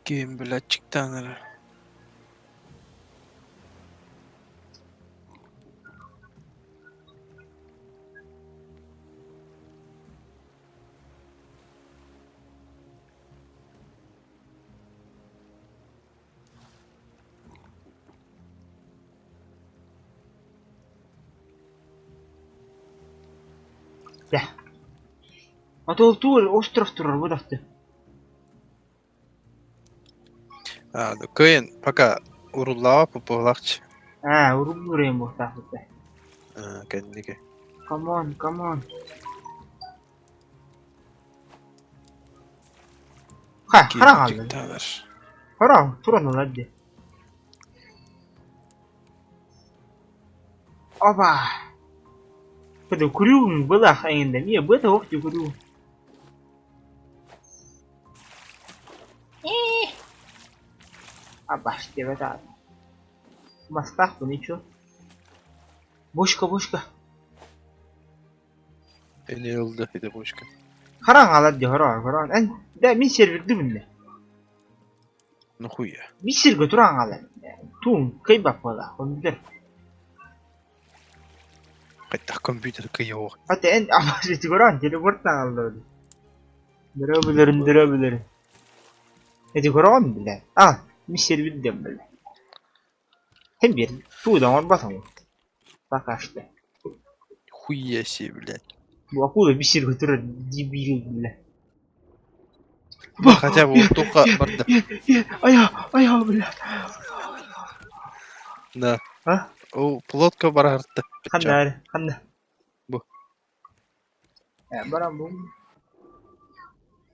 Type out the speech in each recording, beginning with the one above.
Киһим блядь, эрэ. Дьэ. Отолтуур остров турар бу дахты. А, кыайан пока уруллаабат буолаахчы. Аа, уруллуур эм буолтаахпыт да. Аа, кэнники. Come on, come on. Ха, хара хаалла. Хара, туран ылар дии. Опа! Кыды күрүүм былах эҥин эмиэ быта ох дии күрүүм. Абаш диэбэт аата. Мастаахпын ничего. Бочка, бочка. Эни ылда ити бочка. Харан хаалар дии, хороо, хороо. Эн да мин сервердибин да. Нахуя? Мин сиргэ туран хаалар. Туун кыйбат буолла, компьютер. Хайдах компьютер кыйыох. Хата эн абаш ити көрөөн телепорт аҕалла Дөрөбүлэрин дөрөбүлэрин. Ити көрөҕүн билэ. А, мин сервердем билэ. Һин биэр туу да оҥорботоҥ. Пока что. Хуя себе, блядь. Бу акула бир сиргэ турар дебил бля. Хотя бы вот только барда. Ая, ая, бля. Да. А? О, плотка барарта. Ханна эрэ, ханна? Бу. Э, баран бу.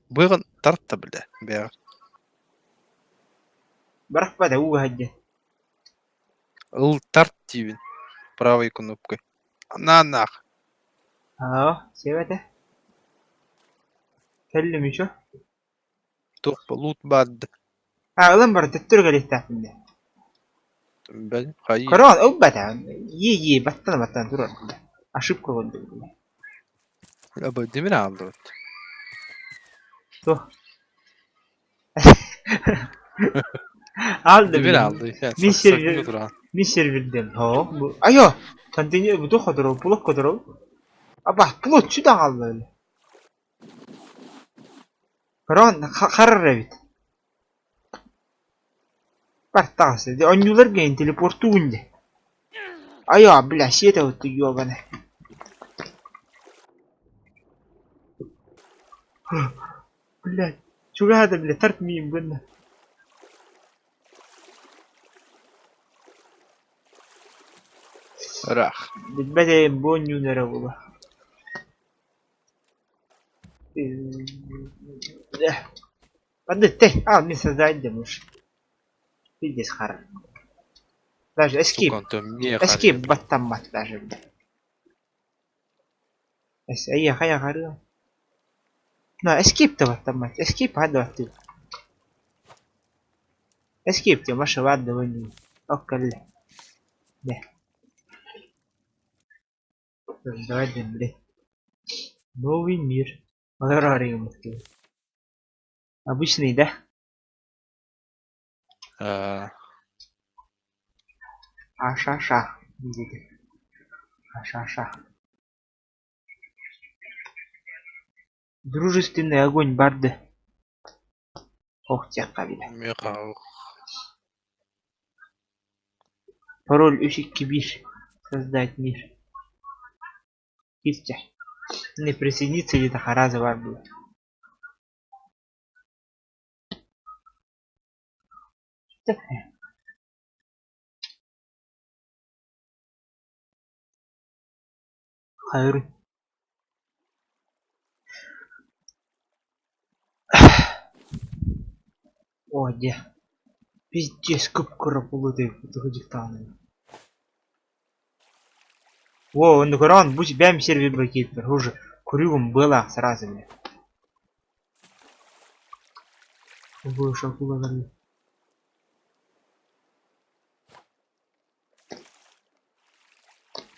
Быгын тарта, бля, бэҕэ. Барахпата ууга сылдьан. Ыл тарт диибин правой кнопкой. На-нах. Аа, сиэбэтэ. Кэллим еще. Туох лут баар да. Аа, ылан баран төттөрү кэлиэхтээхпин дии. Бэл, хайыы. Корон ылбата. Ии-ии, баттана-баттана турар. Ошибка курдук. Аба димин ааллыбыт. Туох? Алды Димин мин. аалды. Мин сервер туран. мин сервердем. Һоо, бу айо, контейнер бу туох которов, плот которов. Аба, плот сюда хаалла Корон харар эбит. Бар таҕыс. Онньуулар гейн телепортуун дии. Айо, бля, сиэтэ утту ёбаны. Блядь, чугаһаата, бля, тарт миин гынна. Ыраах. Билбэт эйим бу онньуун эрэ була. Андыттай, а, мин создать уж. Пиздец хара. Даже Сука, escape, онтон эмиэ escape харыйа, блядь. баттаммат даже, бля. Эс, эйэ хайа харыа. На, escape да баттаммат. Escape хада баттыы. Escape диэн Маша баар да бу Оккалле. Дэ. Создавать блядь. Новый мир. Олорор Обычный, да? Аа, Аша-ша диэти. Аша-ша. Дружественный огонь барды. Ох, диэххэ бile. эмиэ хаалык. Пароль үс икки биир. Создать мир. Кирчэ. Не присоединиться где-то хараза бар было. Хайыр. О, дьэ. Пиздец, кып-кыра буолуо дьыктааны. Во, онно көрөҕүн, бу бэйэм сервербэр киирбиппэр уже курюгум быалаах сразу бля. Бу шакулалары.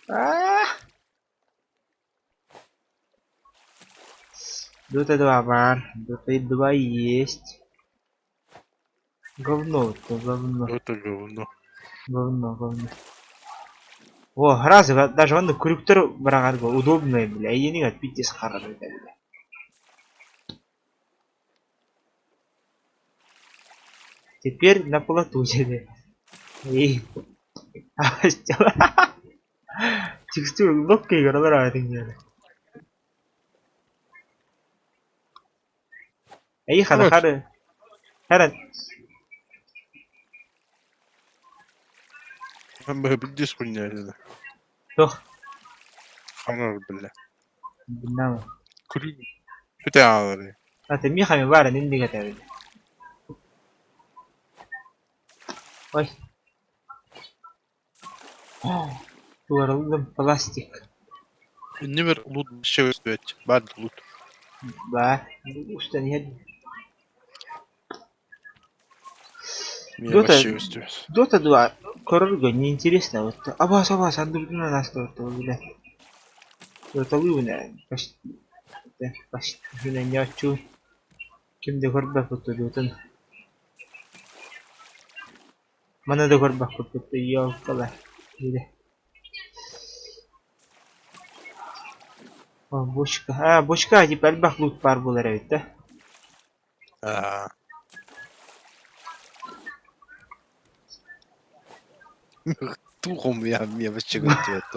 Аа! Дота 2 бар, Дота 2 есть. Говно вот, говно. Это говно. Говно, говно. О, раз, даже онно күрүктэр быраҕарга удобное, бля, эйиэнигэр пиздец харабыл, бля. Теперь на плоту тебе. И... Текстура легкая играла это Эйи хара хары. Хара. Бдис хуйня это. Туох? Ханар бля. Билнама. Күрү бүтэ аалары. Ата миэхэ эмиэ баар инник этэбин. Ой. Туораллым пластик. Иннибэр лут бэт баар лут. Баар. Устан иһэр. Миэ Дота, вообще көстүбэт. Дота 2 көрөргө неинтересно. Вот абас абас андырдынан аста вот бля. Доталыыбын почти почти ньооччу ким да көрбөт Дотаны. Маны да көрбөккүт ёлкалар диде. О, бочка. А, бочка типа элбэх лут баар буолар эбит да. Аа. Тугум я миэ вообще көстүбэт.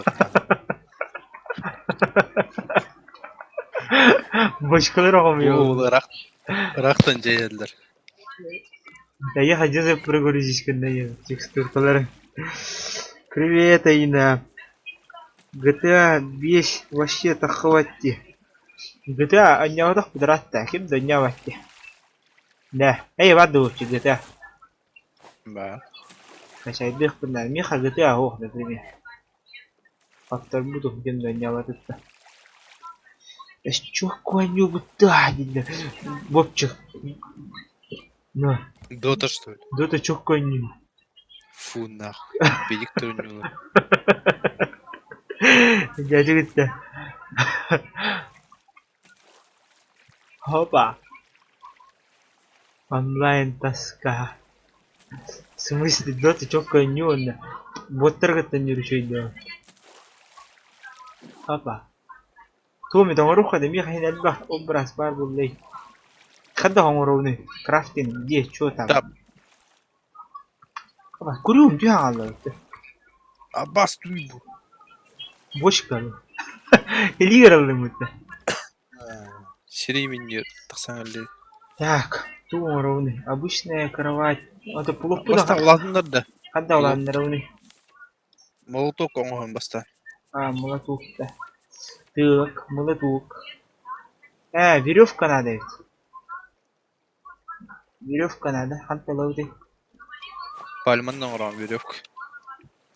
Бочкалар оҕом Бу ырахтан дьайаллар. Да я хотел прогрузить когда текстуркалары. Привет, Аина. GTA 5 вообще-то хватит. GTA анньаҕытах быдаратта, ким да анньаабатти. Да, эй, бардыбыт GTA. Баар. Качайдыахпын миэхэ GTA оһох, например. Аттарбыт ким да анньаабатытта. Эс чоккуанньуубутта дииллэр. Бопчук. На. Дота что ли? Дота чоккуанньуу. Фу нахуй. Педик турнюла. Дядя Опа. Онлайн тоска. В смысле, Дота чоккуанньуу Боттаргыттан үчүгэй Опа. Туоми тоҥоруохха да миэхэ иһин элбэх образ баар буоллай. Хайдах оҥоробунуй? Крафтинг где, чё там? Да. Опа, күрүүм түһэн хаалла Абас туйбу. Бочка. Илиигэр ыллыммыт Сирий минньиэр тахсан кэлли. Так, тугу оҥоробунуй? Обычная кровать. Это плохпут Бастаан улаатыннар да. Ханна улаатыннарабыный? Молоток оҥоһун бастаан. А, молоток да. Так, молоток. Веревка надо ведь. Веревка надо. Хантан ылабытый? Пальманан оҥороон веревка.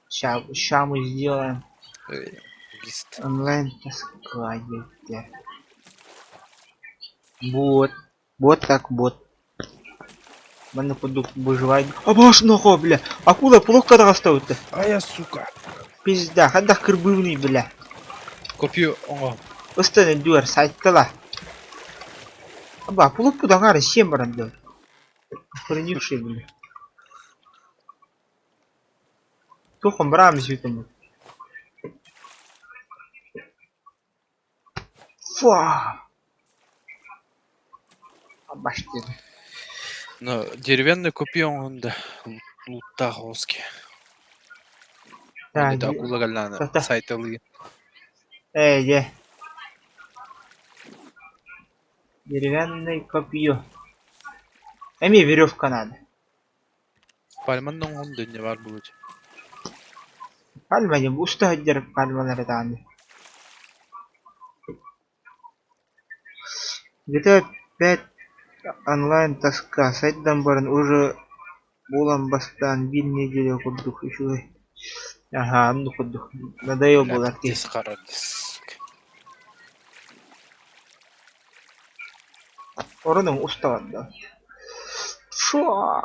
Ща мы сделаем. Лист. Онлайн тоска где. Вот. Вот так вот. Манна курдук выживать. Абаш нохо, бля! Акула плохо таҕыста А я сука. Пизда, хайдах кырбыыбыный, бля. Копье оҥо. Ыстан үрдүгэр сайтала. Аба, плохпут аҥаара сиэн баран дуо? Охреневший, бля. Туох быраам сүтүм. Фуа! Абаш диэн. Но деревянное копье оҥоһун да луттаах оҕуски. Так, Это акула галлаана Та-та. сайталыы. Э, дьэ. Деревянное копье. Эмиэ веревка надо. Пальманан оҥоһун да инньэ баар буолуо. Пальма диэн уста сылдьар пальмалары даҕаны. GTA 5 онлайн тоска сайдан баран уже буолан бастаан биир неделя курдук үчүгэй. Аһаа, оннук курдук. Надоел Бля, буолар киһи. пиздец хара, сука. Оронуҥ уста барда. Фуа!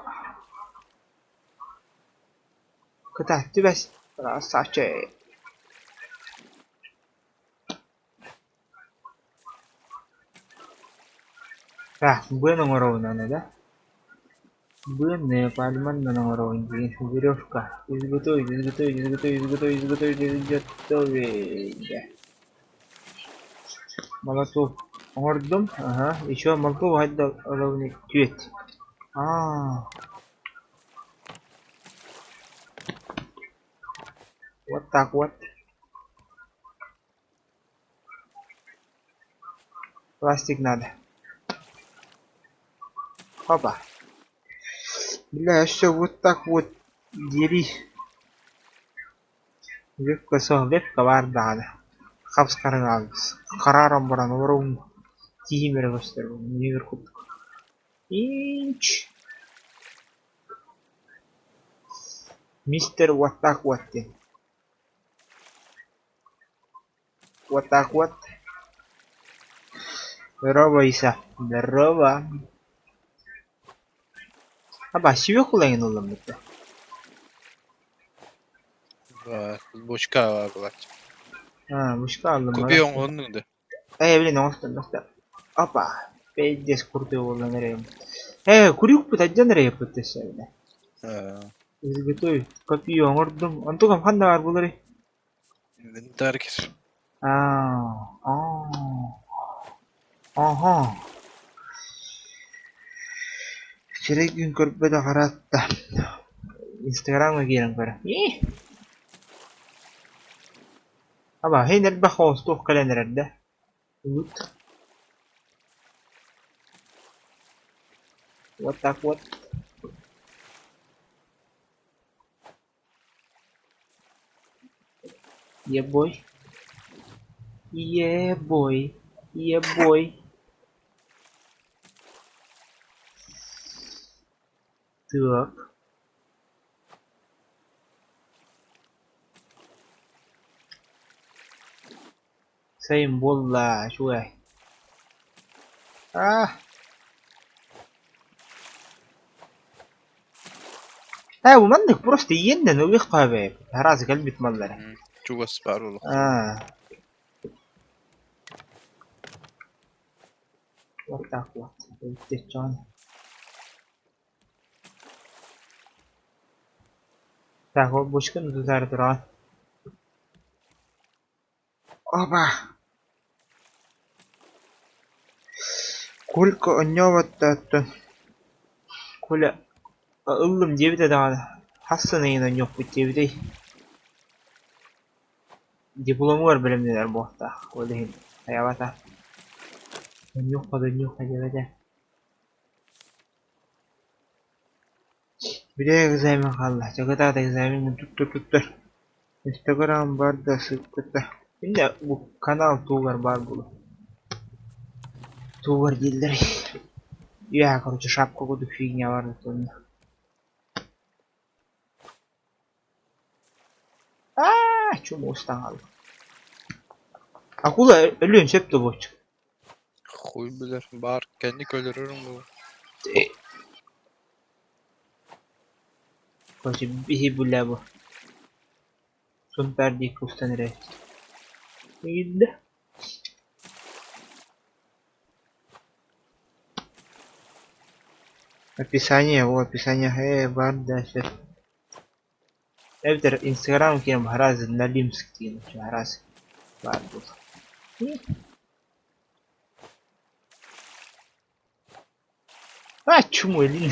Кытаат түбэс. Красавчик. Так, быан оҥоробун аны да? Быаны пальманнан оҥоробун диэн веревка изготовить, изготовить, изготовить, изготовить, изготовить, изготовить. Молоток оҥордум, аһа, еще молоток хайда ылабын түөт. Аа. Вот так вот. Пластик надо. Опа. Бля, все вот так вот дери. Лепка суох, лепка баар даҕаны. Хапс-хараҥа харааран баран олоробун тииһим эрэ көстөр мүнүүр курдук. Инч. Мистер вот так вот диэн. Вот так вот. Здорово, Иса. Здорово. Аба, свекла ылламмыта. Бочка была. Аа, бочка ыллым. Купи оҥоһуннуҥ да? Ээ, блин, оҥостон баста. Опа. Пиздец курдук буолан эрэйим. Ээ, курюкпут алдьан эрэйиппит өссө Изготовить копию оҥордум. Онтукам ханна баар буоларый? Инвентарь кир. Аа, аа. Аха. Сирэй күн көрбөтөх араатта. Инстаграмҥа киирэн көрө. Аба, һин элбэх холостуох кэлэн эрэр да? Лут. Вот так вот. Ебой. Ебой. Ебой. Так. Сайын буолла, үчүгэй. Аа. Ээ, маннык просто иэннэн ылыахха эбээт. Араас кэлбит маллара. Чугас баар олох. Аа. Вот так вот. Өлтөччөҕүн. Так, ол бочканы тутаары тураҕын. Опа! Колька онньообот Коля ыллым диэбитэ даҕаны, хас сыныйын онньуохпут диэбитэй Дипломугар бэлэмнэнэр буолуохтаах, ол иһин хайаабата Онньуохха да онньуохха диэбэтэ Били экзамен хаалла, чакытаат экзамеҥҥын туттар-туттар Инстаграм бар да сыппыта Иннэ бу канал тугар баар буолуо Тугар дииллэрий Я, короче, шапка курдук фигня бар онно Аа, чума устан хаалла Акула өлүөн сөп да буолчу Хуй билэр, баар кэнник өлөрөрүҥ буолуо. Короче, биһи бля бу Сунтаар диэки устан эрэбит. Иирдэ. Описание, о, описание, бар да сөп. Эбэтэр Инстаграм киэм араас Налимск диэн араас баар буолар. А, чмо илин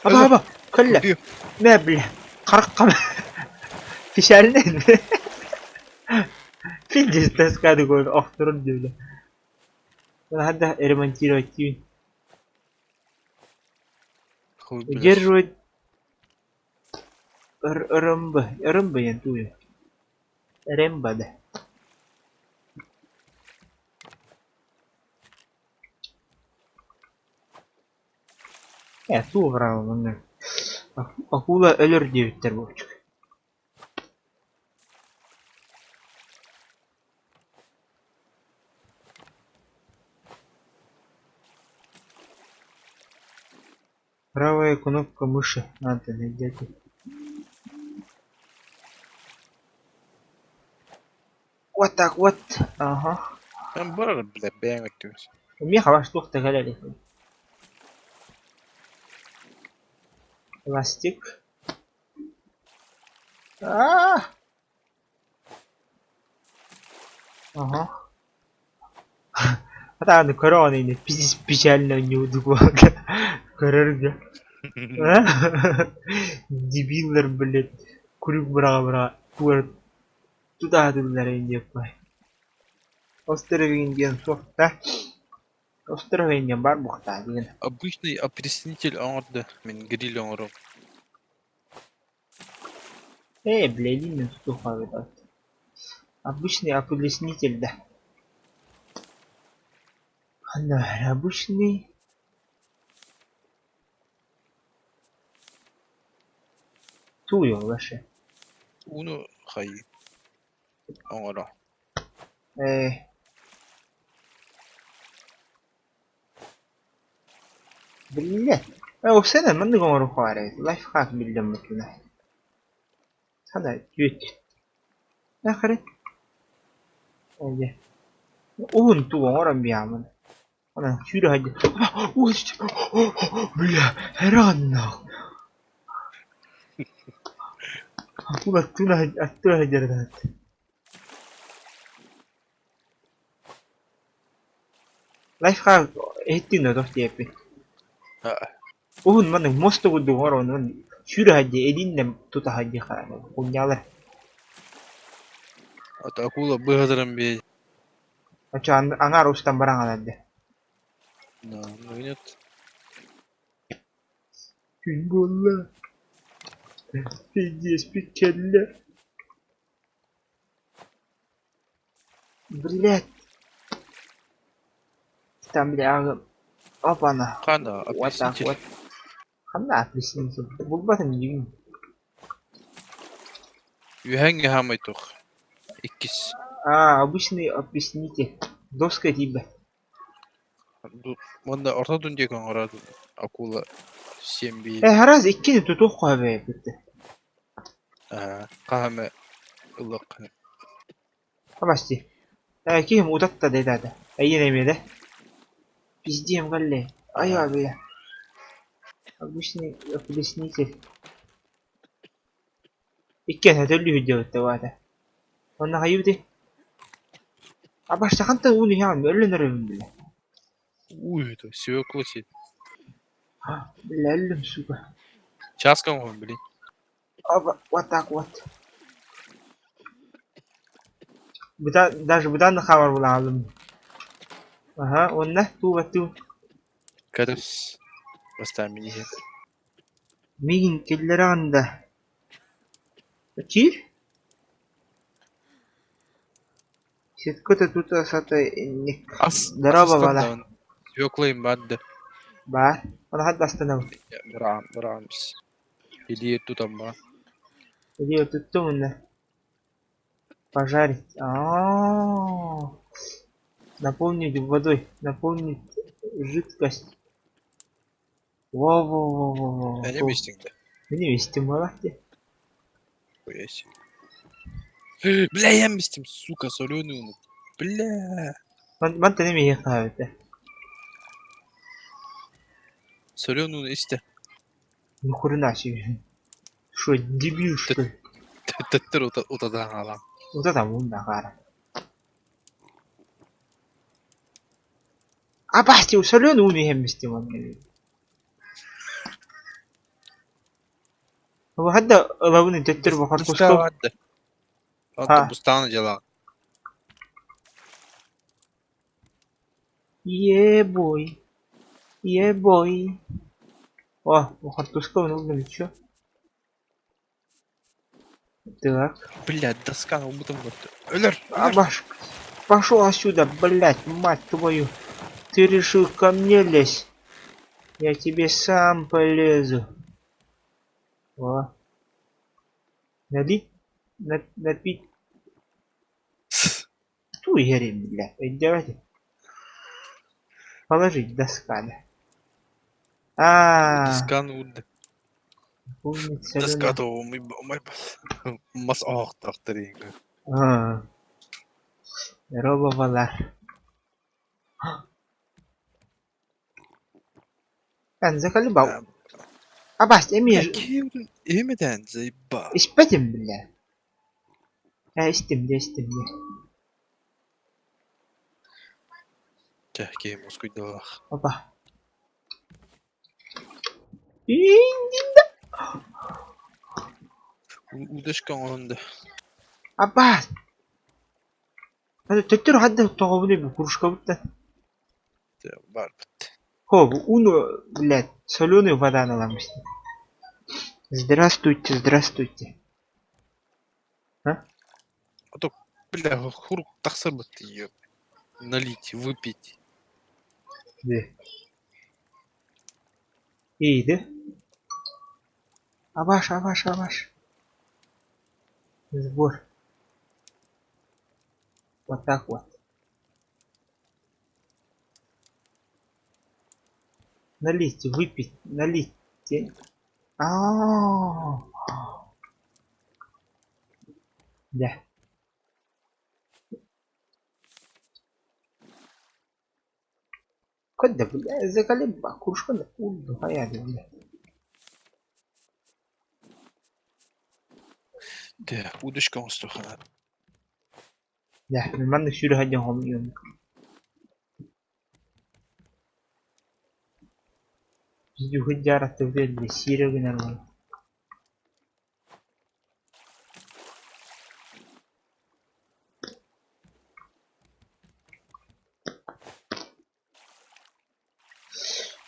Аба, аба, кэллэ. Мэ, бля, харахха Печальный. Пиздец, тоска такой, охторон диэбитэ. Надо ремонтировать тиин. Хуй билэр. Удерживать РМБ. РМБ диэн тугуй? РМБ да. Ээ, туох быраабыланна Акула өлөр диэбиттэр буолчук Правая кнопка мыши надо найдете. Вот так вот, ага. Эн барар бile бэйэҥ өттүгэр. Миэхэ ваш туох да кэлэ илик. Пластик. Аа! Ага. Атааны көрөҕүн ини печально ньуудук көрөргө. Дебиллэр, блядь, күлүк быраҕа-быраҕа туора тутаатыллар диэппай. Островин диэн суох да. Островин диэн баар буохтаа диэн. Обычный опреснитель оҥордо, мин гриль оҥором. Ээ, блядь, мин тутуохха Обычный опреснитель да. Ханна обычный Тууйа вообще. Ууну хайыы оҥоро. Ээ. Биллэ. Ээ, уопсайынан маннык оҥоруохха баар эбит. Лайфхак биллэммитинэ. Хана түөт. Нахрен. Ээ. Уһун тугу оҥорон биһаамын. Онон сүүрэ сылдьан бля хераннаах аттыга сылдьар Лайфхак иһиттиҥ да туох диэппин Уһун маннык муоста курдук оҥоронун сүүрэ сылдьа илииннэн тута сылдьыахха кунньаалар Акула быһатыран биэ Оччо аҥаар устан баран хаалар дии Да, ну нет. Күн буолла, пиздеспит кэллэ. Блядь. Там бля опана. Хана, Вот так опреснитель. вот. Ханна опреснитель? Булбатым дьиҥ. Үөһээҥҥи хаамай туох. Иккис. А, обычный опреснитель. Доска тиийбэт. Уонна орто дун диэки оҥорор акула сиэн биир. Э, раз иккини тутуохха бэйэбит. Аа, хаһан эмэ ылыахха. Абасти. Э, киһим утатта диэтэ. Эйиэнэ эмиэ да. Пиздиэм кэллэ. Айа бля. Обычный опреснитель. Иккиэн өтөллүү сылдьыбыт баата. Онно хайыы Абашта хантан ууну иһэҕин өллөн эрэбин бile. Уй, это свекла сиэт. Бля, өллүм, сука. Чааска оҥоһун, блин. Оба, вот так вот. Быта, даже бытаан хаалар булаалым. Аха, уонна туу туу. Кэтус. Бастаан мин иһэ. Миигин киллэрэҕин да? Киир. Сетката тута сата инник. Ас, Здорово, бала. Свеклайым баар да. Баар. Оны хат бастанабын. Быраам, быраам. Илии тутан ба. Илии туттум уонна. Пожарить. А-а-а. Наполнить водой. Наполнить жидкость. Во-во-во-во-во. Эни мистиҥ да. Мин истим буолар дии. Хуя себе. Бля, я мистим, сука, соленую. Бля. Мантан эмиэ хаабыта. Соленую истэ. Ни хрена себе. Что, дебил, что ли? Төттөр утадан аалам. Утатам уунна хаара. Абасти, соленый ууну иһэн мистим онно. Хадда ылабын төттөр бу хортуска. Онтон бустааны дьалаҕын. Е-бой. Е-бой. О, хортуска ыллым еще. Так. Блядь, доска убытым көрдө. Өлөр, өлөр. Абаш, пошел отсюда, блядь, мать твою. Ты решил ко мне лезть? Я тебе сам полезу. О. Налить, на, напить. Ту иһэрин, блядь, өйдөөбөтүм. Положить доска, да. А, Досканы уурда. помнить Доска соленый. мас оһохтоохтор иҥ. А, робовалар. Эн заколебал. Абаас Бля, эмиэ киһи иһимэтээн заебал. испэтим бля. Ээ истим дьэ истим дьэ. Чэ, киһи мускуйдалаах. Опа. Удочка оҥорон да. Абаас! Төттөрү хайдах тоҕобунуй бу кружкабыттан? Барбыт. Хо, бу ууну, блядь, соленую вода аналаммыт. Здравствуйте, здравствуйте. А? А то, бля, хурук тахсарбыт ее налить, выпить. Да. Иди. Абаш, абаш, абаш. Сбор. Вот так вот. Налить, выпить, налить. А-а-а. Да. Куда, бля, заколеба, кружка на хайа, бля. Дэ, удочка оҥостуохха Дьэ, маннык сүүрэ сылдьан хомуйуом. Дьүһүн дьаараттыбыт сиэрэ гынар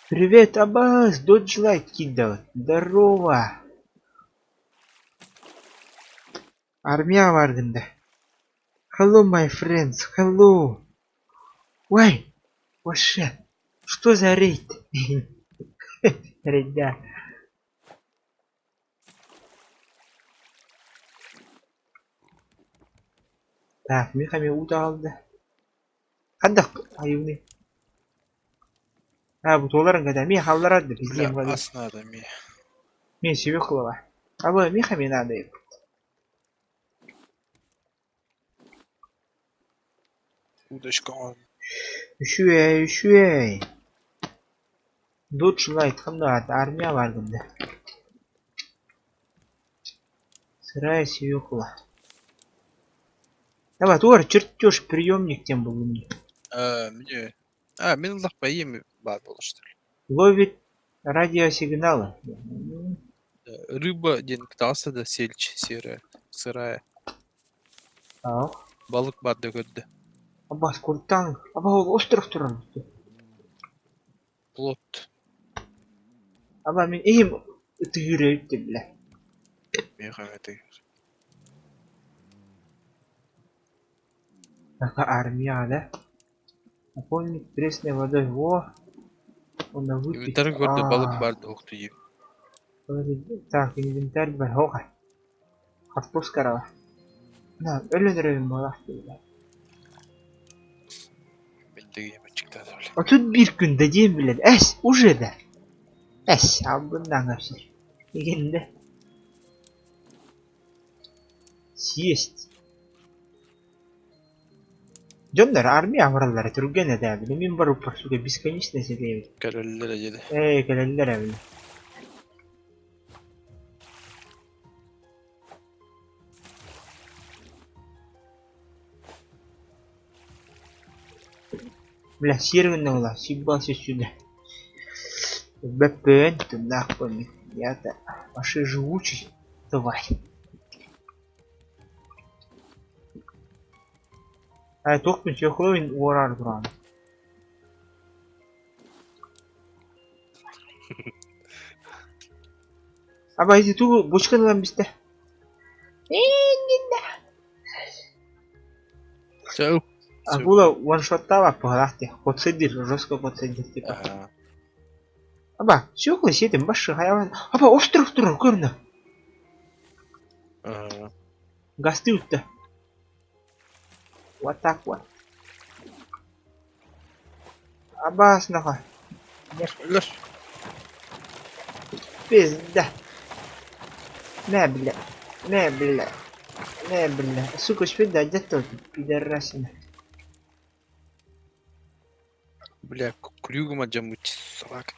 Привет, Аббас, Додж Лайт кидал. Здорово. Армия бааргын да. Hello, my friends, hello. Ой, вообще, что за рейд? Рейда. Так, Михами утаалда. Хаддах айыуны. А, бу туоларын ката ми халларар да Бля, пиздиэм гады. ас надо мне. Мен свекла. А вы михами надо. Удочка он. Үчүгэй, үчүгэй. Додж Лайт ханна армия бааргын да. Сырая свекла. Давай, туор чертеж приемник тем был мне. А, мне... А, мин ыллахпа ийэм баар буолар что ли. Ловит радиосигналы. Рыба диэн кытаҕаста да сельдь серая, сырая. Ах. Балык баар да көрдө. Абас куртан. Аба ол остров турар. Плот. Аба мин иһим ытыгыыр эбит бля. Миэхэ ытыгыр. Така армия, да? Наполнить пресной водой. Во! Он выпить. Инвентарь көрдө балык баар да охтуйум. Так, инвентарь бар. Хоха. Хаппус карава. На, өлөнөрөбүн буолах бля. Мин дэгиэм аччыктаата бля. А тут биир күн дадим, блядь. Эс, уже да. Эс, албыннаан вообще. Игенде. Съесть. Дьоннор армия амыраллара түргэн этэ били мин барыппар сука бесконечно сэтиэбит. Кэлэллэр дьиде. Ээ кэлэллэр били. Бля сиэр гынна була сиббал сюда. Бэппээн тыннаахпын я-то вообще живучий тварь. Ай туохпун сүөхүлүн уораар тураан. Аба ити тугу бочканы ылан бистэ. Чау. Акула ваншоттаабат быһалаах дии. Подсадир, жестко подсадир типа. Ага. Аба, сүөхүлү сиэтим башшы хайабан. Аба остров турар көрүнө. Ага. Гасты утта. Вот так вот. Абаас наха. Өлөр. Пизда. На, бля. На, бля. На, бля. Сука, успей дать тут, пидорасина. Бля, крюгом отжамуть, собака.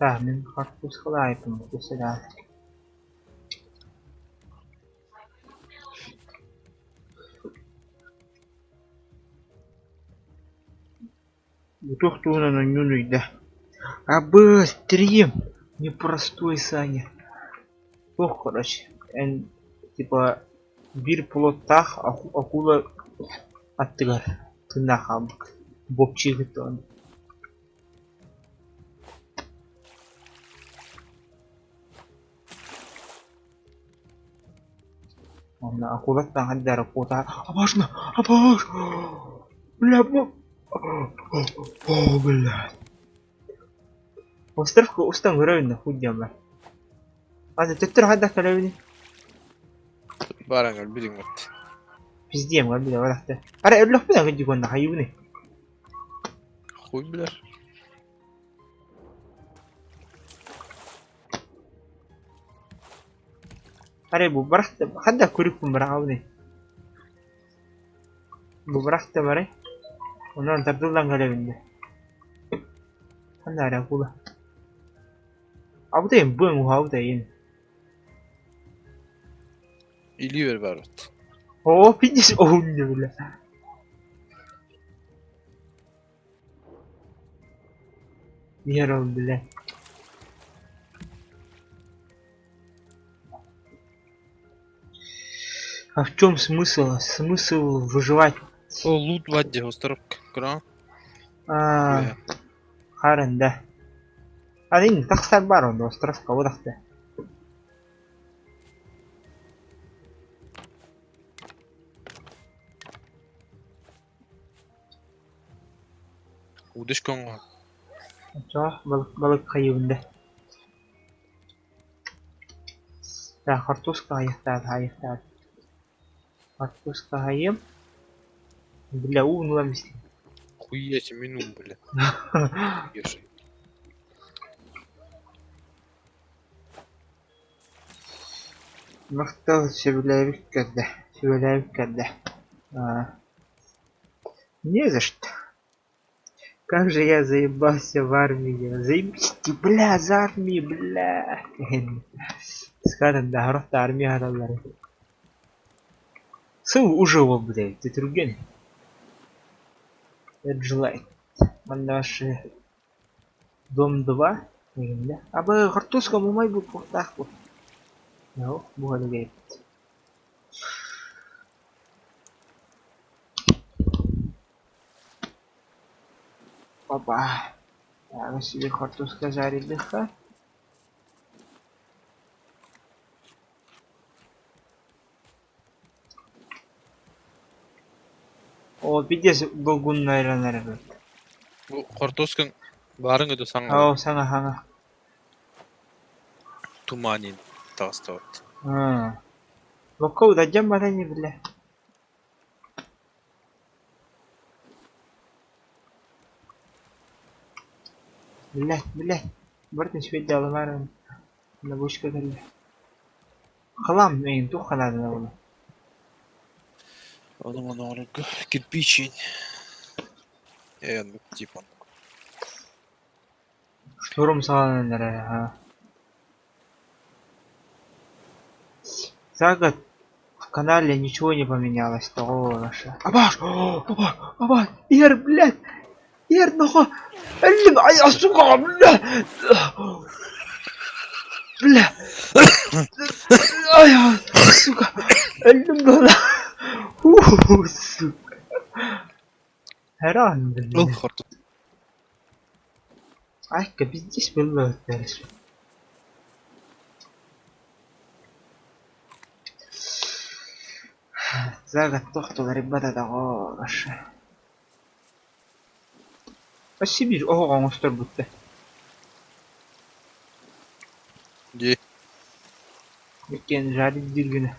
Так, мин хортуускалаайпын бу сыда. Бу туох туһунан онньуун ыйда. Абы, стрим! Непростой Саня. Туох, короче, эн типа биир плоттаах акула аттыгар тыыннаах хаалбыт. Бобчигыт он. Онно акулаттан хайдары куота Абажно! Абаж! Бля, бу... О, бля. Островка устан көрөбүн да хуй диэн бар. Аны төттөрү хайдах кэлэбиний? Баран өлбүтүҥ бэрт. Пиздиэм өлбүтэ барахта. Ара өллөхпүнэ кырдьык уонна хайыыбыный? Хуй билэр. Арай бу барахта хайдах көрүкпүн быраҕабыный? Бу бырахтым арай. Онон тардыллан кэлэбин дэ. Ханна эрэ акула. Абытайын быаҥ уһаабытайын. Илии бер барбыт. Оо, пиздец, оһунню бля. Иһэр ол бля. А в чем смысл? Смысл выживать? О, лут вадди, островка. Кра. А, Харен, да. Аны тахсар бар онно островка бодахта. Удочка оҥоһ. Оччоҕо балык балык хайыыбын да. Да, хортуоска хайыахтаат хайыахтаат. Хортуоска хайыам. Бля, ууну ылан истим. Хуя себе мину, бля. Ешь. Махтал сөбүлээбит көрдө, сүбэлээбит көрдө. А, не за что. Как же я заебался в армии. Заебись ты, бля, за армию, бля. Скажем, да, горох армия гадаллар. Сыл уже ол блядь, ты түргэн. Эджлайт. Манна Дом 2 дегенде. Абы хортуска мумай бу кухтаах бу. Йоо, бу эбит. Опа. Так, себе хортуска жаридыха. Оо, пиздец долгуннайранар эбит. Бу хортуоскаҥ баарыҥ өтө саҥа Оо, саҥа саҥа. туманин таҕыстыбыт. Аа. Локко удадьан баран бile. Блядь, блядь. Бартын үчүгэйдэ на бочка кэллэ. Хлам эйин туох ханаадана буолла? Ону оҥорорго кирпичень. Э, ну типа. Штурм саҕаланан эрэр аһа. За год в канале ничего не поменялось, того наша. Абаш! Абаш! Абаш! Ир, блядь! Ир, нахуй! Өллүм! Ай, а, сука, бля! Бля! Ай, сука! Өллүм да Ух, сука! Херан, Ыл бля. хорту. Айка, пиздец было дальше. За год тохтулар доҕоор. Өссө биир оһох оҥостор бүттэ. Дии. Иккиэн жарить диир гына.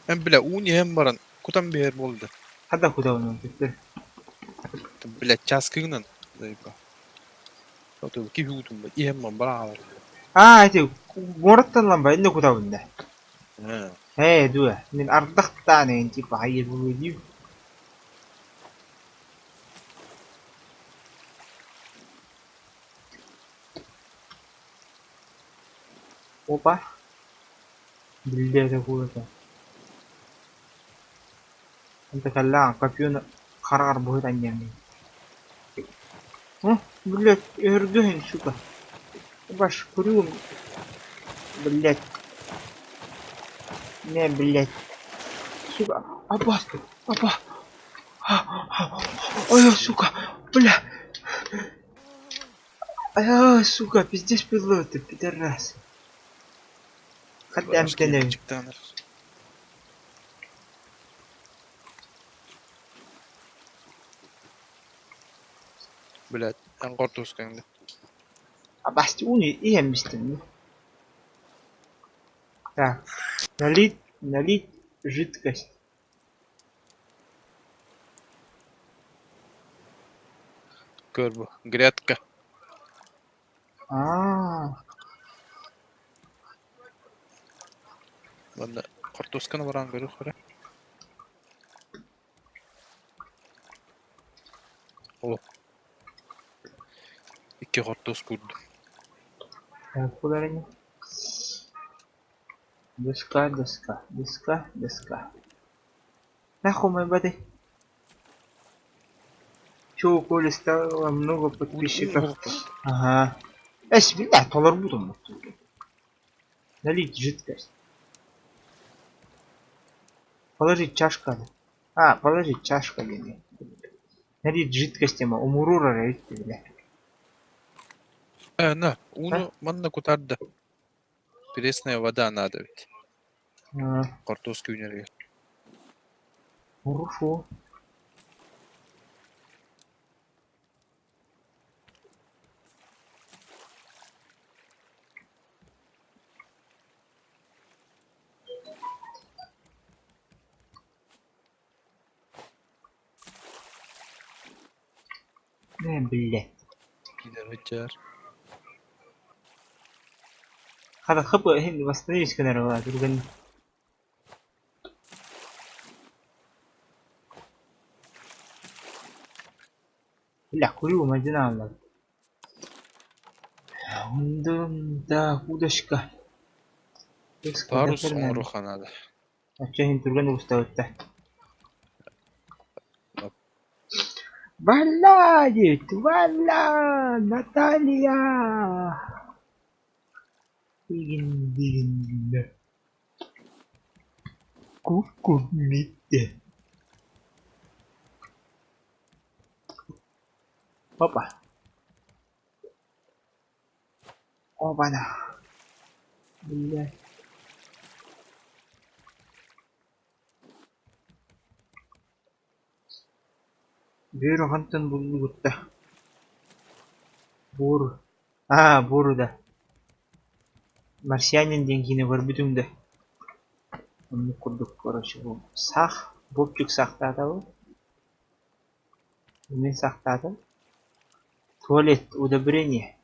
Эн бля уун иһэн баран кутан биһэр буолда. Хада кутабын төттөр. Бля чааскыгынан заеба. Оту киһи уутун ба иһэн баран бараалар. Аа, ити муораттан ылан ба инне кутабын да. Аа. Ээ, дуо, мин ардахтаан эҥин типа хайыр буолуо дии. Опа, биллэ куурата. Онтукаллаах копьену хараҕар быһыт анньан Блядь, өһүргэһин, сука. Ваш курю, блядь. Не, блядь. Сука, опасно, опа. Ой, сука, бля. А, сука, пиздец пидло ты, пидорас. Хат эмтэнэбин. Блядь, эн хортуускаҥ да. Абасти ууну иһэн бистим. Так, налить, налить жидкость. Көр бу, грядка. Аа, Манна хортуусканы бараан көрүөх эрэ. О, икки хортуус куурдум. так, куда они? Доска, доска, доска, доска. Нахуй мой воды. Чё, у Коли стало много подписчиков? Ага. Эс, блядь, толорбутум. Налить жидкость. Положить чашка. А, положить чашка диэн. Налить жидкость ема умурур эрэ бля. Э, на, ууну манна кутарда. Пресная вода надо ведь. А, Хортуус үүнэригэр. Хорошо. Э, блядь. Киирэр Хата хып иһин восстановись гынар түргэн. Бля, курю мадиналлар. Так, удочка. Парус оҥоруохха наада. Оччо иһин түргэн угустабытта. Валя, Валя, Наталья! Дигин Ку-ку-митте. Опа. Опа-на. Блядь. Бүөр хантан буллугутта? Буор. Аа, буору да. Марсианин диэн киинэ көрбүтүҥ да? Оннук курдук, короче, бу сах, Бобчик сахтаата бу. Мин сахтаатым. Туалет, удобрение.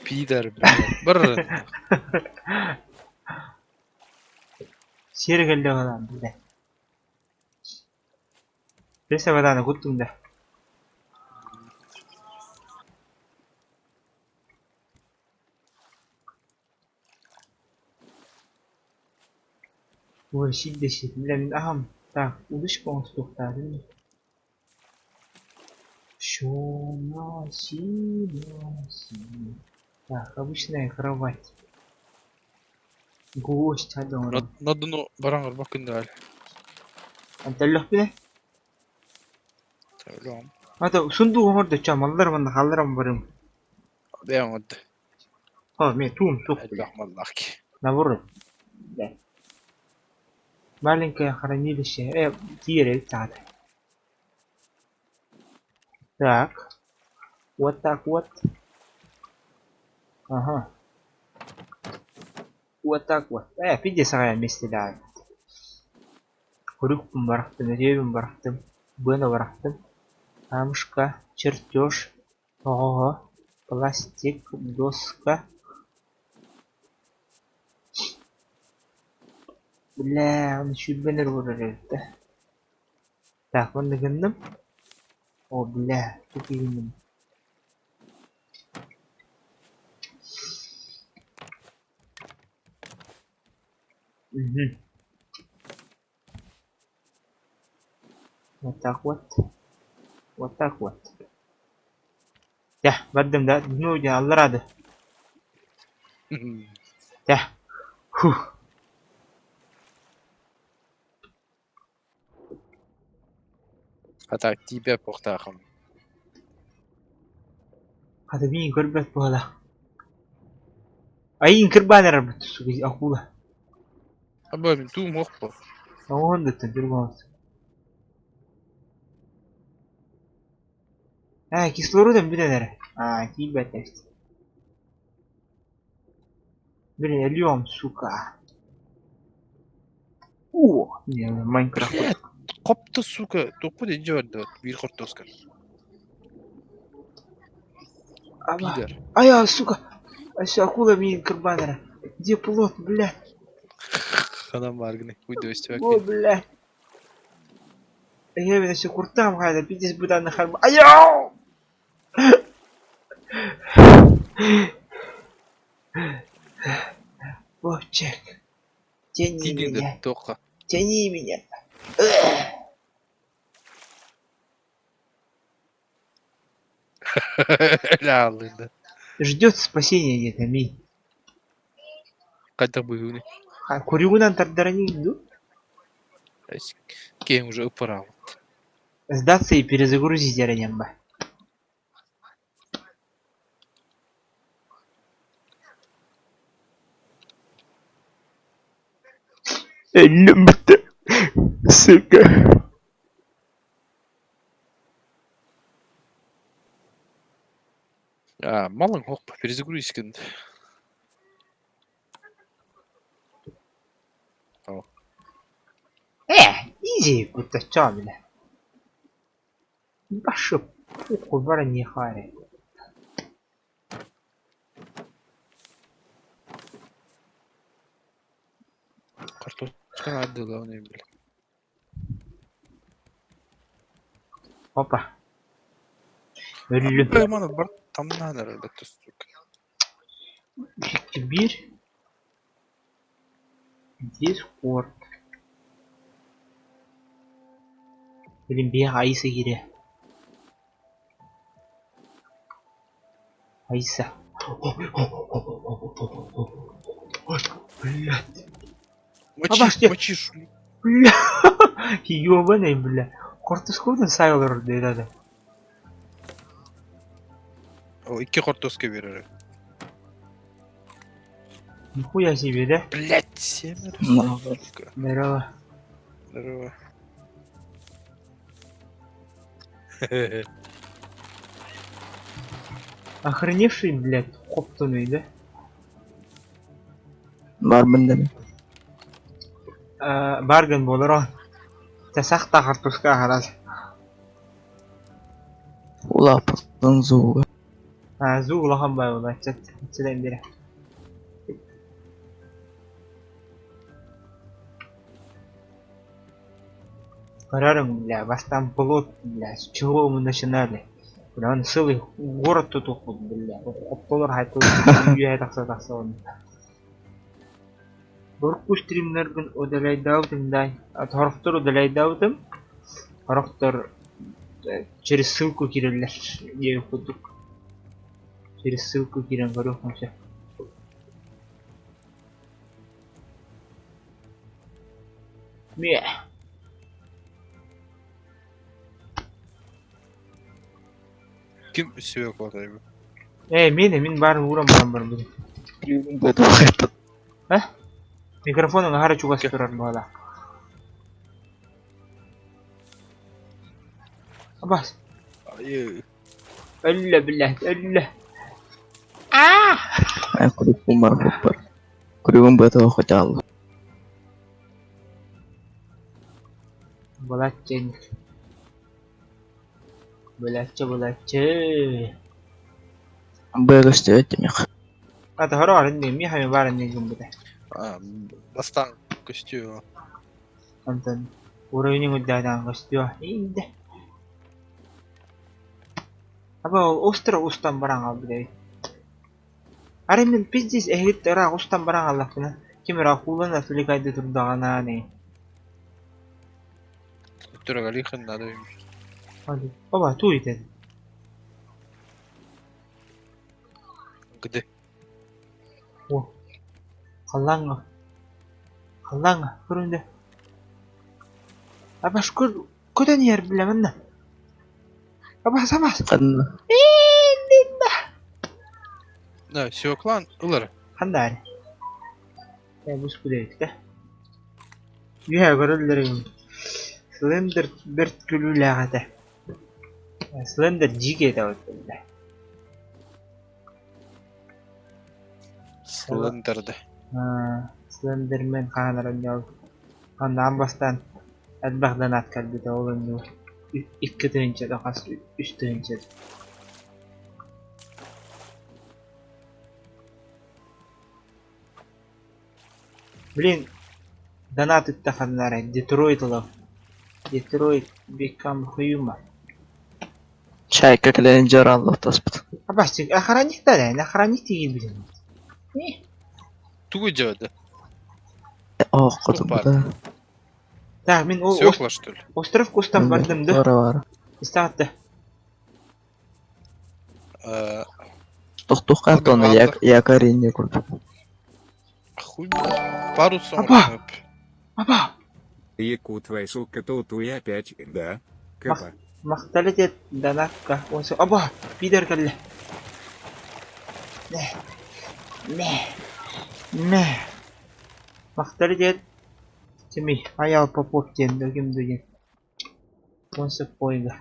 Пидор, блядь. Бар. Сиэр кэллэ баҕалаан, блядь. Пресса вода куттуҥ да? Ой, сидде сит, бля, мин аһам. Так, удочка оҥостуохтаатым. Так, обычная кровать. Гвоздь оҥорон. На дно баран көрбөккүн да Анталлахпына? Өлөм. Ата сундук оҥордо ча маллар манна хаалларан барым. Бэйэҥ оҥордо. О, мен туум суох бля. Элбэх маллаах киһи. Наоборот. Да. Маленькое хранилище. Э, тиийэр эбит саҕата. Так. Вот так вот. Ага. Вот так вот. Э, пиздец аҕай миэстэлээх. Көрүкпүн барахтым, өтүөбүн барахтым, быаны барахтым. Камушка, чертеж, оҕоҕо, пластик, доска. Бля, оны сүүрбэнэр уурар эбит да. Так, манна гынным. О, бля, тут гынным. Мгм. Вот так вот. Вот так вот. Дьэ, бардым да, ну дьэ, алларады. Дьэ, фух. Хата тиийбэт буолуохтааххын. Хата миигин көрбөт буола. Айыын кырбаан эрэрбит сука акула. Аба мин туум уохпу. Оҥоһун да түргэн. Ээ, кислородом бүтэн эрэ. Аа, тиийбэт эбит. Блин, өлүөм, сука. О, не, Майнкрафт. Блядь, хопто, сука, тупо илдьэ барда биир хортуоска. Аба. Пидор. Ай, сука. Өссө акула миигин кырбаан эрэ. Где плот, блядь? Ханан бааргыный, уйда О, блядь. Эһиэбин өссө куртаҕым хаайда, пиздец бытаанна харба. Айоо! Вовчик, тяни Тиийдиҥ да меня, туохха? тяни меня. Өлө Ждет спасения где-то, Ми. Хайдах быһыыный? А курюгунан тардарани иду? Киһиҥ уже ыппараабыт. Сдаться и перезагрузить эрэнэммэ. Өллүм сука. А, малың хоп, перезагрузись гын. Э, изи куттаччаа билэ. Башы похуй бара не харе. Картошка надо, бля. Опа. Өллүм. Бля, маны бар тамнаан эрэр сука. Биир. Дискорд. Блин, биэх Аиса киирэ. Аиса. Блядь. Мочи, Обожди. мочи, шлю. Бля. Ёбаный, бля. Хортускуутун сай олорор диэтэ. О, икки хортуска биэрэр. Нихуя себе, да? Блядь, семеро, Нахуй. сука. Здорово. Здорово. Охреневший, блядь, хоптунуй, да? Барбын дэнэ. Барган буолар Тасахта хартуска харас. Улааппытын зууга. А, зуу улахан бай буолар. Чэт биэрэ. Көрөрүҥ, бля, бастаан плот, бля, с чего мы начинали? Бля, он целый город тут ухуд, бля. Хоптолор хайтылар үөһэ тахса тахса он. Урукку стримнэрбин удаляйдаабытым да, сорохтор удаляйдаабытым, сорохтор через ссылку киирэллэр диэбит курдук. Через ссылку киирэн көрүөххүн сөп. Миэ. Ким свекла Ээ, мин мин баарын ууран баран барбытым. Э? Микрофонун аһара чугас турар буолла. Абас. Өллө, блядь, өллө. Аа! Ай курюкпун барбыппар. Курюгум быата хотял. Балачча Балачча, балачча. Быа көстүбэт тимэх. Ата хоро инни ми хами баар инни гыммыта. Бастаан көстүө. Антон. Уровень үрдээтэн көстүө. Ииндэ. Аба ол остров устан баран хаалбыт эбит. Арай мин пиздец эһигит ыраах устан баран хааллахпына, ким ыраах куулан отвлекайды турдаҕына не. Түрөгэлиихин надо Оба, туу итен. Где? О, халлааҥҥа. Халлааҥҥа, көрүҥдэ. Абаш көр, көтөн иһэр билэмэннэ. Абас, абас. Ханна? Да, Сёклан ылар. Ханна эрэ? Ээ, бу скудээбитэ. Үөһэ көрөллөрүн Слендер бэрт күлүүлээх этэ. Слендер дьиикэй этэ биллэ. Слендерде. Слендермен хаһан эрэ онньообут. Аннаан бастаан элбэх донат кэлбитэ ол оннугар икки тыһыынча хас үс тыһыынча. Блин, донат ыттаххына эрэ Детройт ылав. Детройт Become Human. Чайка кэлэн дьараллатаспыт. Абастик, охранник да, охранник тиийбитин. Тугу дьиэдэ? Ох, хотун Так, мин ол Стекла, что ли? остров кустан бардым да. Бара бара. Истаатта. Тохтуохха Антона, я якорение курдук. Хуй пару Апа! Апа! Якут сука тут и опять, да? Капа. Махтал этет донатка. Аба! Пидор кэллэ. Мэ. Мэ. Мэ. Махтал этет. Кими? Аял Попов диэн да ким да диэн. Уон соппуойга.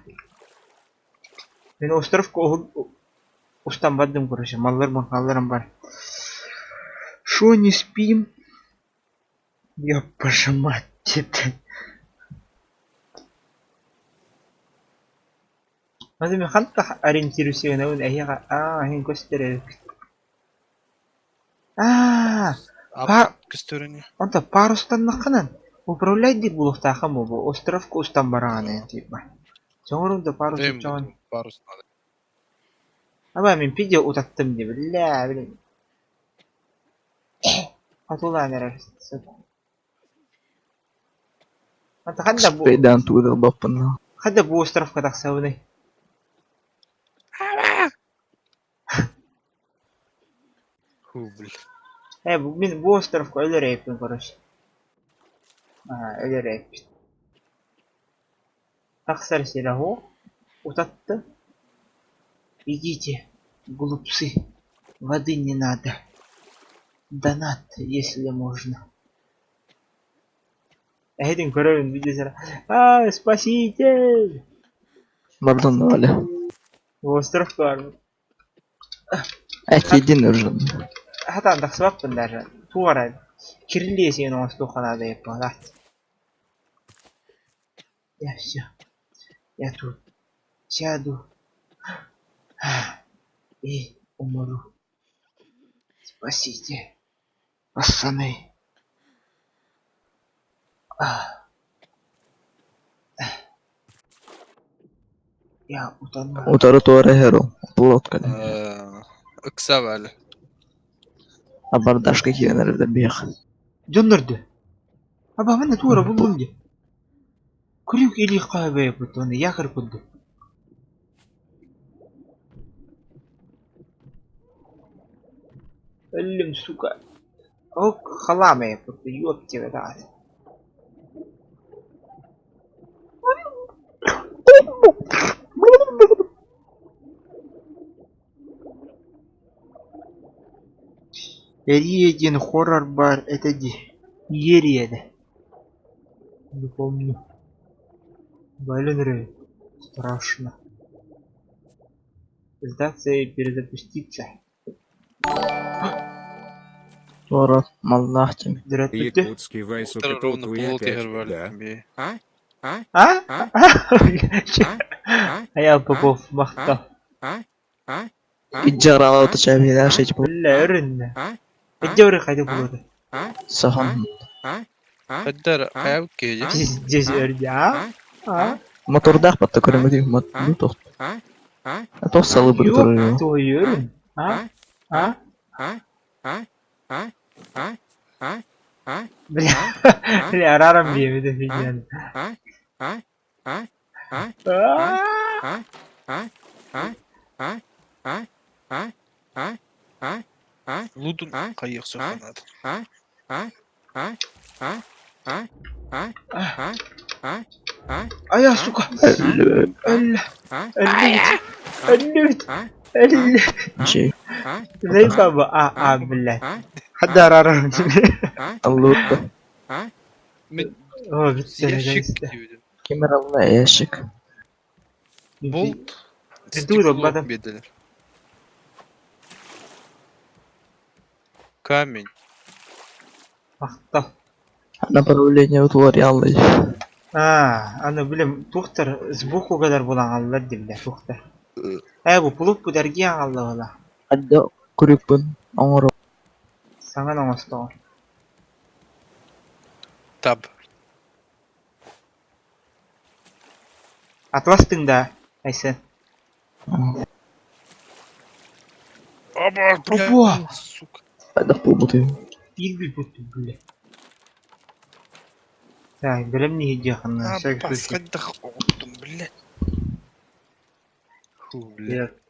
Мин островка устан бардым короче, малларбын хаалларан бар. Шо не спим? Ёб вашу мать, Маны мин хантах ориентируйся гынабын эһиэхэ аа иһин көстөр эбит. Аа, пар Көстөрүнү. онто парустаннаххынан управляй диир буолуохтааххын буолуо островка устан бараҕын типа. Соҥорун да парус оччоҕун Парус надо. Аба мин видео утаттым дии биллээ блин. Хотулаан эрэр Ата ханна бу Спейдаан тугу баппын ханна бу островка тахсабыный? Ху, блин. Э, бу мин бу островка өлөр эбиппин короче. Аа, өлөр эбиппин. Тахсар сирэ суох. Утатты. Идите, глупцы. Воды не надо. Донат, если можно. Эһитин көрөбүн видео Аа, спасите! Бардон Валя. Остров баар. Әтиедин нужен. Хатаан тахсыбаппын даже. Туох эрэ кирилиэсигин оҥостуохха наада эбит Я все. Я тут сяду и умру. Спасите, пацаны. Я утону. Утары туора иһэр ол. Лодка. Ыкса баали. Абордажка киирэн эрэллэр биһиэхэ. Дьоннорду. Аба манна туора буллум дии. Күрүк илии хаабайбыт уонна якорь курдук. Өллүм, сука. Ол халаамайбыт, ёптига даҕаны. Эрия диэн хоррор баар этэ дии, Иэрия да Не помню. Блин, страшно. Сдаться и перезапуститься. Туора маллаах тими. Здравствуйте. Якутский Вайсу Утары ровно тут и пол опять, тиһэр да? баали. А? А? А? А? А? А? Айал Попов махтал. А? А? А? Иджаралаута чабилаша Бля, өрүннэ. А? Эддеори хайда булуота. А? Сахан. А? Хайдар хайабыт киһи дьэ. Пиздец өрдө, а? А? Мотордаах батта көрөмөтүй ну тох. Тох салыбыр Ёп турар. твою, а? А? Бля, бля, арарам диэбит офигенно. Лутун хайыах санаата. Айа, сука! Өллө! Өллүбүт! Өллүбүт! Өллү! Şey. Заебал, а, а, блядь. Хаддар арарам. Аллота. Мен О, бүттэ, ящик наконец-то. диэбитим. Кемер алла ящик. Болт. Дура, Стекло бада. биэрдилэр. Камень. Махтал. Направление утварялый. А, аны билим тухтар сбоку кадар булан аллар дибилер тухтар. Э, бу пулук бу дәрги алла бала. Адда күрүкпүн оҥоро Саңан оҥостоҕун. Таб. Атластың да, Айсен. Аба, бля, Опа! сука. хайдах буолбутуй Биир бүппүт бile. Так, бэлэм диэххинэ, всякий Апас, случай. хайдах оҕуттум, блядь. Фу, блядь. Так.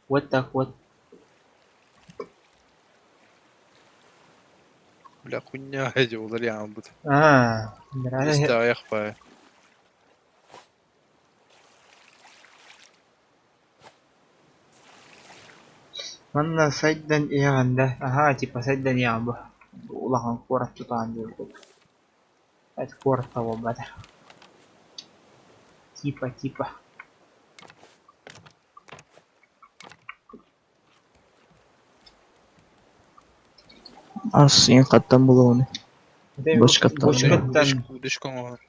Вот так вот. Бля, хуйня эти уларьян бут. А, бля, Истаях па. Манна сайдан иһэҕин да, аһаа типа сайдан иһэҕин бу улахан куорат тутаан диэн курдук. Это куорат буолбатар. Типа типа. ас иин хаттан булуону Бочкаттан. Бочкаттан. Удочка оҥоһор.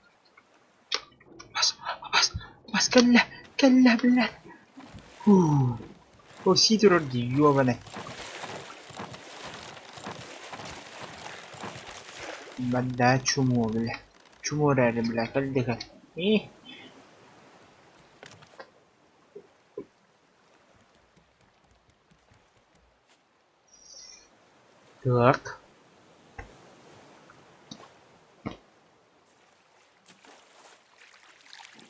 Бас, бас, бас кэллэ, кэллэ, бля. Фу. О, сидор дии, ёбаный. Банда чумо, бля. Чумо эрээри, бля, кэллэ кэл. И. Так.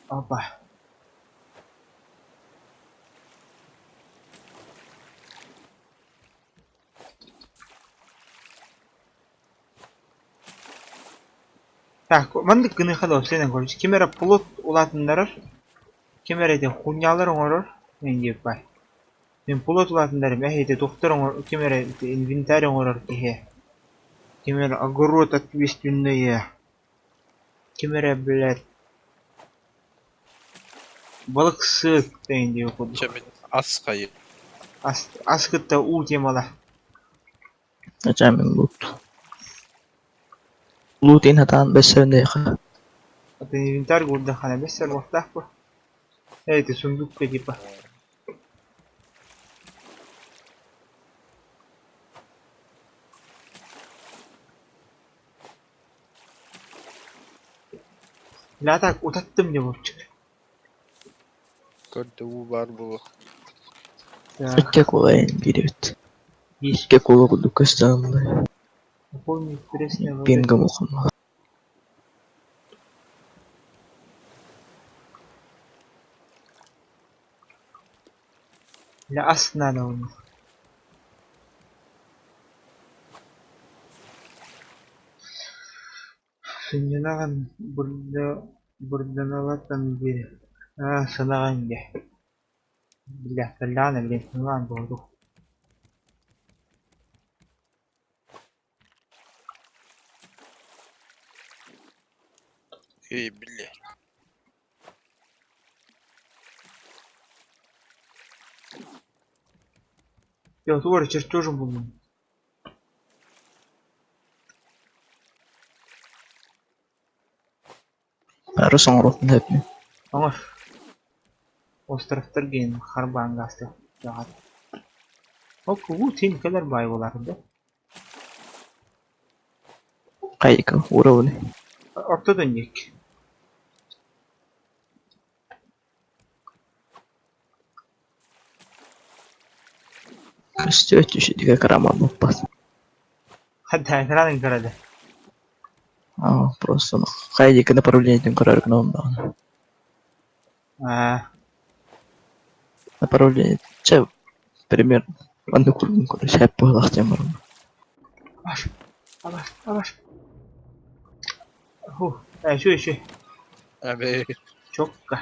Опа. Так, маннык гыныха да сенен короче. Ким эрэ плот улаатыннарар, ким эрэ ити хуйнялар оҥорор, мин диэбит бай. Мин плот улаатыннарым, эһиги тухтар оҥор, ким эрэ ити инвентарь оҥорор киһи. Ким эрэ огород ответственные. Ким эрэ, блядь, балыксыт деген диэбит курдук. Чэ, мин ас хайы. Ас, ас кытта уу темала. Ачаамин лут. Лут иин хатаан бэссэрнээхэ. Это инвентарь гурдахана бэссэр уохтаах бу. Э, это сундукка типа. Ла так утаттым не вовчик. Көрдө уу баар буолуо. Так, Икки кула иин биирбит. есть. Икки кула курдук көстөн Наполнить пресной водой. пингом ухам. Для ас надо у них. Сынньанаҕын бурда бурданалатан биэр аа сынаҕын дьэ Бля, кэллэҕинэ блин, ылаан буолуох. Эй, блядь. Я тугу чертежу буллум. Парус оҥоруохпун сөп Оҥор. Островтар диэн харбаан гаастыах Ол кулуу син кэлэр баай буолаар да. Хайка уровни. Ортодон диэки. Көстүө түшүтүгэ карама баппас. Хадда экранын көрөдө. Аа, просто хайа диэки направлениетин көрөр гына ондаҕына. Аа, Направление. Чэ, примерно. Манна курдук көрө сэп буолах диэн баран. Абаш, абаш, абаш. Ху, э, шү, шү. Абе. Чокка.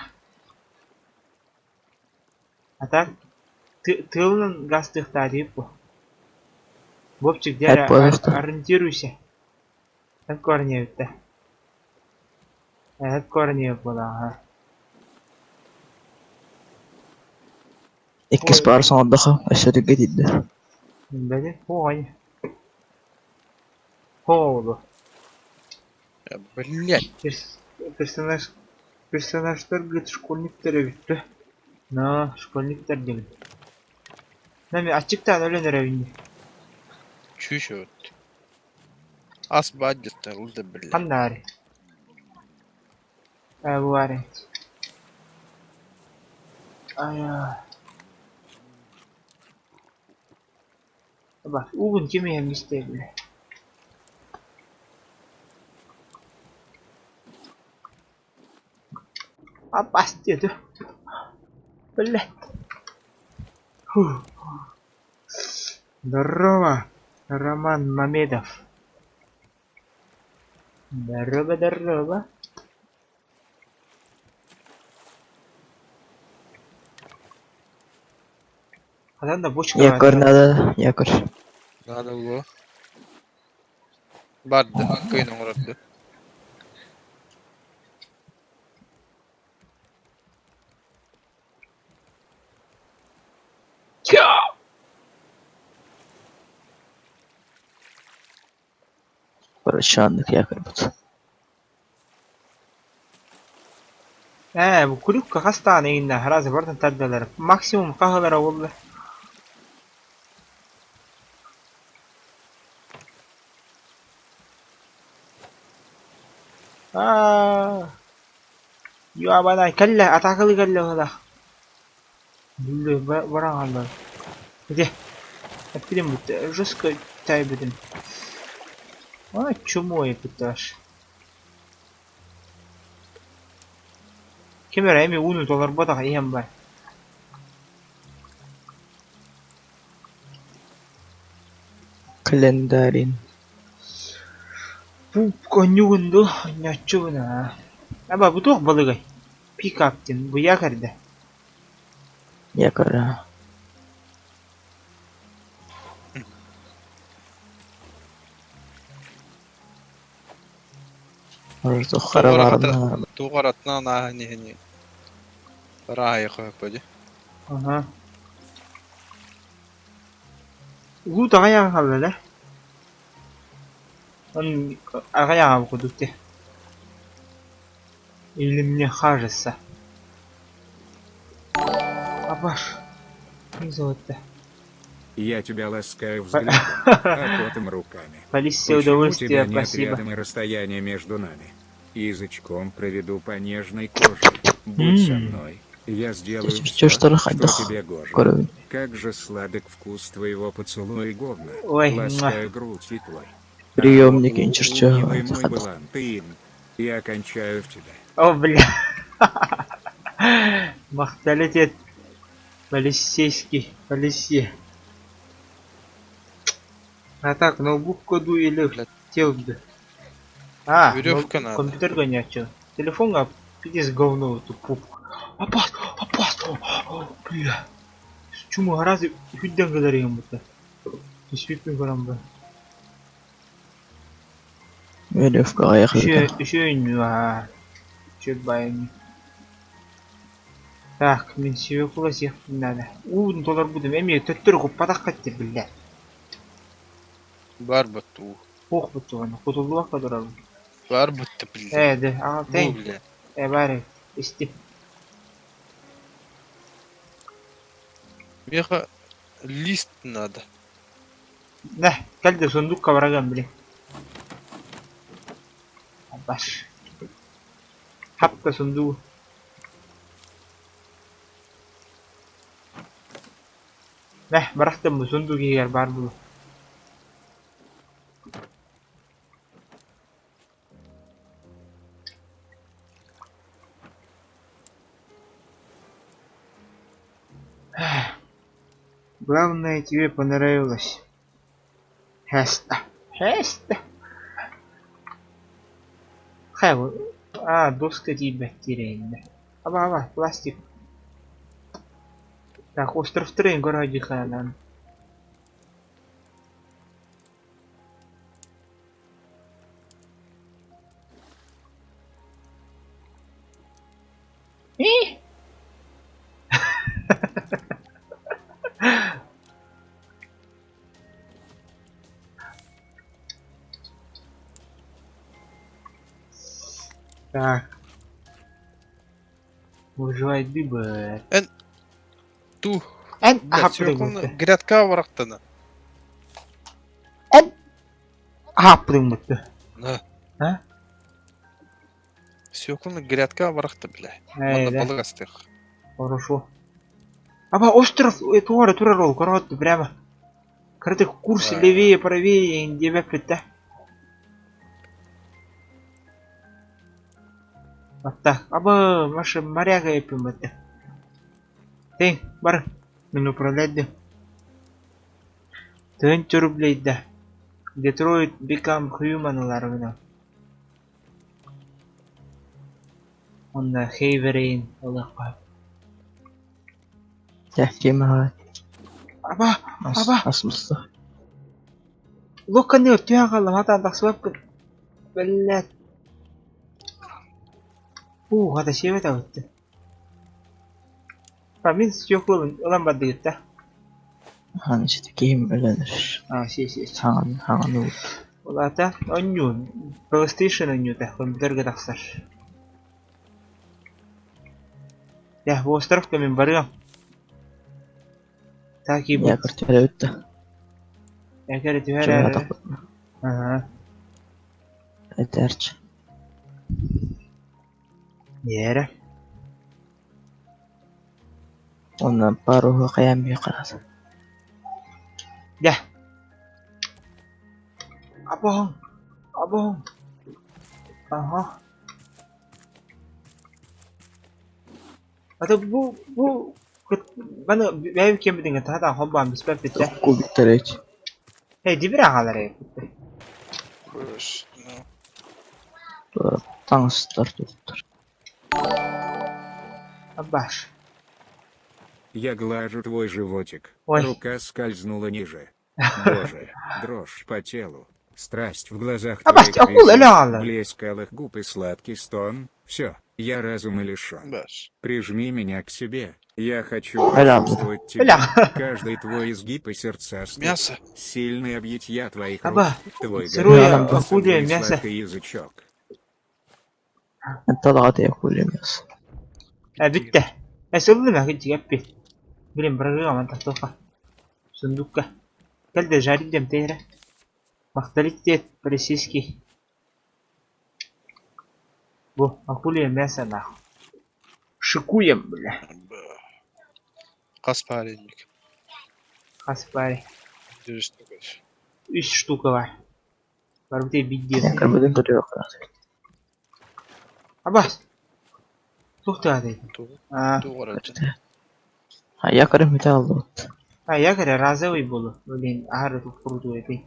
А так, тылынан газ тыахтаа диэбит бу. Вовчик, Эп дьэ буолуохта. ориентируйся. Эп корнеевиттэ. Эп корнеев буолааҕа. Иккис Ой. паар саҥардаха, өссө түргэ тиийдэ. Бэли, хуой. Хоолу. Блять. Персонаж персонажтар говорит, школьниктар эбит Но школьниктар диэн. Нами аччыктаан өлөн эрэбин Чүш өт. Ас баадьыттар ылда блять. Ханнаары. Э, бу Ая. Бak, угун ким иһэн бile. Апас диэтэ. Блять. Фу. Здорово, Роман Мамедов. Здорово, здорово. Ханан да бочка Якорь надо, якорь. Надо было. Барды, кыйын оҥорорду. Короче, аннык якорь бут. Ээ, бу күлүккэ хас даҕаны иҥиннэ араас барытын тардаллар, максимум хаһалара буолла Аа, Юабанай кэллэ, атаакалыы кэллэ быһыылаах. Бүллү баран хаалла. Ити, эппитим бүттэ, жестко таайбытым. А, чмо эппитташ. Ким эрэ эми ууну толорботох иһэн бар. Календарин. Пупка онньугун дуу, онньооччубун аа. Аба бу туох балыгай? Пикап диэн бу якорь Якорь. а. Может, хараварна. Туох аратынан ааһан иһини. Ыраайы дии. Ага. Уу таҕайаҕа хаалла да? Он аҕайаҕа курдук дии. Или мне кажется. Апаш. Не золото. Я тебя ласкаю взглядом, а потом руками. Полиция Почему удовольствия, тебя нет спасибо. рядом и расстояние между нами? Язычком проведу по нежной коже. Будь со М. мной. Я сделаю Чё- все, чё ж ты что ходох? тебе гоже. Көрөбүн. Как же сладок вкус твоего поцелуя и говна. Ой, муа. Ласкаю грудь и твой. Приемник А, инчерче. Милый мой балан, ты им. Я кончаю в тебя. О, бля. Махталетет. Полицейский. Полиция. А так, ноутбук коду или Блядь. хотел бы. А, Веревка надо. компьютер гонячего. Телефон, а пиздец говно эту пупку. Опасно, опасно. О, бля. Чуму гораздо хүдден кылар будто. Түспүппүн көрөн бу. Веревка аякырда. Еще, еще а. Че байым. Так, мин свекла сиэхпин надо. Уун доллар будем. Эми төттөр куппатах катты бля. Бар батту. Ох бутуганы. Кутуллубакка турабын. Бар бутты блядь. Э, да, ага, Бу тень. блядь. Э, бары. Исти. Меха лист надо. Да, кэлде сундукка бараган бля. Баш. Хапта сундуу. Мэ, барахтан бу сундук иһигэр баар буолуо. Главное, тебе понравилось. Хэстэ. Хэстэ. Хайа, а, доска тиийбэт тирэйиннэ. Аба, аба, пластик. Так, остров Трейн городе ханан. И? Так. Выживай дыбы. Эн ту Эн блядь, аһаппытыҥ свекланы грядка барахтана. Эн аһаппытыҥ На. А? Свекланы грядка барахта, бля. Ээ, Манна да. балык астыах. Хорошо. Аба, остров туора турар ол, коротко, прямо. Кырдык курс левее, правее, диэбэппит да. Атта, аба, Маша, моряга эппин батта. Тей, бар, мен управлять да. Тыһыынча рублей да. Детройт Become Human ыларбына. Онно Хейверейн ылыахха. Дьэ, ким аҕай Аба, ас аба, ас буста. локканы түһэн хааллым, хатаан тахсыбаппын. Бэллээт. Уу, хата сиэбэт абытты. А мин стеклобун ылан бардыгыт да. Хаан сити киһим өлөнөр. А, си, си, си. Хаҥан хаҥан уут. Ол аата оонньуу, PlayStation оонньуута, компьютерга тахсар. Дьэ, островка мин барыам. Так и Я быть. көртөрөбүт да. Эгэ түһэр Чугаһа эрэ. тахпытына. Аха. Этэрч. Иэрэ. Онно паруһу хайаан биһиэхэ Дьэ. Абоһоҥ. Абоһоҥ. Аха. Ата бу бу маны бэйэм киэммитин таһатаан холбоон бүспэппит да. Кубиктарыч. Эй, дибир аҕалар эбиппит. Быш, ну. Таҥастар туттар. Абаш. Я глажу твой животик. Ой. Рука скользнула ниже. Боже, дрожь по телу. Страсть в глазах Абаш, твоих акула ресниц, ляла. блеск алых губ и сладкий стон. Все, я разума лишен. Баш. Прижми меня к себе. Я хочу Ля. почувствовать тебя. Ля. Каждый твой изгиб и сердца стук. Мясо. Сильные объятия твоих рук. Аба, Твой сырое горячий акулье поцелуй и мясо. сладкий язычок. Талаҕа акулье мясо. Э, бүттэ. Э, сыллым кэппит. Блин, бырагыга тахтоха. Сундукка. Кэл жарить дем тейре. Авторитет полицейский. Бу, акулье мясо нахуй. Шикуем, бля. Хас паренник. Хас пари. Держи штука. Үс штука бар. Барбыты бидде. Көрбөтүн көрүөх. Абас. Тухта Ту. А, Ту город. А я көрүм бүтэ аллыбыт. а я говорю, разовый был. Блин, ары тут крутой ты.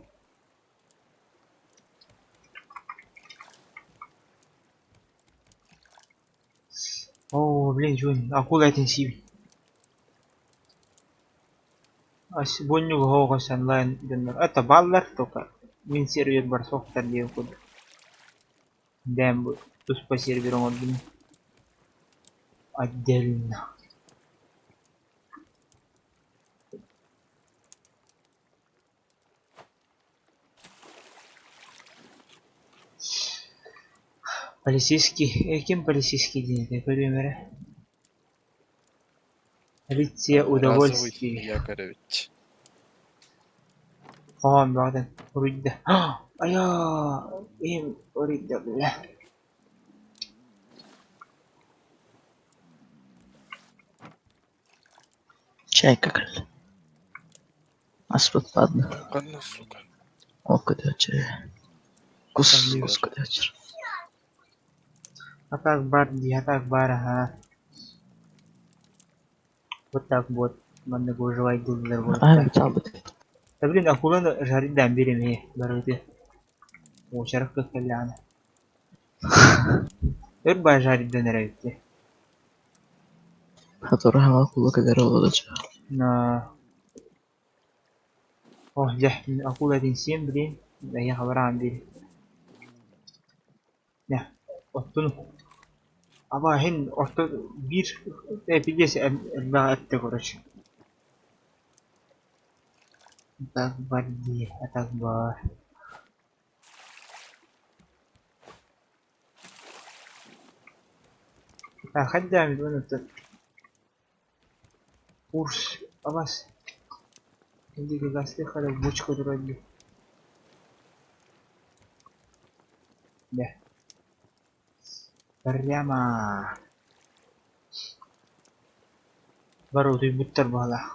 О, блин, Жун, акула этин сиби. Ас боннюг хоогос онлайн дэннэр. Это баллар только. Мин сервер бар соқтар диэн курдук. Дэм бу туспа сервер оҥордум. Отдельно. Полицейский. Э, ким полицейский диэн этэ көрүөм эрэ. Полиция Разовый удовольствий. Яковлевич. Хоһоон баҕатан уруйда. Айаа, им уруйда бля. Чайка кэллэ. Аспыт баадна. Ханна, сука? Ол көтөөччү. Кус, кус көтөөччү. А так бар дии, а так бар, ага. Вот так вот. Маннык выживайдыыллар Аа буолуохтаах. бүтэ албыт. Да блин, акуланы жарить биэримиэ барыты. Уочарак кэллэҕинэ. Өр баа жарить эрэбит дии. Сотору хаҥа акула кэлэр олордо. На. О, дьэ, мин акула этин сиэм блин. Эйиэхэ бараан биэри. Нэ, оттун аба иһин орто биир эпидес элбэх эттэ короче. Так бар дии, а так бар. Хайдаан билбэн Курс абас Индигиластыы хара бочка турар дии. Дэ. Прямо. Бары утуйбуттар баҕалаах.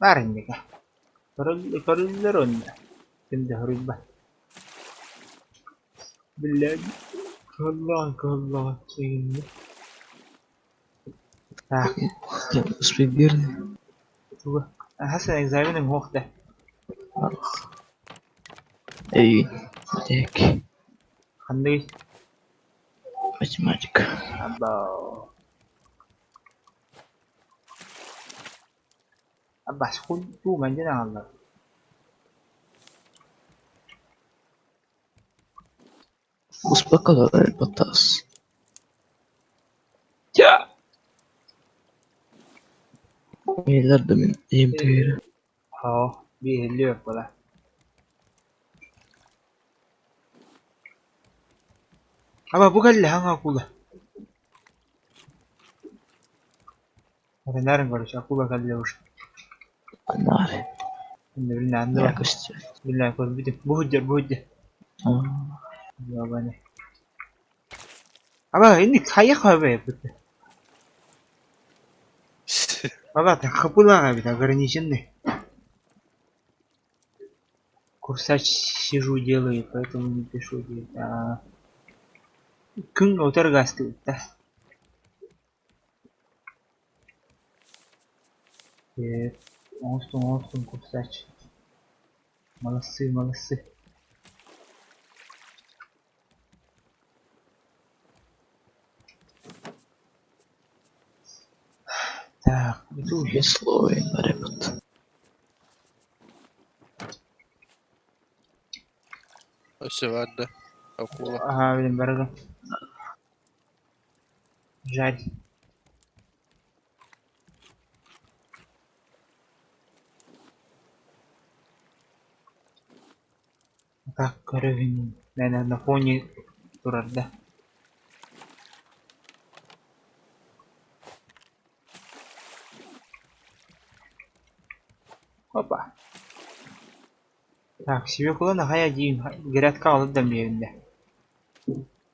Баар инники. Көрүллэр уонна ким да хоруйбат. Биллэн кыһаллаҕын кыһаллаҕын эҥиннэ. Так. Успей верный. Туга? Хас экзаменым суох да. Эй, так. Ханныгый? Математика. Абаа. Абас туу манньан аҕаллар. Успокоил батас. Миллиард мин эмтиир. Оо, биэһиллиэ буола. Аба бу кэллэ хаҥа акула. Этэнээрин короче, акула кэллэ уже. Анаар. Билинэ анды Көстө. Билинэ көрбүтүм. Бу сылдьар, бу сылдьар. Ебаный. Аба инник хайах бит. Аба хапылаға бит ограниченный. Курсач сижу делаю, поэтому не пишу говорит. А күн утаргасты да. Оҥостуҥ, оҥостуҥ курсач. Молодцы, молодцы. Так, иду. Весло баребут. Өссө баар да? Акула. Ага, блин, барыгым. Жарь. Так, көрөбүн. Наверное, на фоне турар да. Опа. Так, свекла нахая диин грядка алып да миэбинде.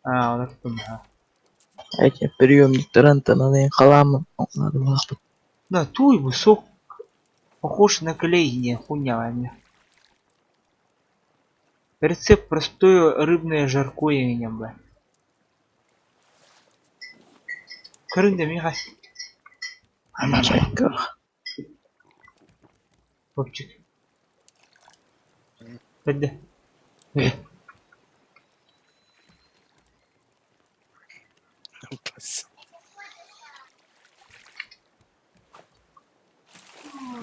А, олортум ха. Эти приемниктарын тананы халамын. Надо было. Да, туй бы сок похож на клей, не хуйня вами. Рецепт простое рыбное жаркое меня бы. Көрүндө миха. Чайка. Хлопчик. Бэдде. Бас.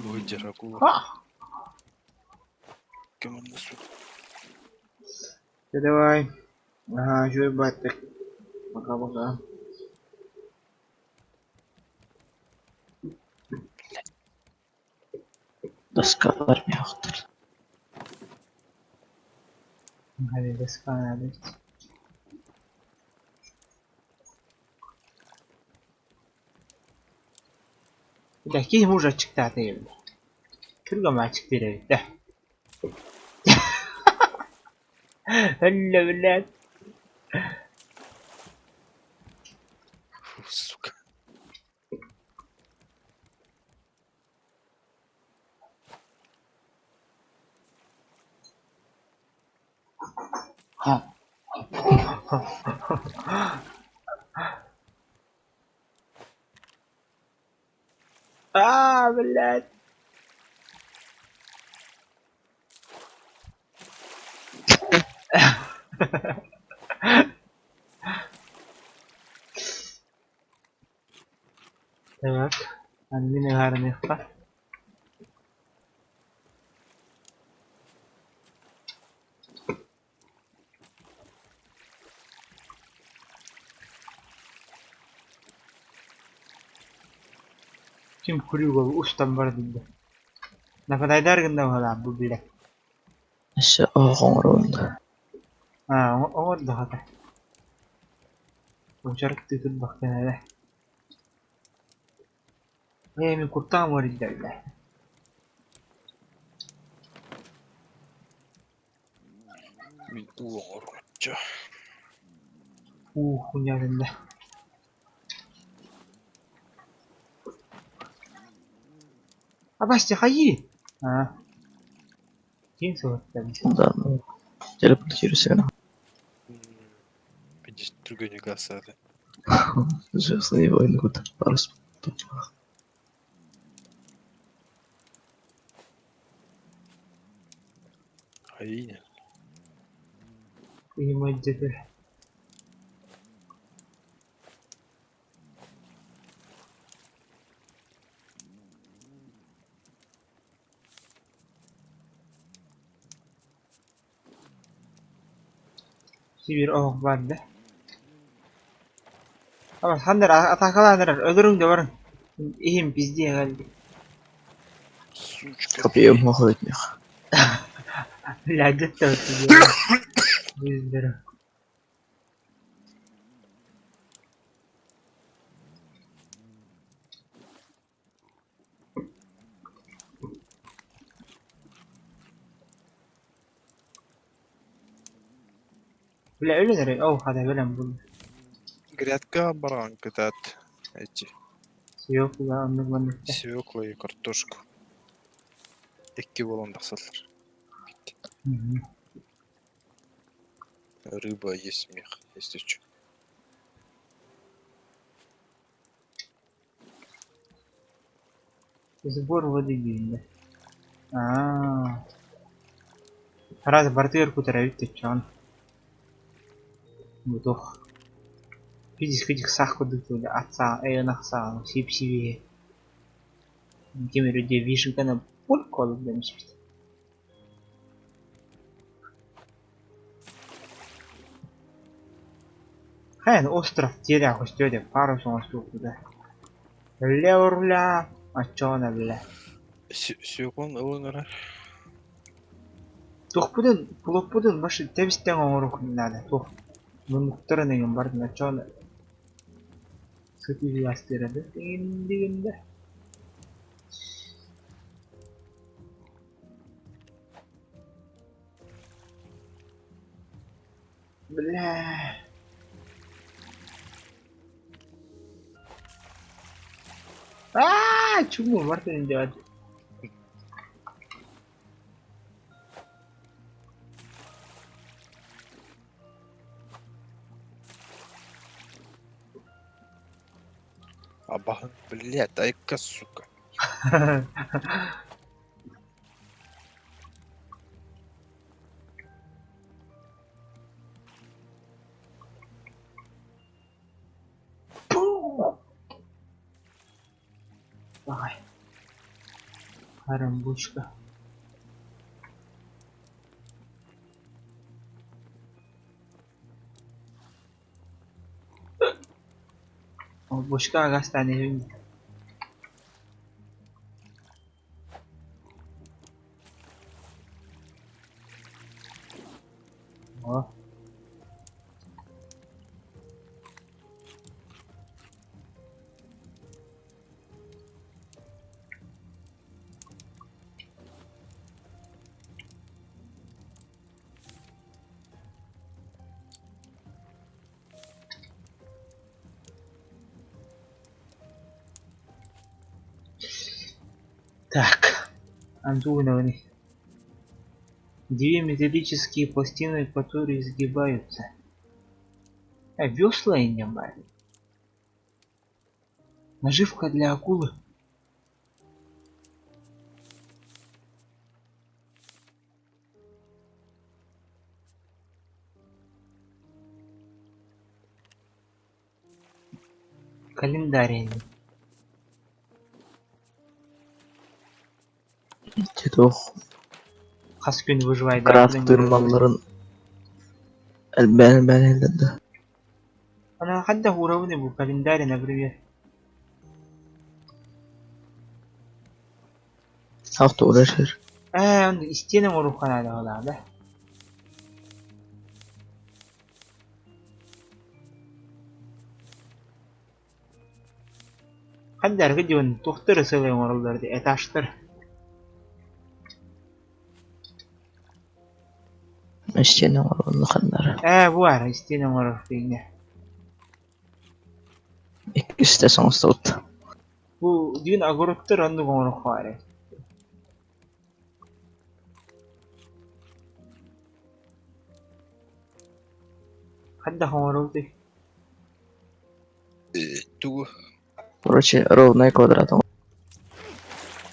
Бу сылдьар акула. А! Ким онно сука? Да давай. Ага, жой баттык. Пока-пока. Доскалар мягтыр. Hadi доска надо. Да, киһи мужа аччыктаата эбит. Түргэн аччыктыыр эбит да. Өллө блядь. Аа, блядь. Так, аны мин ыһаарыныахха. Ким Крюгов устан барда. Нападайдар гынна баһылаах бу билэ. Өссө оһох оҥоробун да. Аа, оҥордо хата. Учарык тыытырбахтан эрэ. Ээ, мин куртаҕым ыарыйда бile. Мин уу оҥороччу. Уу, хуйня Абасти хайыы? Аа. Ким суоттан? Да, ну, телепортируйся. Видишь, другой не глаза. Звездные войны куда парус. Хайыня. Инимайдыгы. Сибир оһох баар да. Абас ханнар атаакалаан эрэр өлөрүҥ да барыҥ. Иһим пиздиэ кэлди. Сучка. Копьем уходит мех. Блядь, это Выздоров. Бля, өлөн эрэр. Оо, хата өлөн булла. Грядка баран кытат. Эти Свекла оннук маннык. свекла и картошку. Икки буолан тахсаллар. Рыба есть мех, если чё. Сбор воды диэн. Аа. Араас барытыгар кутар эбит чон. Бутух. Физик физик сах курдук тула ат саа ынах саа сип-сибиэ. Ким эрэ вишенканы пульк олук дэмиспит. Хайан остров тиэрэ көстүө деп парус оҥостуохпута. Өллө оччоҕуна бile. Свеклан ылан эрэр. Туохпутун, плоппутун башы тэбистэҥ оҥоруохпун наада туох муннуктарын эҥин бардын оччоҕуна сытыылаастыырады дигин да. Бля. Аа, чуму Мартин делать. Абаһын, блядь, айка, сука. Давай. Карамбучка. О, бочка гастане. О. Так, Антоновны. Две металлические пластины, которые изгибаются. Весла инньэ баар. Наживка для акулы. Календарь инньэ. Ити туох Хас күн выживайдаабытын крафтыыр көрөрбүт. малларын элбээн элбээн иһэллэр да. Ана хайдах уурабыный бу календарь, например? Автоура сир. Ээ, онно истиэнэ оҥоруохха наада да? Хайдарга диэн туохтары сылай оҥороллор дии этажтар. Истиэнэ оҥоруонну ханнара. Ээ, бу баар истиэнэ оҥорор фигня. Иккис тэс оҥостубут. Бу дьиҥ огородтар оннук оҥоруохха баар Хайдах оҥоробутуй? Тугу? Короче, ровная квадрат.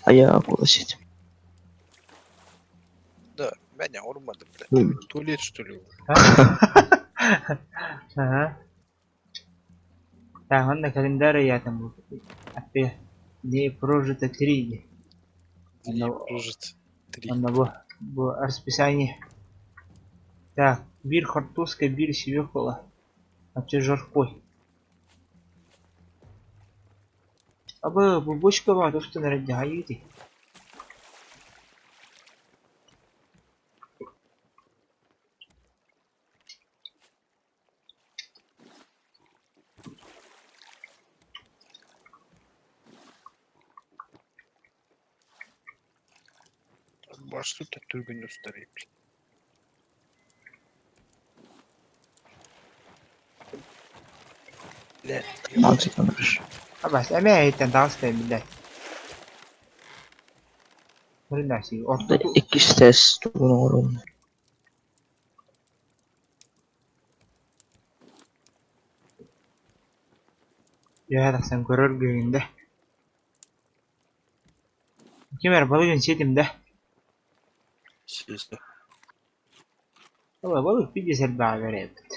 А я акула сеть. Да, меня урмады, блядь. Туалет, что ли? Ага. Так, онно календарь ыйаатым бу. Аппе не прожито три. Дней прожито три. Онно бу расписание. Так, биир хортуоска, биир свекла. Оччо жаркой. Абы бу бочка баар устун эрэ дьаһайыы Баш тут түргэн устарый, блядь. Блядь, Мальчик наш. Абас эмиэ иһиттэн таҕыста биллэр. Көрүнээси ортоту Иккис тэс тугун оҥоруон. Үөһэ тахсан көрөр гыһын да. Ким эрэ балыгын сиэтим да. Съесть. Ала балык пиздец элбэҕи бэрээбит.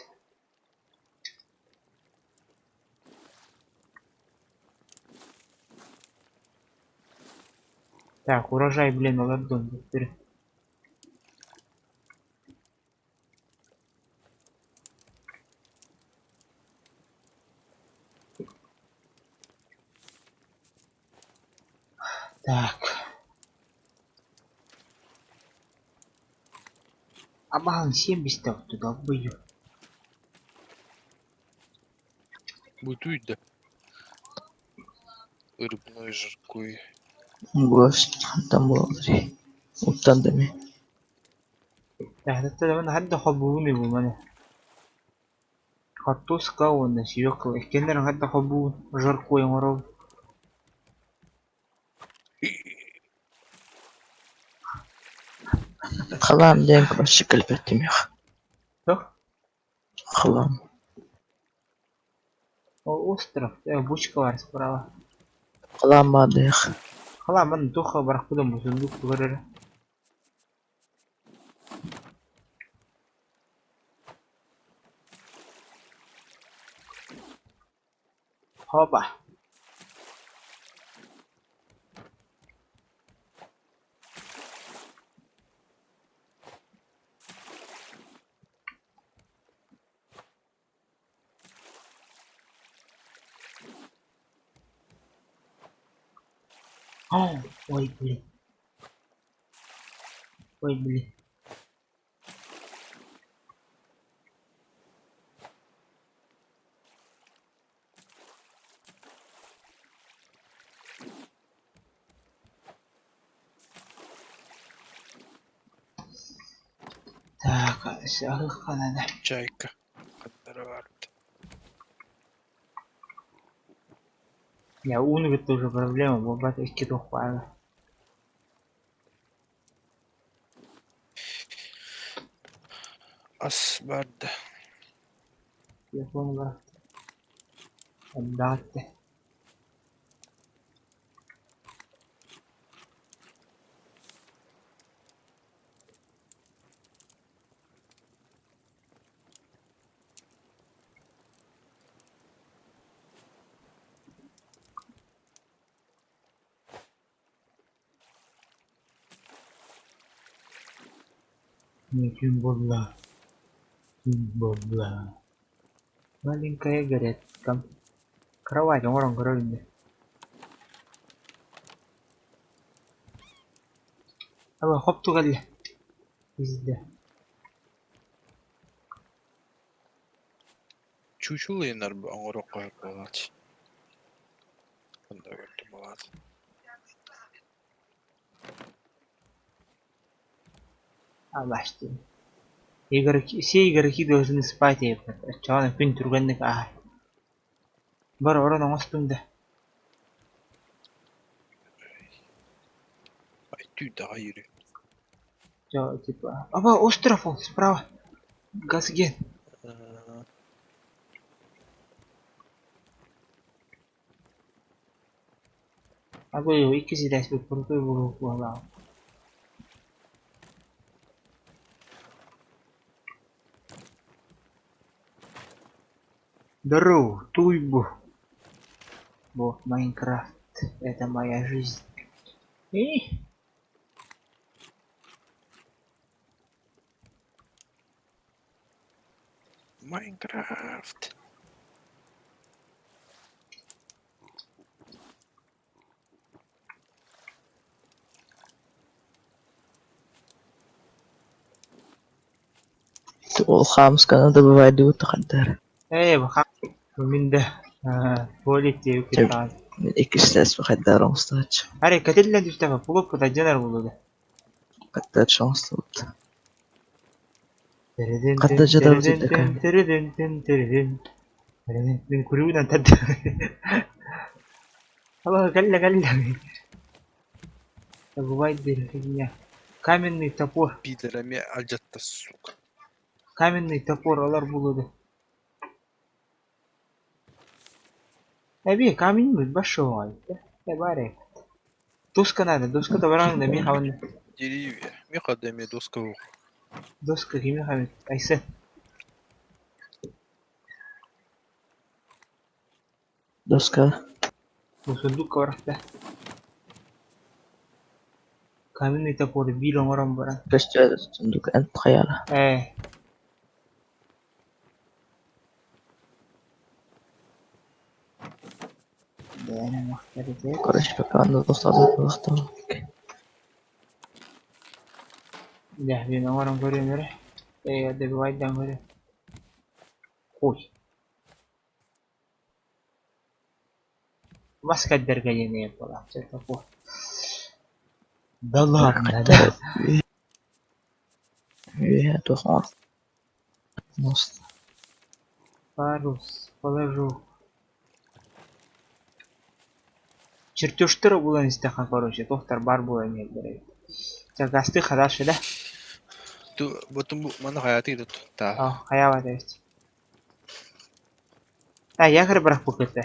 Так, урожай, блин, олордун бүттүр. Так. Абаһын сиэн бистэ долбуйу. Бутуй да. Рыбной жаркой. Гость там буолар. Уттан да ми. Так, хадда холбуугун бу маны. Хортуоска уонна свекла иккиэннэрин хайдах холбуугун жаркой оҥоробун. Халаам диэн короче кэлбэттим Туох? Халаам. Ол остров, бочка баар справа. Халаам баадыах. Халаам манна туохха барахпытын бу сундук тугар эрэ. Хопа. О, ой, блин. Ой, блин. Так, надо. Чайка. Ханнара Я ууну кытта уже проблема буолбат икки туох баара. Ас баарда. Телефон бар. Элбэх этэ. Күн буолла, күн буолла. Маленькая грядка. Кровать оҥорон көрөр ини. Аба хоп кэллэ. Пизде. Чучулайынар оҥоруохха сөп буолааччы. Онно көрдүм буолаат. Алаштын. Игроки, все игроки должны спать оччоҕуна күн түргэнник ааһар. Бар орон оҥостуҥ да. Ай түүндэҕэ yürü. Чё, типа, аба, остров он справа. Газген. Абы иккис этээспит крутой буолуох. Здорово, туйбу. Бо, Майнкрафт, это моя жизнь. И Майнкрафт. Ол хаамысканы добывайдыы тахардар. Эй, мин да туалет диэбит. Мин иккис этээс хайдар оҥостооччу. Арай кэтиллэн түстэххэ пулук кытайдьанар буолуо. Хатта оҥостубут. Хатта дьадабыт Мин күлүүнэн тарда. Алла кэллэ кэллэ. Добывай диир фигня. Каменный топор. Пидор эмиэ алдьатта сука. Каменный топор алар буолуо. Эбии камень большой. Э, Доска надо, доска добран да ми хаван. Деревья. Миэхэ да эмиэ доска суох. Доска кими хаван. Айса. Доска. Бу сундук барахта. Каменный топор биир оҥорон баран. Көстө сундук эн хайала. Э. Короче, пока аны доскада буолуохтаах. Дьэ, мин оҥорон көрүөм эрэ. Э, добивайдаан көрүөм. Хуй. Мас кэрдэргэ диэн буолааччы топор. Да ладно, да. Үөһэ туох оҥор. Мост. Парус, положу. Чертежтары булан истэххэ короче, туохтар баар буолан иһэллэр эбит. Чэ, гастыы дальше да? Ту ботун бу маны хайаатый да та. А, хайаабат эбит. А, якорь бырахпыккыт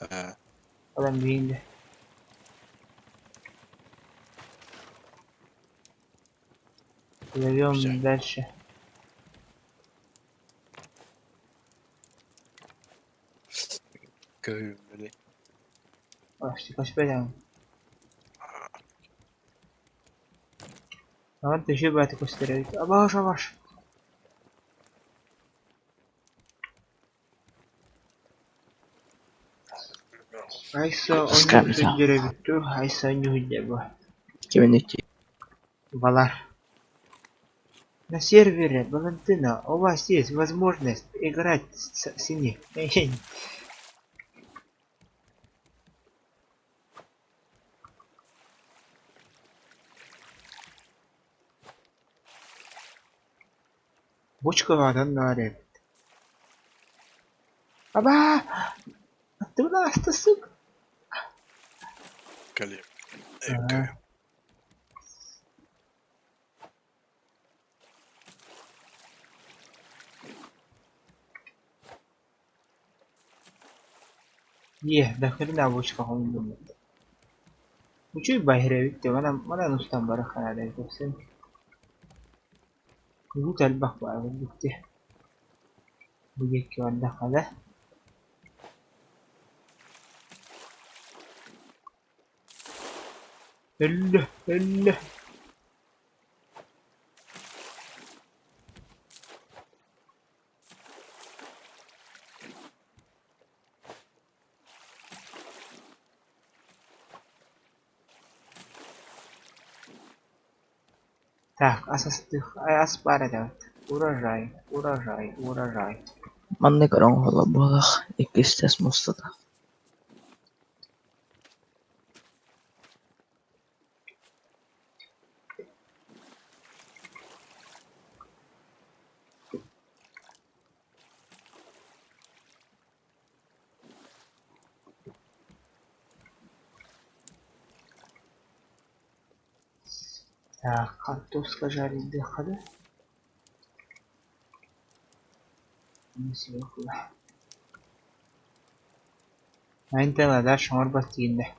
Э, Олон биин Плывем Всё. дальше. Көһүүм били. Көспөтөҥ. Онон төһө бааты көстөр эбит. Абаш, абаш. Айса Скамса. оонньуу эбит дуу, Айса оонньуу сылдьар буо. Киминики. Балар. На сервере Валентина у вас есть возможность играть с, с ним. Бочкаҕа наара эбит. Аба! Аттыбын ааста сука. Кэлиэм. Ага. Е, до хрена бочка хомуйдум. Үчүгэй баһыр эбит дии, манан, манан устан барыахха наада эбит өссө. Угут элбэх баар буолбут дии. Бу диэки бардахха да. Өллө, өллө. Так, ас астыах, ас баар этэбит. Урожай, урожай, урожай. Маннык оҥоһуллар буоллах, иккис тэс муостата Так, картошка жарить да? Свекла. Айнтела дальше оҥорбот дииллэр.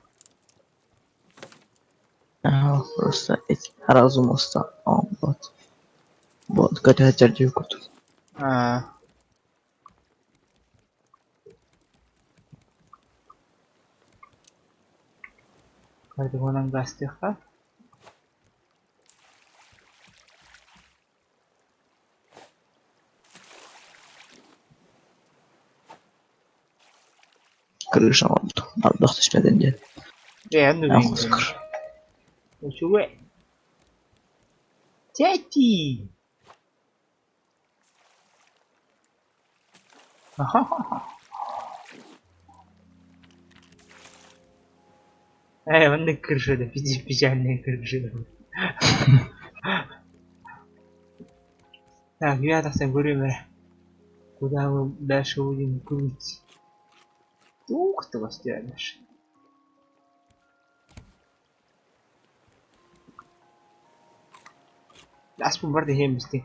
Просто сразу муоста оҥорбот. Вот көтө сылдьар курдук. Аа. Кардигонан гастыахха. Крыша оҥорбут. Ардах түспэтин диэн. Ээ, оннук Оскар. Үчүгэй. Тетий! Ээ, оннук крыша да печальная крыша. Так, я тахсан көрүөм эрэ. Куда мы дальше будем плыть? Ух ты, бастианаш. Аспын барда иһиэм истиҥ.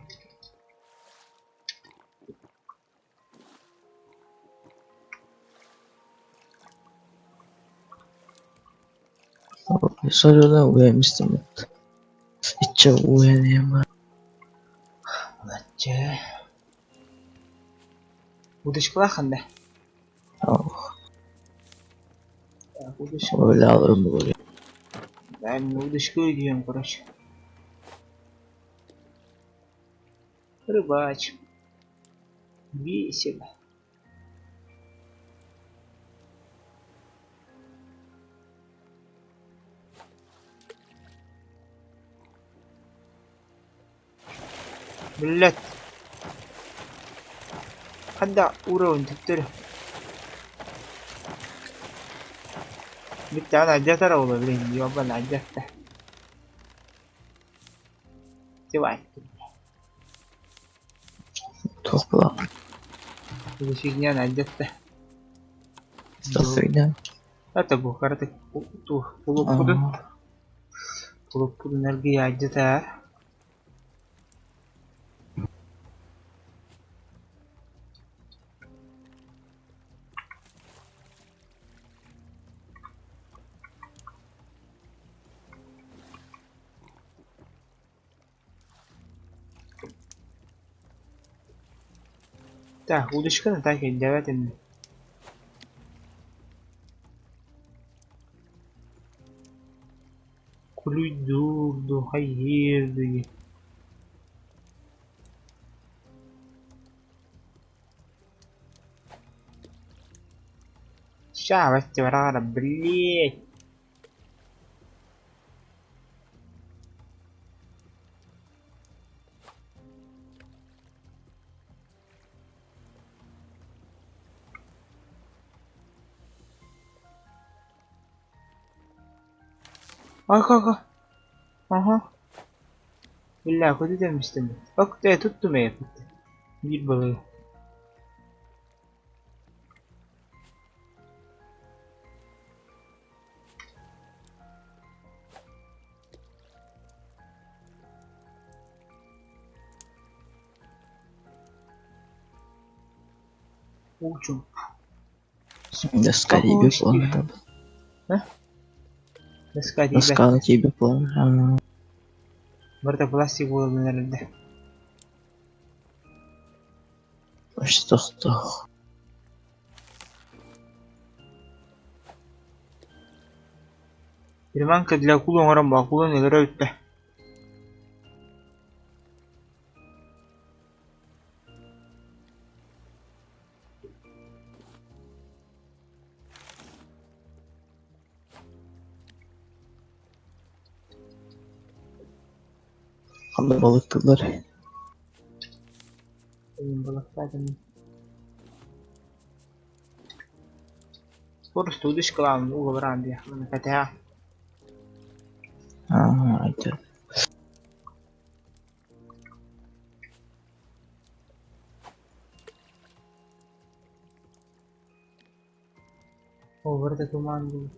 Соруда уйан истиммит. Иччэ уйан иһэн Чэ. Удочкалаах ханна? Ох, Так, удочка. Өлө буолуо. Дай мне удочку идем, короче. Рыбачим. Весело. Блядь. Ханда уровень төттөрү. Бүттэ аны алдьатар оҕолор, блин, ёбан алдьатта. Давай. Туох буолар? Бу фигня алдьатта. Туох фигня? Это бу караты кулуппутун. Кулуппутун эргийэ алдьатар. Так, удочканы так өйдөөбөт инни. Кулуйдуур дуу, хайыыр дуу Ща, блядь. Ага, ага. Бля, көтүтэн истим. Ок, туттум ээ. Биир балыгы. Уу чуҥ. Доска Какого тебе штиха? плана. А? Доска тиийбэт. Доска тебе плана. Барыта пластик буолан эрэрдэ. Что? Приманка для акулы оҥорон акуланы өлөрө бүттэ. Ханна балыктыыллар? Балыктаатым. Просто удочкалаан ууга бараан диэх кэтэһэ. Аа, это Оо, барыта туман дуу.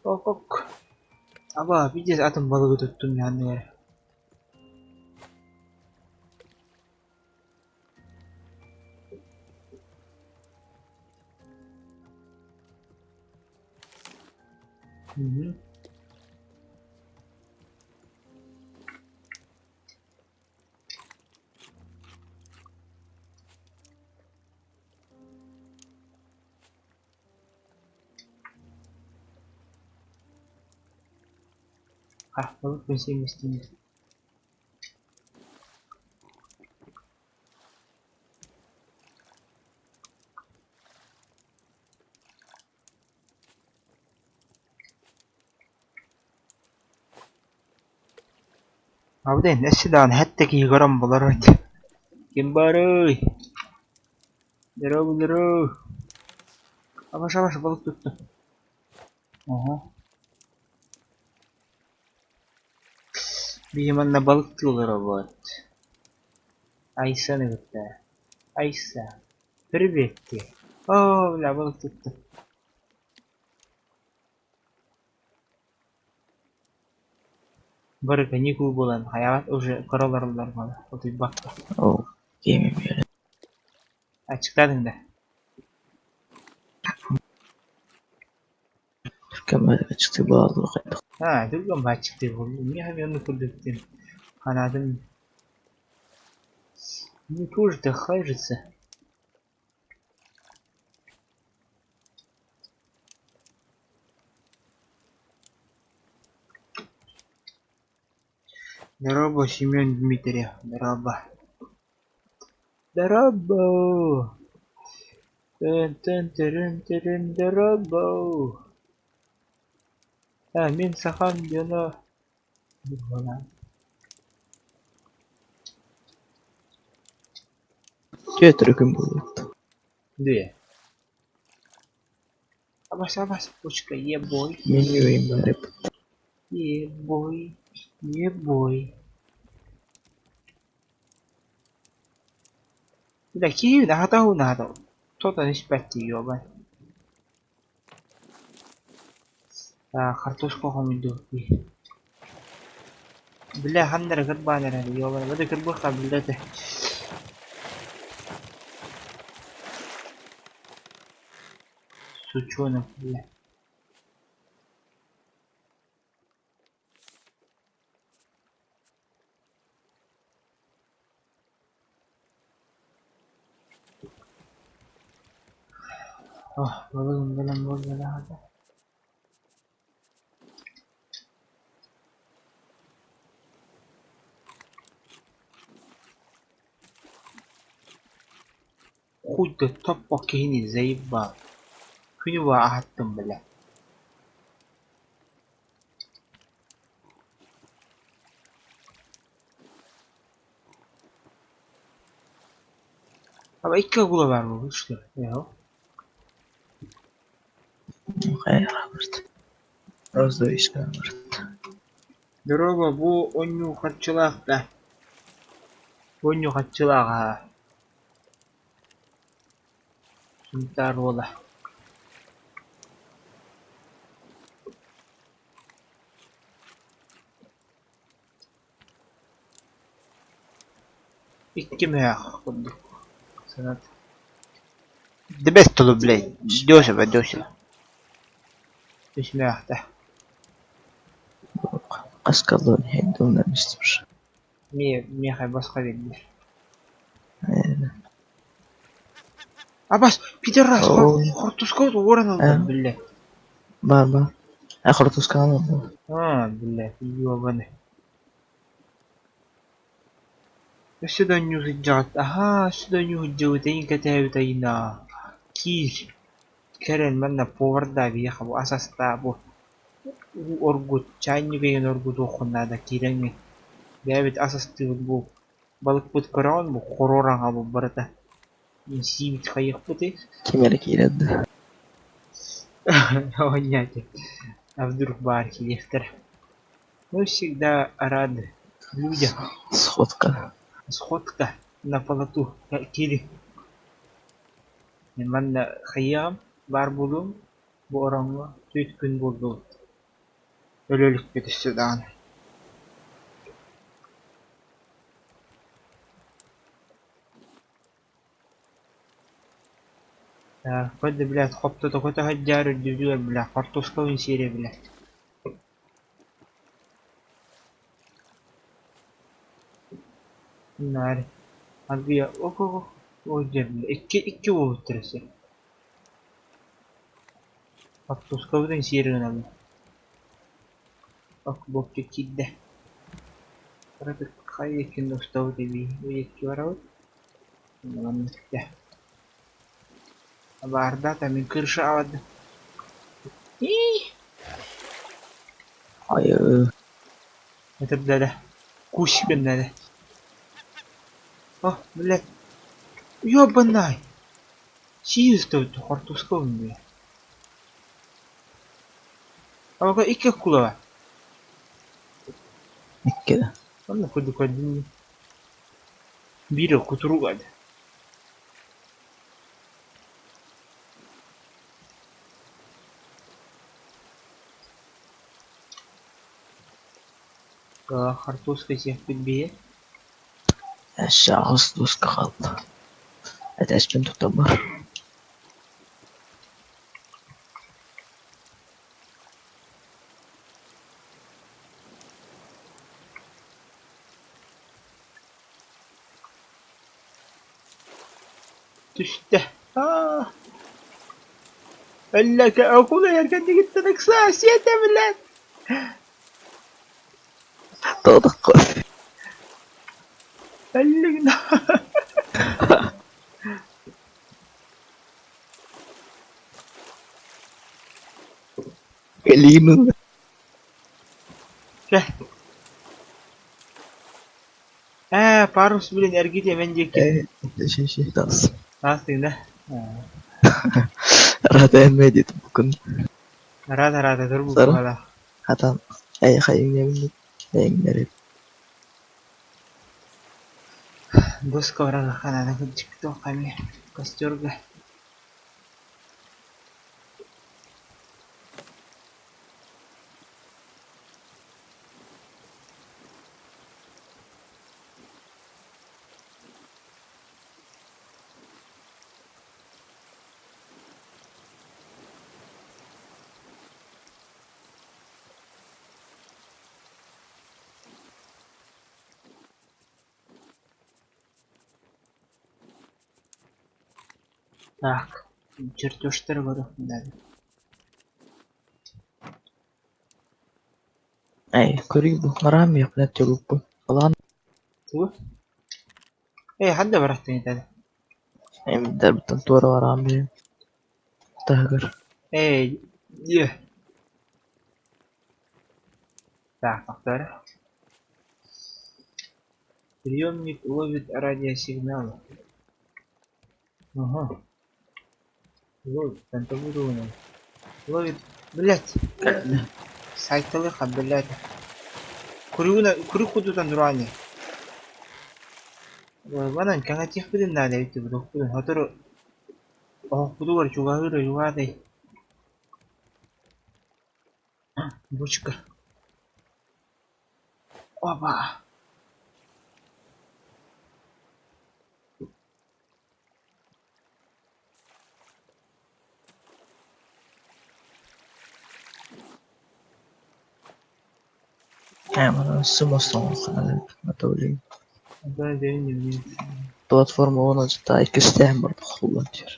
Ок-ок. Аба, пиздец атын балыгы туттум янныгар. Мгм. Ah, balık beseyim istedim. Абден, өссө даҕаны һэттэ киһи көрөн булар эбит. Ким баарый? Здорово, Абаш, абаш, балык туттум. Оһо. Биһи манна балыктыы олоробут. Айсаны кытта. Айса. Привет Оо, бля, балык туттум. Бары каникул буолан, хайаҕат уже кыра олороллор буолар, утуйбакка. Оо, киэҥ биэрэ. Аччыктаатыҥ да? Түргэн аччыктыы буолла хайдах. Аа, түргэн бааччыктыы буоллум. Миэхэ эмиэ оннук курдук диэн санаатым. Мне тоже-то кажется. Дорообо, Семен Дмитриев, дорообо. Дорообо! Тын-тын-тырын-тырын, дорообо! Аа, мин сахам дьоно Дьэ түргэн буолбут. Две. Абас, абас, пучка, ебой. Меню имэри Ебой, ебой. Бля, киһи наһата наһата тотон испэт ёбай. Аа, картошка хомуйду. Бля, ханна эрэ кырбаан эрэр, ёбай. Бада кырбыахха биллэ Сучонок, бля. Ох, балыгым бэлэм буолла даҕаны. Хуй да топпох киһини заебал. Күнү быһа аһаттым, бля. Аба икки акула баар буолбут, что ли? Хайа барт. Розовый барт. Дорообо, бу оонньуу харчылаах да? Бу оонньуу харчылаах аа. Сунтаар уола. Икки мөһөөх курдук санат. Да без толу, блядь, дешево, дешево. Түсмэхтэ. Хаска да иһэн мистер. Миэхэ босхо биэрдилэр. Абас, пидорас, хортуска уоран ылла, биллэ. Бар бар. А хортусканы ылла. А, биллэ, ёбаный. Өссө да онньуу сылдьаҕыт, аһаа, өссө да онньуу сылдьабыт, эйигин кэтээбит айына. Киир, кэлэн манна поварда биһиэхэ бу ас астаа бу уу оргут, чайник эйигин оргутуоххун наада киирэҥҥин. Бэйэбит ас астыыбыт бу балыкпыт көрөҕүн бу хоруораҥ бу барыта. Сиибит хайыахпытый? Ким эрэ киирэр да. Оонньооту. А вдруг баар киириэхтэрэ. Мы всегда рады людям. Сходка. Сходка на плоту киири. Манна хайыаҕым баар буолуом бу ороҥҥо түөрт күн буоллубут. Өлө иликпит өссө даҕаны. Кой да блядь, хоптото көтө сылдьаар үрдүбүтүгэр блядь, хортуоскабын сиэрэ блядь. Наар аргыйа ок-ок ой дьэ икки икки буолбуттар өссө. Хортуоскабытын сиэри гынабын. Ок буопчу киирдэ. Кыратык хайа иккин устабыт эбии икки барабыт. Маннык Баардаата мин крыша аҕалдым. Айыы. Этэрдэрэ кусь гыннара. О, блядь. Ёбаный! Сиистойт хортуска бля. Ага икки кулава. Икки да. Онно курдук көрдүм. Биир кутуруга да. Хортуска сиэхпит биһи. Өссө аҕыс дуоска хаалла. Этээспин тутабар. Түстэ. Аа. Өллөкө окулуйар кэннигиттэн ыксаа сиэтэ билэн. Тоодоххо. Өллүгүн. Кэлиим. Кэ. Ээ, парус билин эргит эмэн диэки. Э, тас. Аас да. Рада медит букун. Рада рада турбу Сара. буhala. Хатан. Эй хайың эңнери. Доска баран ханана кырдьык хами костерга. Так, чертежтары көрүөх надо. Эй, көрүй бу. Марам япнат чолуппун. Алан Тугу? Э, ханна барахтын этэ? эмдер бутан туора барам бир. Тагыр. Эй, е. Так, повторю. Приемник ловит радиосигналы. Ага. Ловит, там Ловит, блять. Сайтылыха, блять. Курюна, курю кудутан руани. Манан каҥатиэхпитин наада эбит дуу, сотору оһохпутугар чугаһыыр чугаатай. Бочка. Опа! Ээ, Онтон этэбин дии. Платформа уонна дьиэтэ иккистээн баран охсуллан түһэр.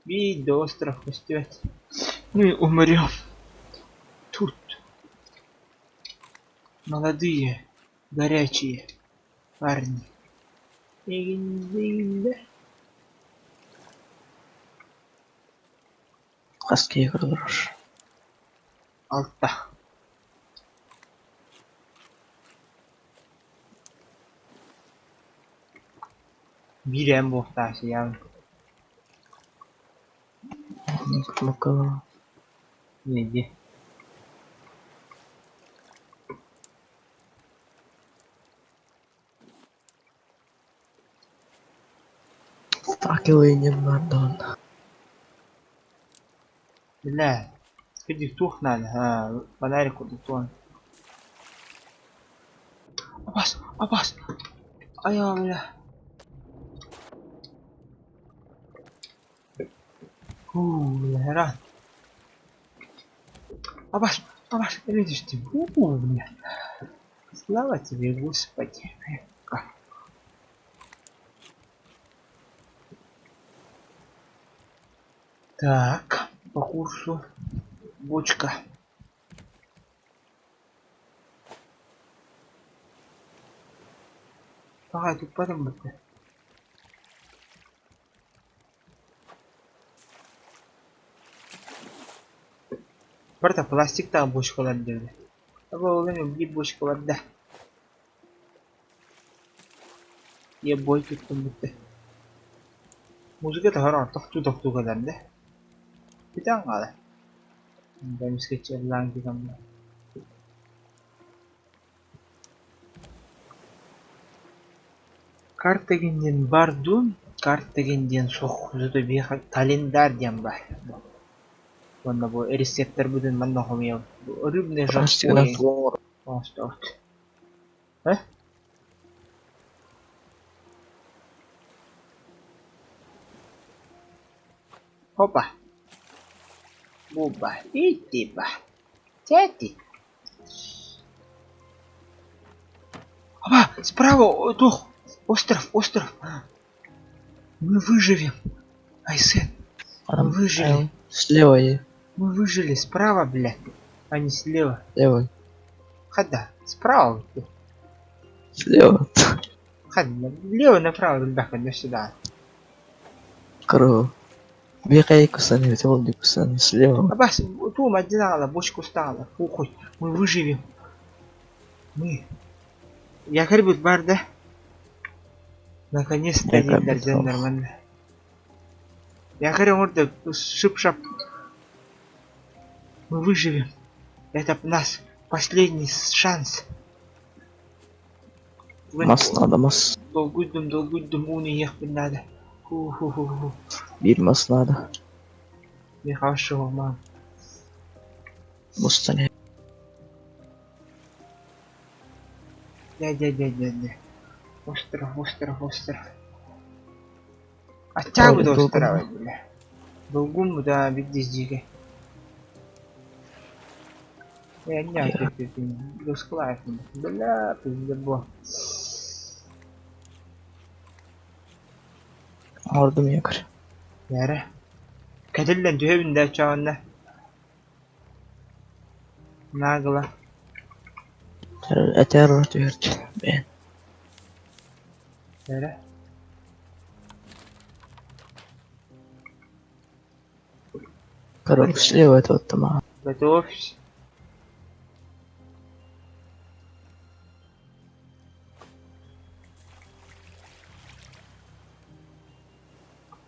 Биир да остров көстүбэт. Мы умрем. Тут. Молодые, горячие парни. Эҥин Хас киһи көрдөрөр. Алта. Биир эн буолтаах сыйаан. Мука Иди. Факелы не надо. Бля, кырдьык туох наада, аа, фонарик курдук туох. Абас, абас! Айаа, бля. Һуу, бля, Абас, абас, эмиэ түстүм. Уу, бля. Слава тебе, Господи. Так, по курсу бочка. Паҕа туппатым бытта. Барыта пластиктаах бочкалар диэбитэ. Аба ол эми биир бочка барда. Ийэ бой туттум бүттэ. Музыка таһар тохтуу-тохтуу кэлэр да. Бүтэн хаалар. Эмискэччи ыллаан киирэн Картагин диэн бар дуу, Картагин диэн суох, зато биһиэхэ календарь диэн баар. Уонна бу рецептэрбитин манна хомуйабыт. Рыбный жаркое оҥостобут. Э? Опа! Буба, итиба, тети. Опа, справа, тух, остров, остров. Мы выживем. Айсен, мы выжили. Слева и Мы выжили справа, блядь, а не слева. слева. Хада, справа. Слева. Хада, влево, направо, ребята, не сюда. Корова. Бегай кусани, вот кусани, слева. Абас, ту мадинала, бочку стала. Похуй, мы выживем. Мы. Якорь бар, да? Наконец-то Якорь дииллэр нормально. Якорь оҥордо шип-шап. Мы выживем. Это наш последний шанс. Мас надо, мас. Долгуйдум, долгуйдум, ууну иһиэхпин надо. Ху-ху-ху-ху. Биир мас надо. Нехорошо, мам. Мустане. Дядя, дядя, дядя. Остров, остров, остров. Оттягивай острова, бля. Долгун, да, видишь, Я не Бля, пиздебо. Оҥордум якорь. Эрэ. Кэтиллэн түһэбин да чаҕынна. Нагло. Этэр түһэрт. Бэйэн. Эрэ. Короче, слева это вот там. Готовься.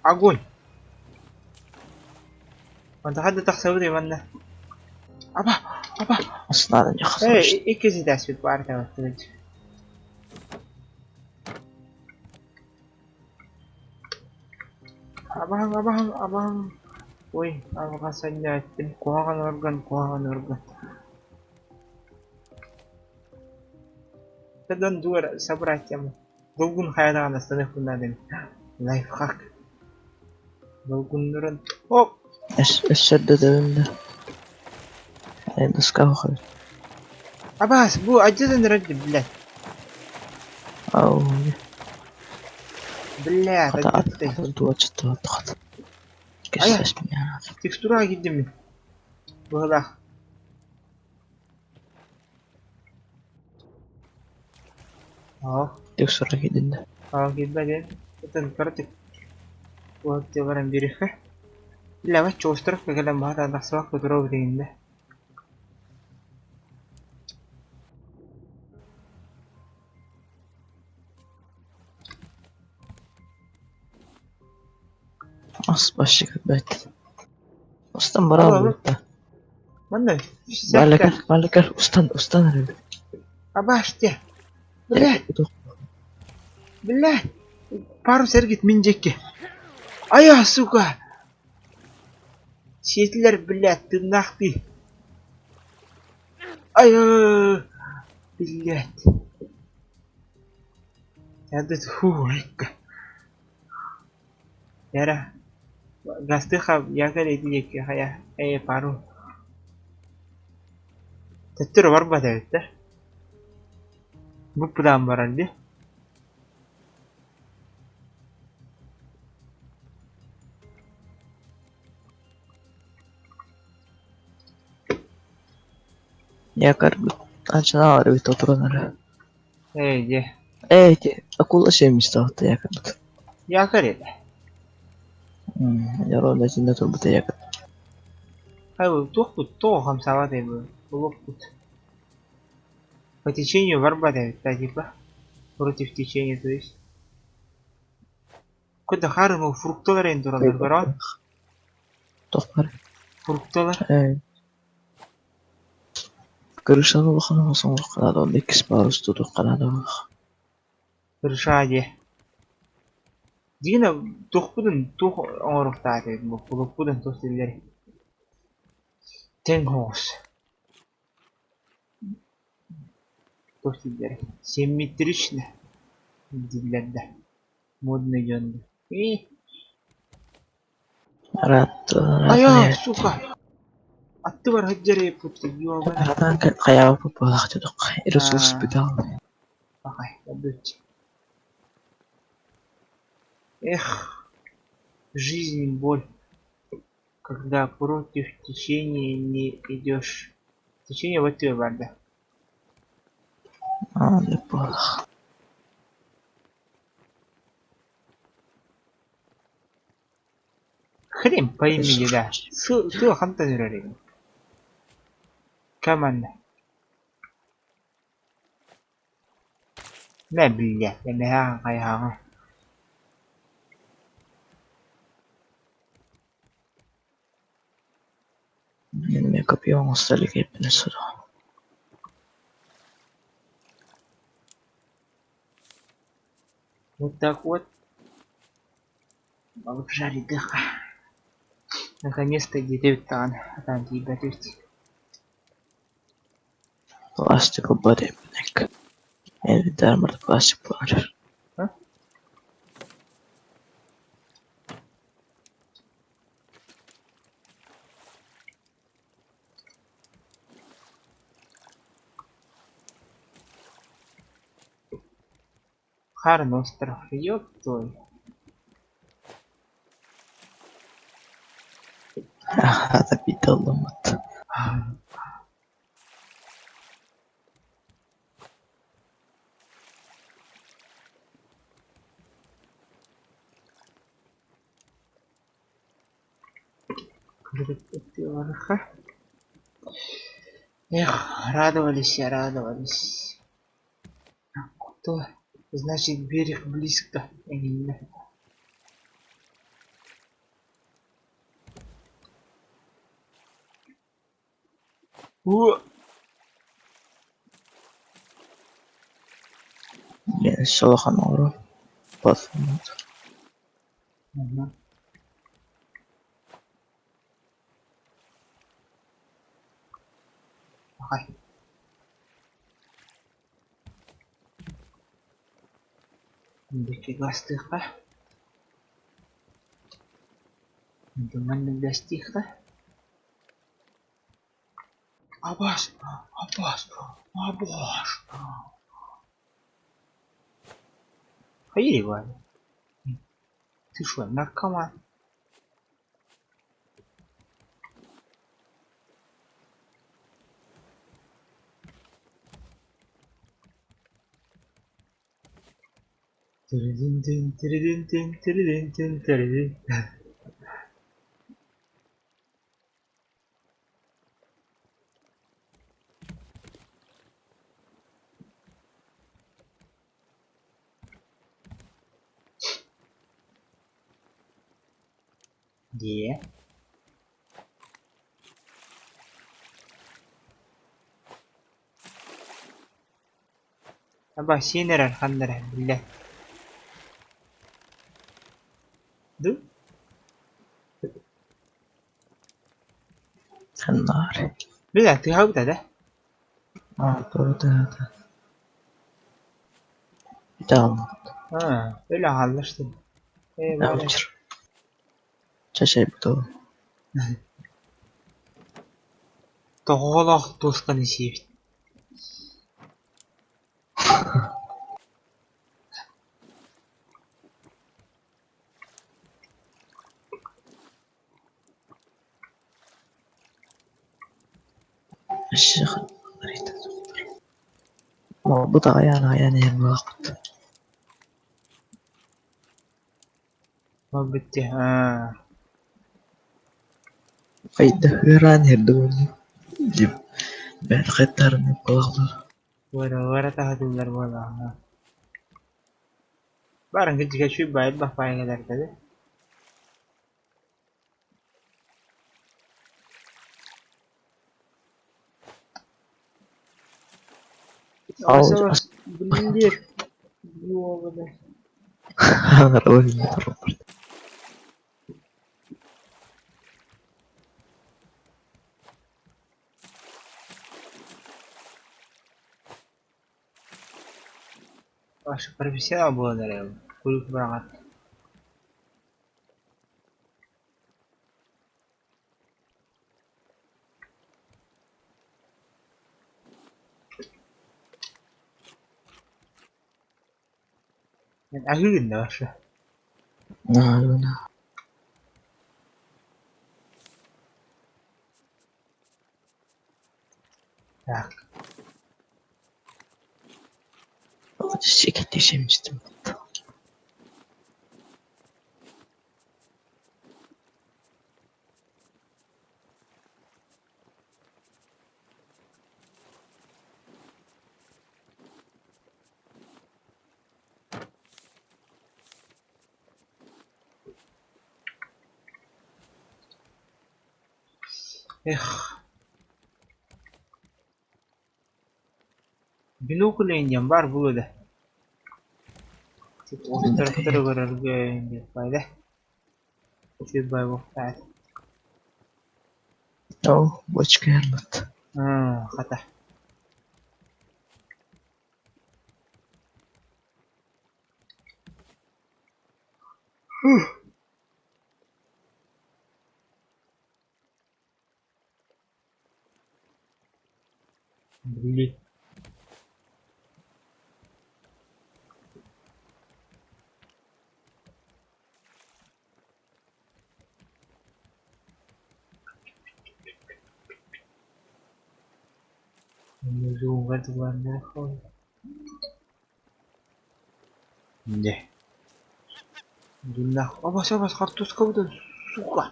Огонь! Онтон тахсабыт манна. Аба, аба. Мас надо, не Эй, иккис этээспит баар таваттыбыт. Абаһаҥ, абаһаҥ, абаһаҥ. Ой, алҕас анньааттым. Куһаҕан орган, куһаҕан орган. Тогда дура собрать тему. Долгун хайадаҕын астаныахпын наада эбит. Лайфхак. Долгуннуран. Оп! Өссө эрдэ төнүннэ. Доска Абаас, бу адьас эрэр блядь. Ау. Блядь, Хата адьас атын туочуттан хата. Айа. Кэстэспин Текстураҕа киирдим мин. Быһылаах. Аа, Текстура киирдиннэ. аа киирбэт Ытан кыратык уһатты баран биэриэххэ. Илэбэт чугастарах кэлэн баһа тахсыбакка турабыт иҥиннэ. Ас башик бэт. Устан баран бутта. Манна Балакар, балакар устан, устан эрэ. Абаште. Бля, бля. Парус эргит мин диэки. Айа, сука! Сиэтилэр, блядь, тыыннаахтыы. Айа, блядь. Этот фу, айка. Яра, гастыха якорь ити диэки хайа, э, пару. Төттөрү барбат эбит да. Бу-быдаан барар дии. Якорь анчанаалар эбит отуран эрэ. Ээ, дьэ. Ээ, ити акула семмистаахта якорбут. Якорь этэ. Дьоруон итиннэ турбута якорь. Хай туохпут тоҕо хамсаабат эбит булуохпут. По течению барбат эбит да типа. Против течения то есть. Куда харым фрукталар эн тураллар көрөҕүн? Туох баар? Фрукталар. Ээ. Крышаны улахан оҥостуохха наада уонна иккис парус тутуохха наада Крыша диэ. Дьиҥинэ туохпутун туох оҥоруохтаах эбит бу булукпутун туох дииллэрий? Тэҥ соҕус. Туох дииллэрий? Симметрично дииллэр да. Модный дьон да. И Айаа, сука! Аттыбар сылдьар эбиппит ёбана. Аратаан хайаабыт буолаах дедох. Ресурс бүтэ Пахай, добыча. Эх, жизнь боль, когда против течения не идешь. Течение вот тебе барда. Аа, буолах. Хрен пойми, да. Сыл хантан үрэр Команда. Мэ биллэ, эмэһэ хайаҕа. Мен копье оҥосто илик эбиппин өссө Вот так вот. Балык жаридыха. Наконец-то диэтэбит даҕаны, атаан тиийбэтибит. Пластик ылбат эбиппин Эбит пластик буолар. А? Харн остров, ёб твою. Хата биир ылламмыт. Эх, радовались, радовались. Кто? Значит, берег близко. Именно. О! Блин, улахан оҥорон. Платформа. Угу. Ага. Нифига. Манна үллэстиэххэ Абаас, абаас, абаас Хайыы Ваня, ты что, наркоман? Тиридин-тин, тиридин-тин, тиридин-тин, тиридин. Диэ Аба сиэн эрэр ханна эрэ биллэ Ду Ханнаар. Бля, тыаһаабыта да? Аа, тыаһаата. Даҕаны. Аа, өлө хааллаштым. Ээ, баар Аучер. Чачайбыт ол. Тоҕоолоох туосканы сиэбит. Буолбут аҕыйаан аҕыйаан иһэр буолуохпут. Буолбут дии, аа. Хайдах ыараан иһэр да буоллун дии бэрт хаттарынып буолаллар. Уора-уора таһытыллар буоллаҕына. Барын кырдьыга үчүгэй баайбах баайгаларда да. Ал Блин, ёбаный. Ваше профессионал буолан эрэбин, куруук быраҕар. Аһыыгын да Ваша? Так. Эх. Бинокль диэн баар буолуо да? Оҕустарыктары көрөргө диэн баайда. Үчүгэй баай буолуохтаах этэ. Ол бочка ярмыт. Хата. Блин. Дьэ. Дуннах абас абас хортуоскабытын сука.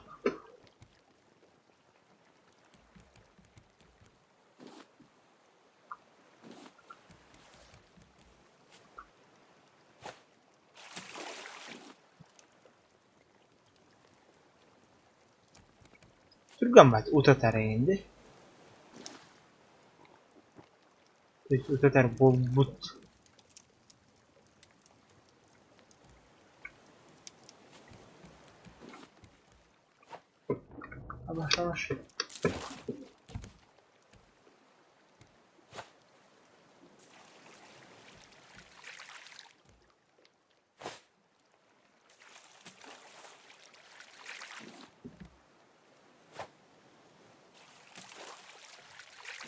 Түргэн бат утатар инде. То есть утатар буолбут. Абаш абаш.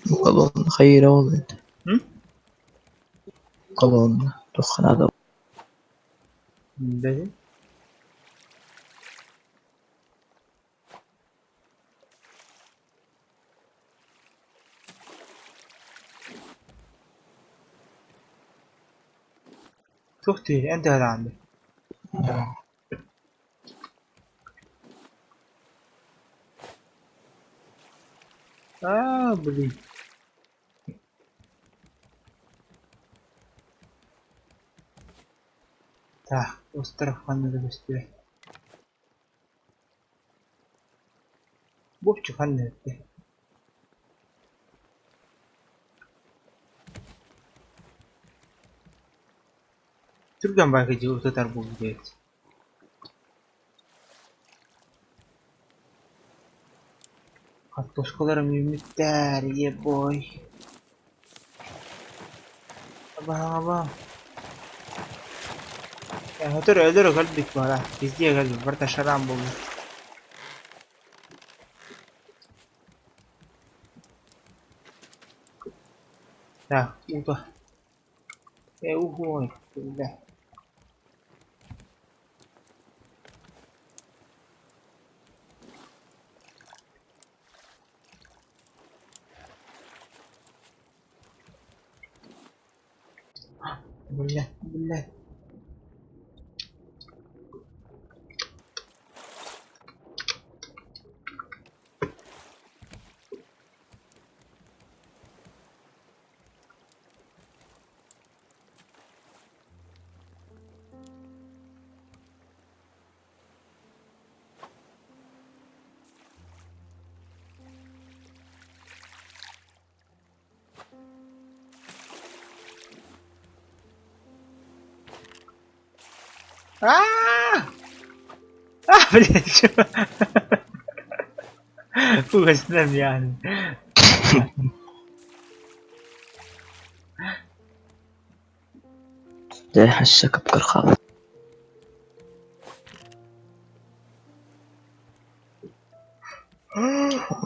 Колонна хайыыра ол эбит. М? Колонна туохха наада Бэйи. Туох диир эн төһөлөҕүн Аа, блин. Так, остров ханна да көстүбэт. Бопчу ханна эбиттэ? Түргэн баайга дьиэ утутар буолбут эбит. Хортуоскаларым үүммүттэр, ебой. Абаһаҥ-абаҥ. Өтөр өлөр кэлбит буолар, везде кэлбит, барыта шарам буолбут. Так, уута. Э, уһуой, бля. Бля, бля. А! А, блядь, чё? Пугасным yani. Дьэ, өссө кып-кыр хаалбыт.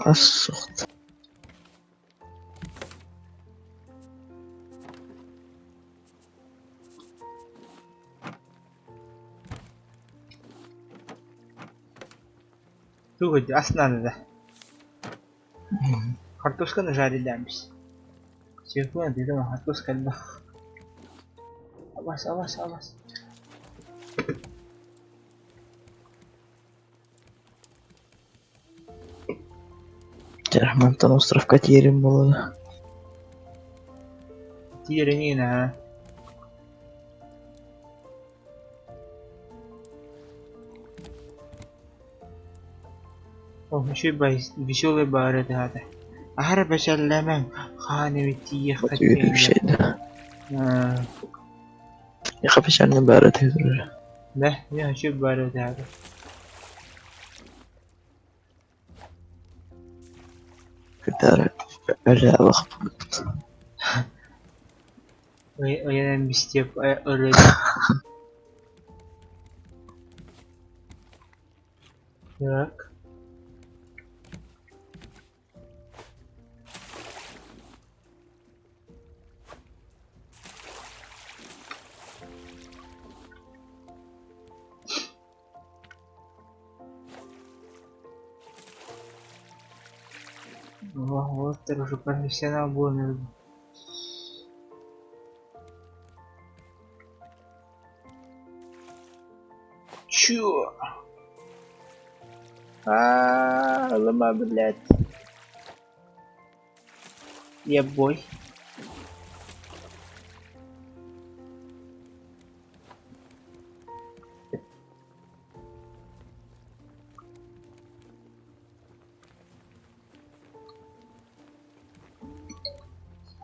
Ас суох. Тугу ас надо. Картошканы жарить Свекланы дедим, картошка элбэх. Абас, абас, абас. Дьэ, мантан островка тиийэрим буолла. Тиийэриҥ аа. О, үчүгэй веселый баары этэ Аһара бэчэллэмэҥ, хаан эбит тиийиэххэ Үчүгэй да. Яха печально баары этэ Да, я хочу баары этэ Кытары өлө алахпыт. Ыйанан бистиэп ырыа. Так. Во, вот ты уже профессионал был. Чё? А, лома, блядь. Я бой.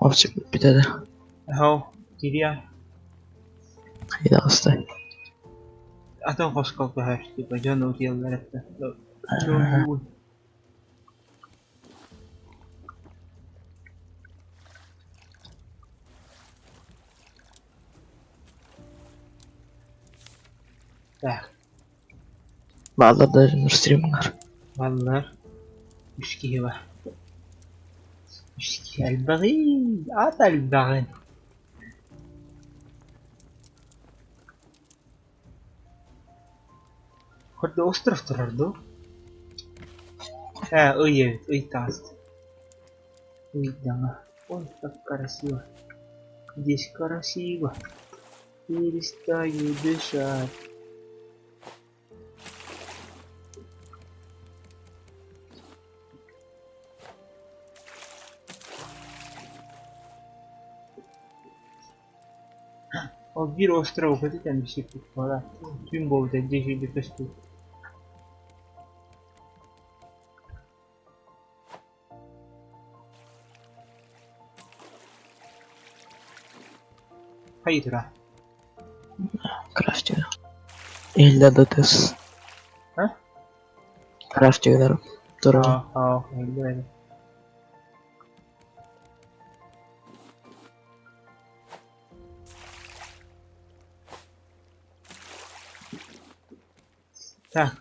Овчик бүтэ да. Һау, кириэ. Хайдаҕастай. Атын хоско көһөр, типа дьон утуйаллар этэ. Так, Бааллар да дьоннор стримҥар. баллар. Үс киһи бар. Элбэҕий, аат элбэҕин Курдук остров турар дуу? Ээ, ый эбит, ый таҕыста. Ыйдаҥа. Ой, как красиво. Здесь красиво. Перестаю дышать. Ол биир остров көтүтэн сиппит буолар. Түүн буолбута дьиэ көстүү. Хайыы тура? Крафтинг. Иһиллэр да тыс. А? Крафтингнар турар. Аа, иһиллэр. Так,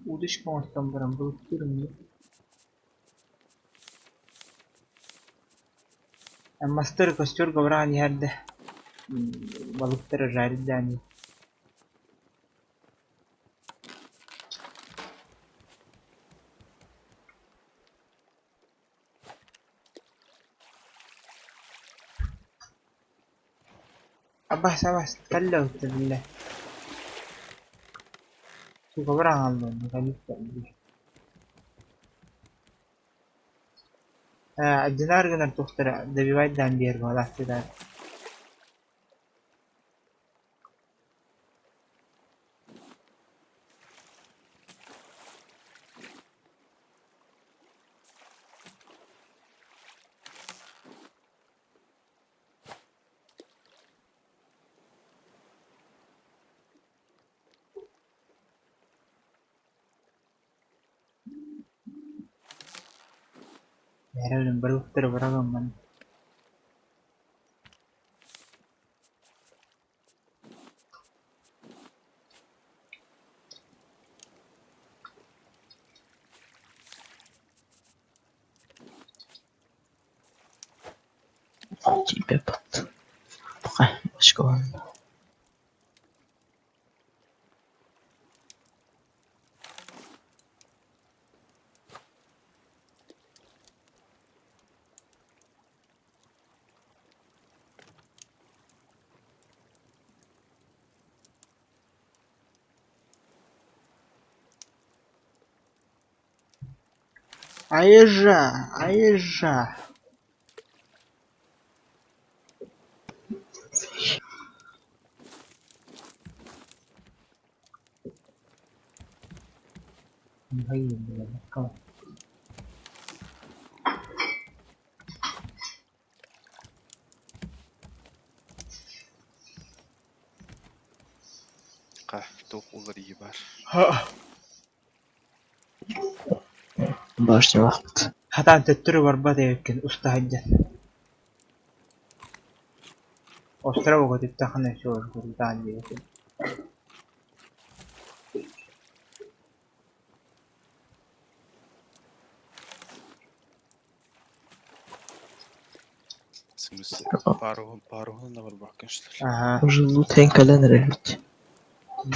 удочка оҥостон баран былыттыырым дии. Мастары костерга быраҕан иһэр да, балыктары жарить Абас абас кэллэ биллэ Сука быраҕаллар Ээ, динар гынар туохтара добивайдаан биэр буолааччылар. Эрэ барыктары быраҕыммын Тиийбэппит. Пока бочкаланна. Айжа, айжа. Ха, туох уларыйыы баар. Башнялаахпыт. Хатаан төттөрү барбат эбиккин уста сылдьан. Остров көтүттэххинэ суоргурдаан диэбитим. Смысле? Паруһун да барбаккын что ли? Аһаа. Уже лутен кэлэн эрэбит.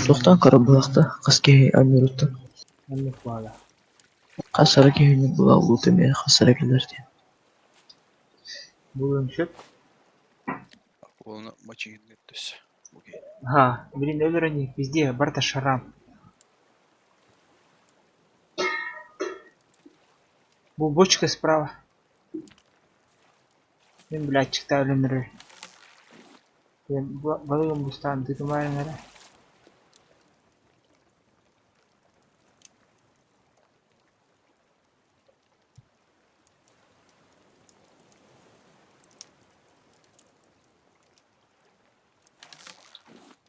Суохтан көрө буолахта хас киһи оонньууруттан. Оннук буола. Хас эрэ киһини була лут эмиэ хас эрэ кэлэр диэн. Булуом сөп. Уолуна мачыгын өттөс. Окей. Ага, блин, өлөрөн везде барыта шрам. Бу бочка справа. Мин, блядь, чыкта өлөн эрэр. Балыгым бустаан тытымайын эрэ.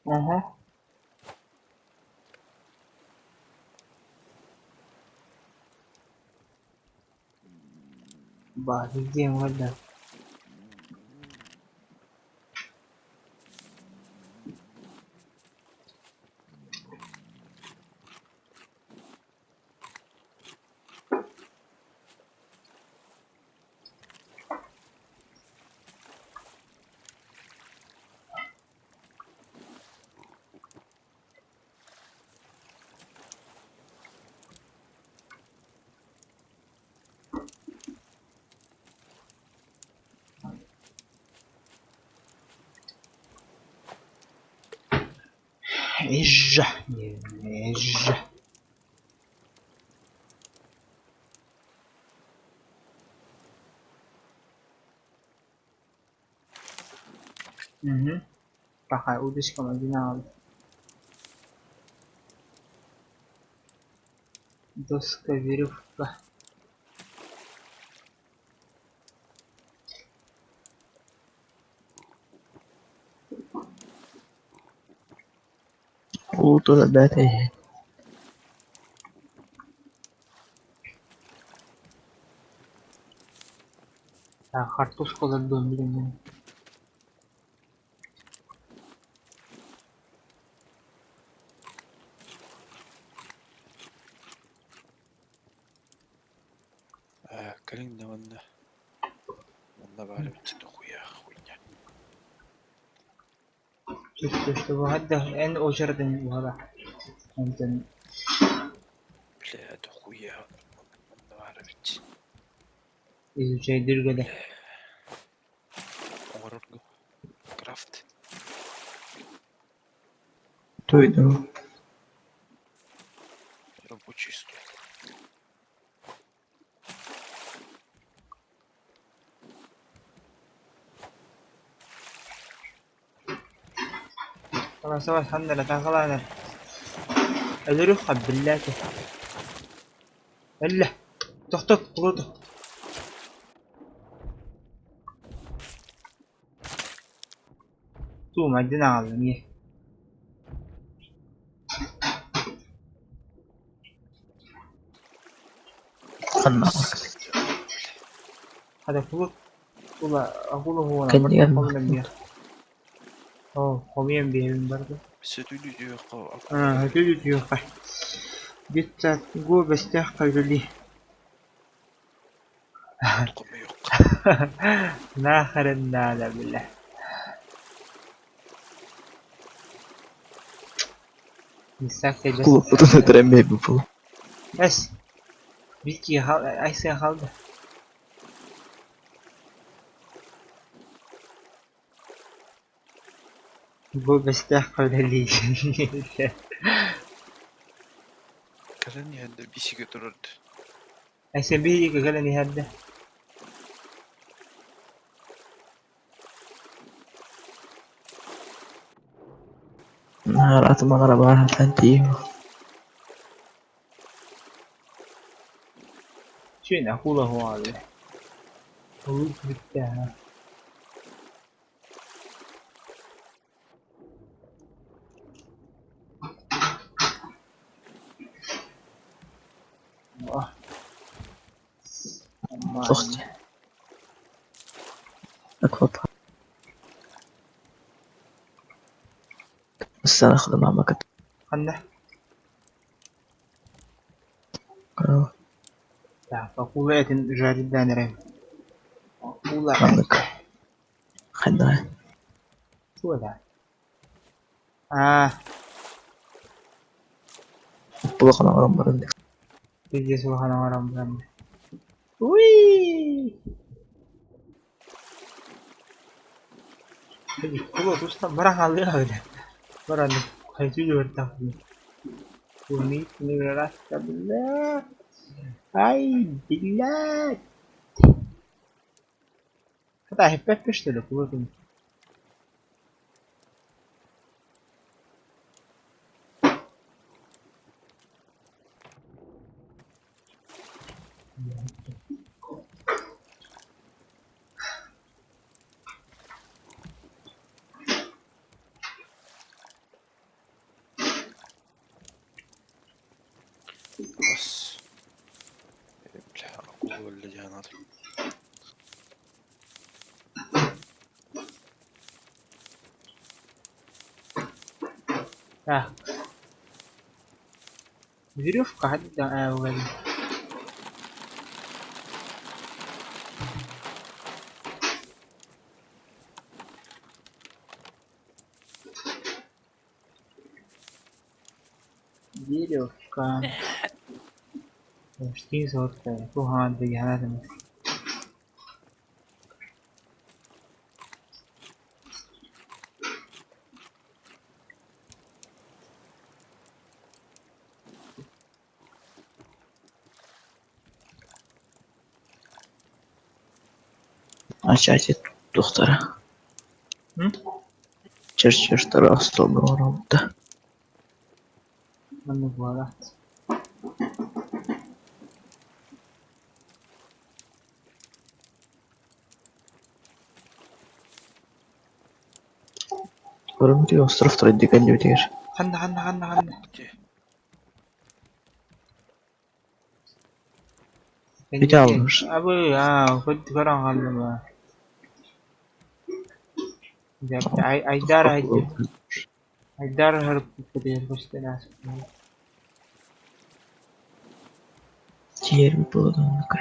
Ага. Ба, везде вода. Ижжа, ижжа. Угу. Такая удочка одинаковая. Доска, веревка. Култуура бэрт Так, хартушка олордуом билигин. Кэлин да манна манна баар эбит дохуя хуйня. Существовать эн очередин уһала. Онтон Бля, дохуя манна баар эбит. изучайдырга да. Оҥорорго крафт. Туйду. Рабочий стол. Давай, ханнара тахалаанар. Өлөрү хаббиллааты. Өллө. Тохтот, кулуту. Туумайдын аҕаллым ийэ. Ханна Хата кулут тула акула хуона Кэннигэр хомуйан биэр. Оо, хомуйан биэрэбин барда. Сөтүлү Аа, өтүү Детсад го бэстээх үлэлии. Нахрен надо, бля. Кулуппутун өтөрөн биэрбит Эс. Вики Айсен халды. Бу бэстээх үлэлии. Кэлэн иһэн да бисигэ турард. Айсен биһиги кэлэн иһэрдэ. Наар атымаҕара баар тиийим. Сүн акула хуалы. Улут бүттэ. Тохти. Аквапарк. Быс أخذ ماما كنت Ханна? Так, акула этин жарить эрэ. Акула Ханнык. Ханна. Туода. Аа, Булахан оҥорон баран пиздец улахан оҥорон баран. Уи! Кула тустан баран хаалыа эбит. Баран хайдыы өлөртөхпүнэ. Ай, блядь! Хата эппэппэ что ли, кулутун? Бас. Бля, акула өллө дьаһанар. Так. Веревка хадда угали. Веревка. Штин сорта. Тухан дьаһанар. Ачаачы туохтара чертежтары остуолга оҥоробут да Маннык буолаат Көрөммүтүгэр островтар кэннибитигэр Ханна ханна ханна ханна Ити аллар Абы аа көрөн хааллым аа Айдаар Айдаар аһарыппыт көстөн ааспыт Тиэрбит буолуоннука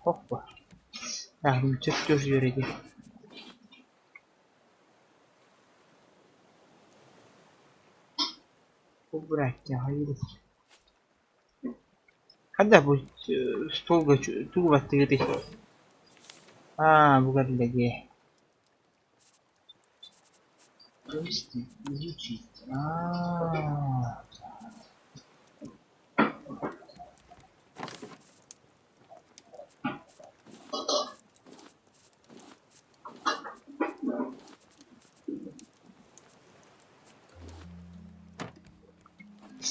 Хоппо чөп үөрэ Ханна бу столга тугу баттыгытый? Аа, бу кэллэ дии. Изучить. Аа.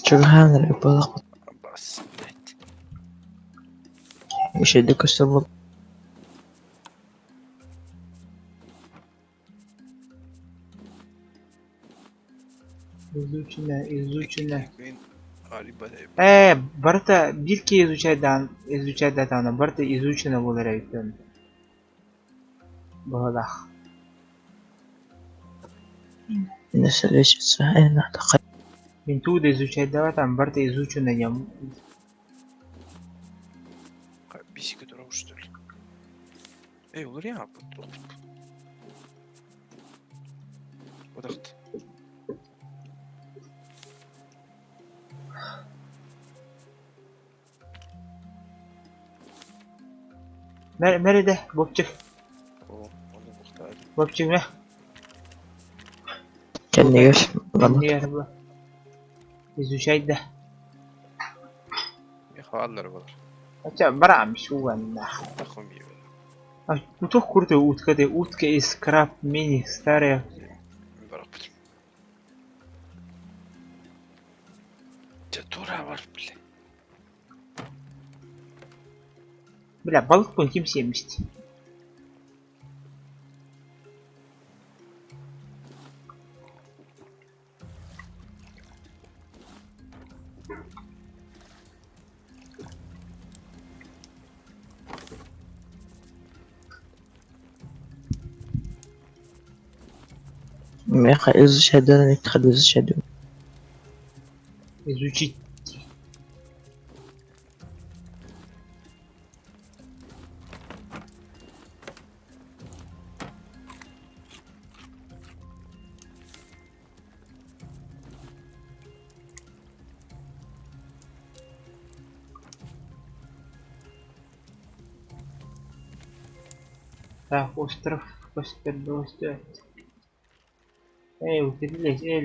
Чугаһаан эрэ буоллахпыт Бас, блядь. Үчүгэйдик көстөр буол Изучено, изучено. Мен Ээ, барыта биир киһи изучайдаан изучайдатаҕына барыта изучено буолар эбит быһыылаах. Мин тугу да изучайдаабатам, барыта изучено диэн Бисики турабыт что ли? Эй, уларыйа Бодахт. Мереде Бопчик. О, оны бухтаады. Бопчик мэ. Кэннигэр Кэннигэр бу. Изучай да. Хааллар бар. Ача барам шуганна. Тахом ебе. А туох курдук утка де утка из краб мини старая. Бараппыт. Дьэ тура бар, бля. Бля, балыкпын ким сиэммит? Миэхэ изучайдан изучайдым Изучить. Так, остров көстөр көстөөт. Эй,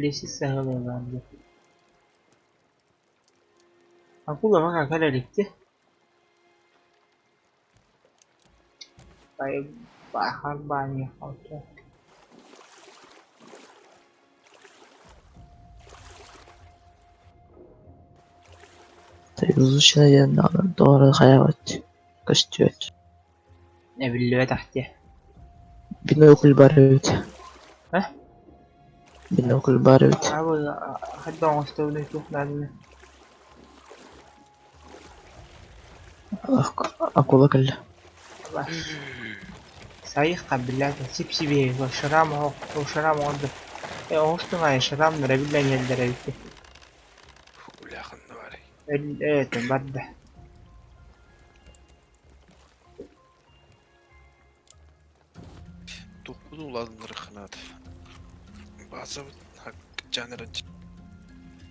лисица саһылыылаан Акула бака кэлэ иликти. Баахар баанньа Изучено диэн тоҕо хайаабат көстүбэт Эбиллибэтэх дии. Бинокль баар эбит Э? Бинокль баар эбит Абы хайдах оҥостобунуй туох нааданы? Акула кэллэ Сайыхха биллээтэ сип-сибиэһэй шрам шрам оҥордо. Э оҥостуҥ аайы шрамнара биллэн иһэллэр эбит Бля, ханна барый? Э барда. Туппут уладыннар База жанрын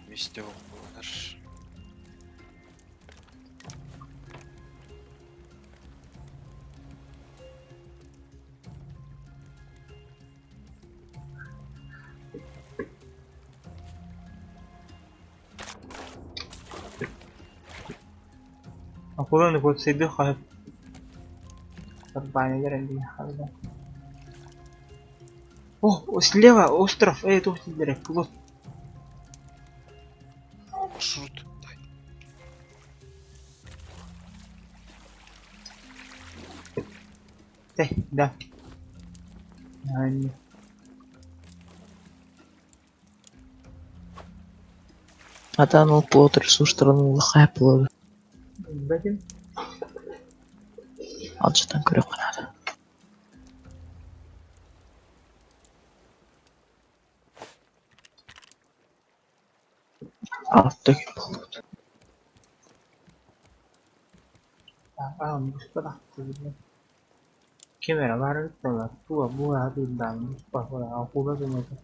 мисте болар. Акуланы кот сайдыы хаһып. Компаниялар эмиэ О, слева остров, туох дииллэрэ, плот. Маршрут. Дай. Тэй, да. Аанньа. Атан ол плот ресурстарын улахай плоду. Билбэтим. Алдьатан көрүөххэ наада. Алта күн буолбут. Аа, буспатах Ким эрэ баар эбит буоллар, туга бу аатыырдаан буспат акула гыммыта.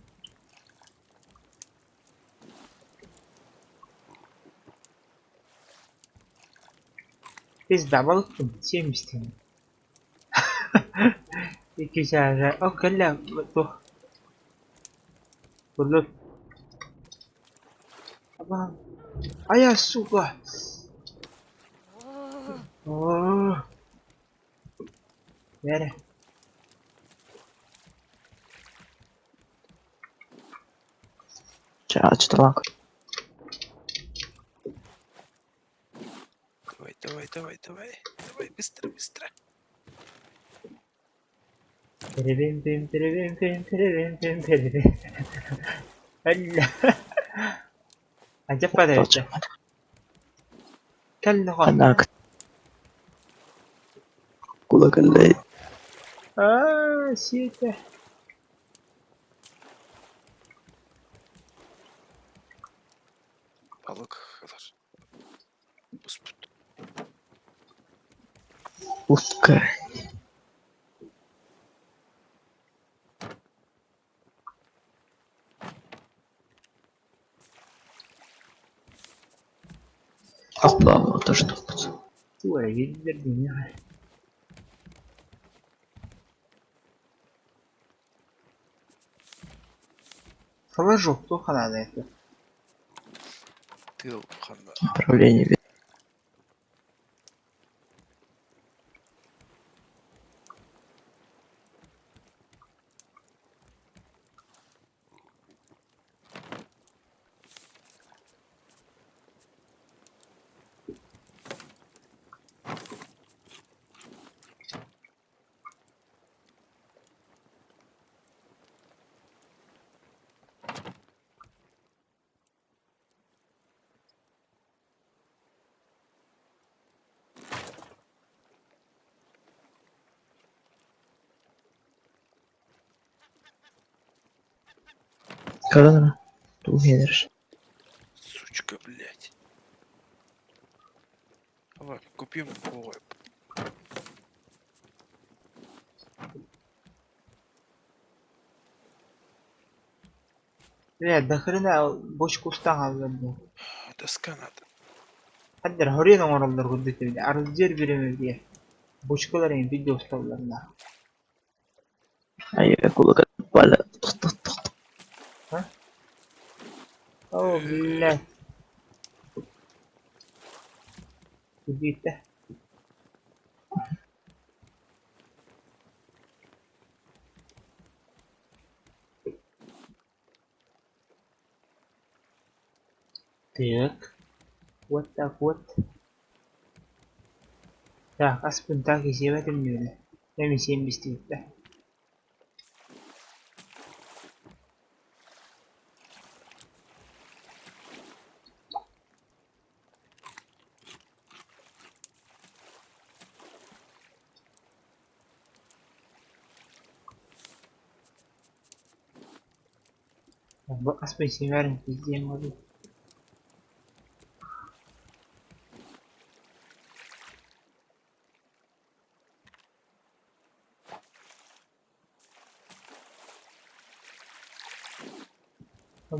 Пизда балыкпын сиэм истиҥ. Икки чааһа ол кэллэ туох Курдук Абаҕам Айа сука Оо Бээрэ Чэ, алдьаталаан көр. Давай, давай, давай, давай. Давай, быстро, быстро. Перебим перебим пим перебим пим перебим Алла Алдьаппат эбит дьэ. Кэллэ Ханна Кула кэллэй. Аа, сиэтэ. Балык ылар. Буспут. Утка. Охплава тоже тохпут. Тугу эрэ биэрдилэр Флажок туох наада этэ? Тыал ханна. Управление Көрөн тугу биэрэр Сучка, блядь. Давай, купим ой. Бля, до хрена бочка устан хааллар дии. Доска надо. Хаддар хоруйан оҥороллор курдук эбит. Арылдьыар бириэмэ диэ. Бочкалар эҥин видео усталлар на. Айыы кулука бала тох тох О, блядь. Убито. Так. Вот так вот. Так, аспын так и сиэбэтим диэбитэ. Эми сиэн бистибиттэ. Бу аспын сиэмээрин пиздиэм буолуо.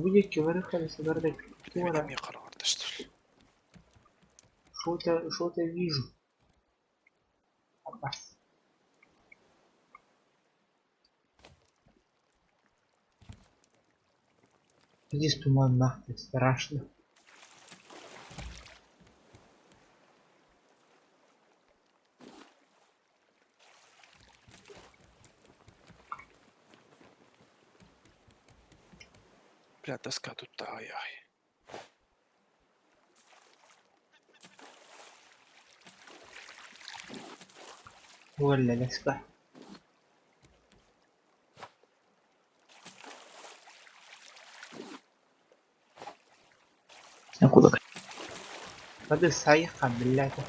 Бу диэки барыахха барда туора Эмиэ хараҕарда что ли? что-то вижу. Апас. Здесь туман нахуй, страшно. Бля, доска тут ай-ай. Уолла доска. Акула Hadi sayıkka billete.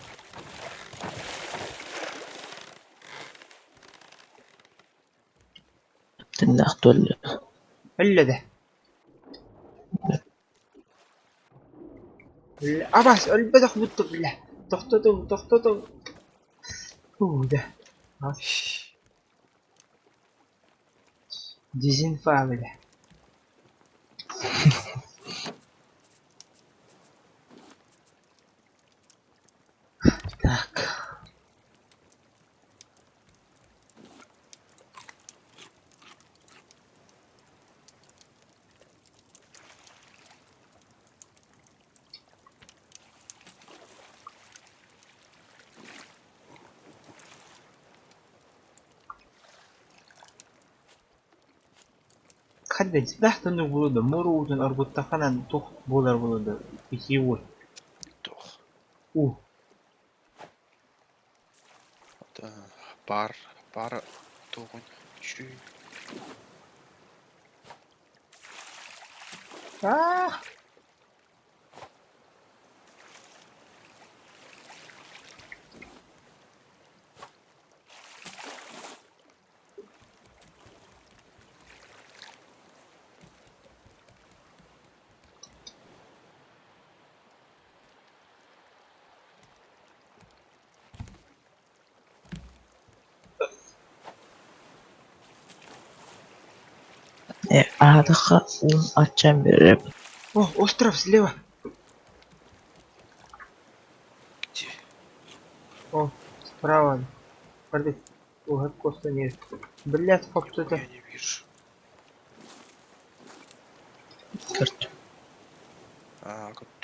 Тыннаах туолла. Үллэ да. Абас өлбөтөх бутту бля. Тохтотуҥ, тохтотуҥ. Уу да. Дезинфа бля. Так. Ханна дьиҥнээх да оннук буолуо да, муора уутун оргуттаххына туох буолар буолуо да, питьевой Туох? Уу Паар, паар туоҕун чүүн. Аа Э, аатахха уун аччаан биэрэр эбит. О, остров слева. Где? О, справа. Пардон. О, просто нет. Блядь, хоп-то-то. Я не вижу. Көрдүм. Аа, көрдүм.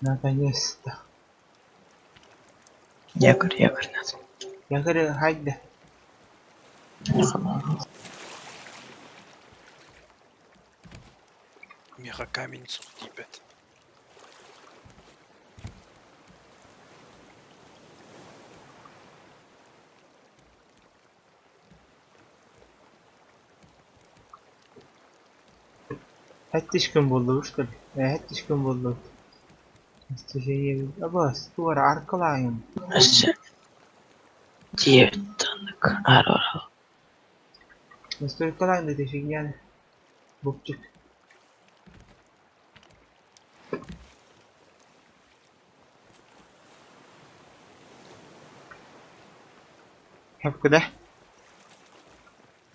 Наконец-то. Якорь, якорь надо. Я говорю, хайда. Меха камень сух тиийбэт. Хэттис күн буоллубут что ли? Э, хэттис күн буоллубут. Абас, туора аркалаайым. Өссө диэбит оннук аар Настройкалаан да фигня. Бопчик. Куда?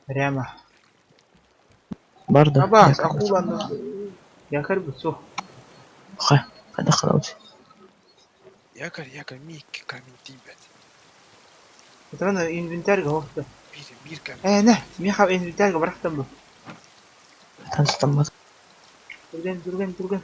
Прямо. Бар да. Абас, акуланы. Якорь бы суох. Ха, хайдах гынабыт? Якорь, якорь, миик камень тиийбэт. Итана инвентарьга хоста. Биир, биир камень. Э, нэ, миэхэ инвентарьга бырахтым бу. Таныстаммат. Түргэн, түргэн, түргэн.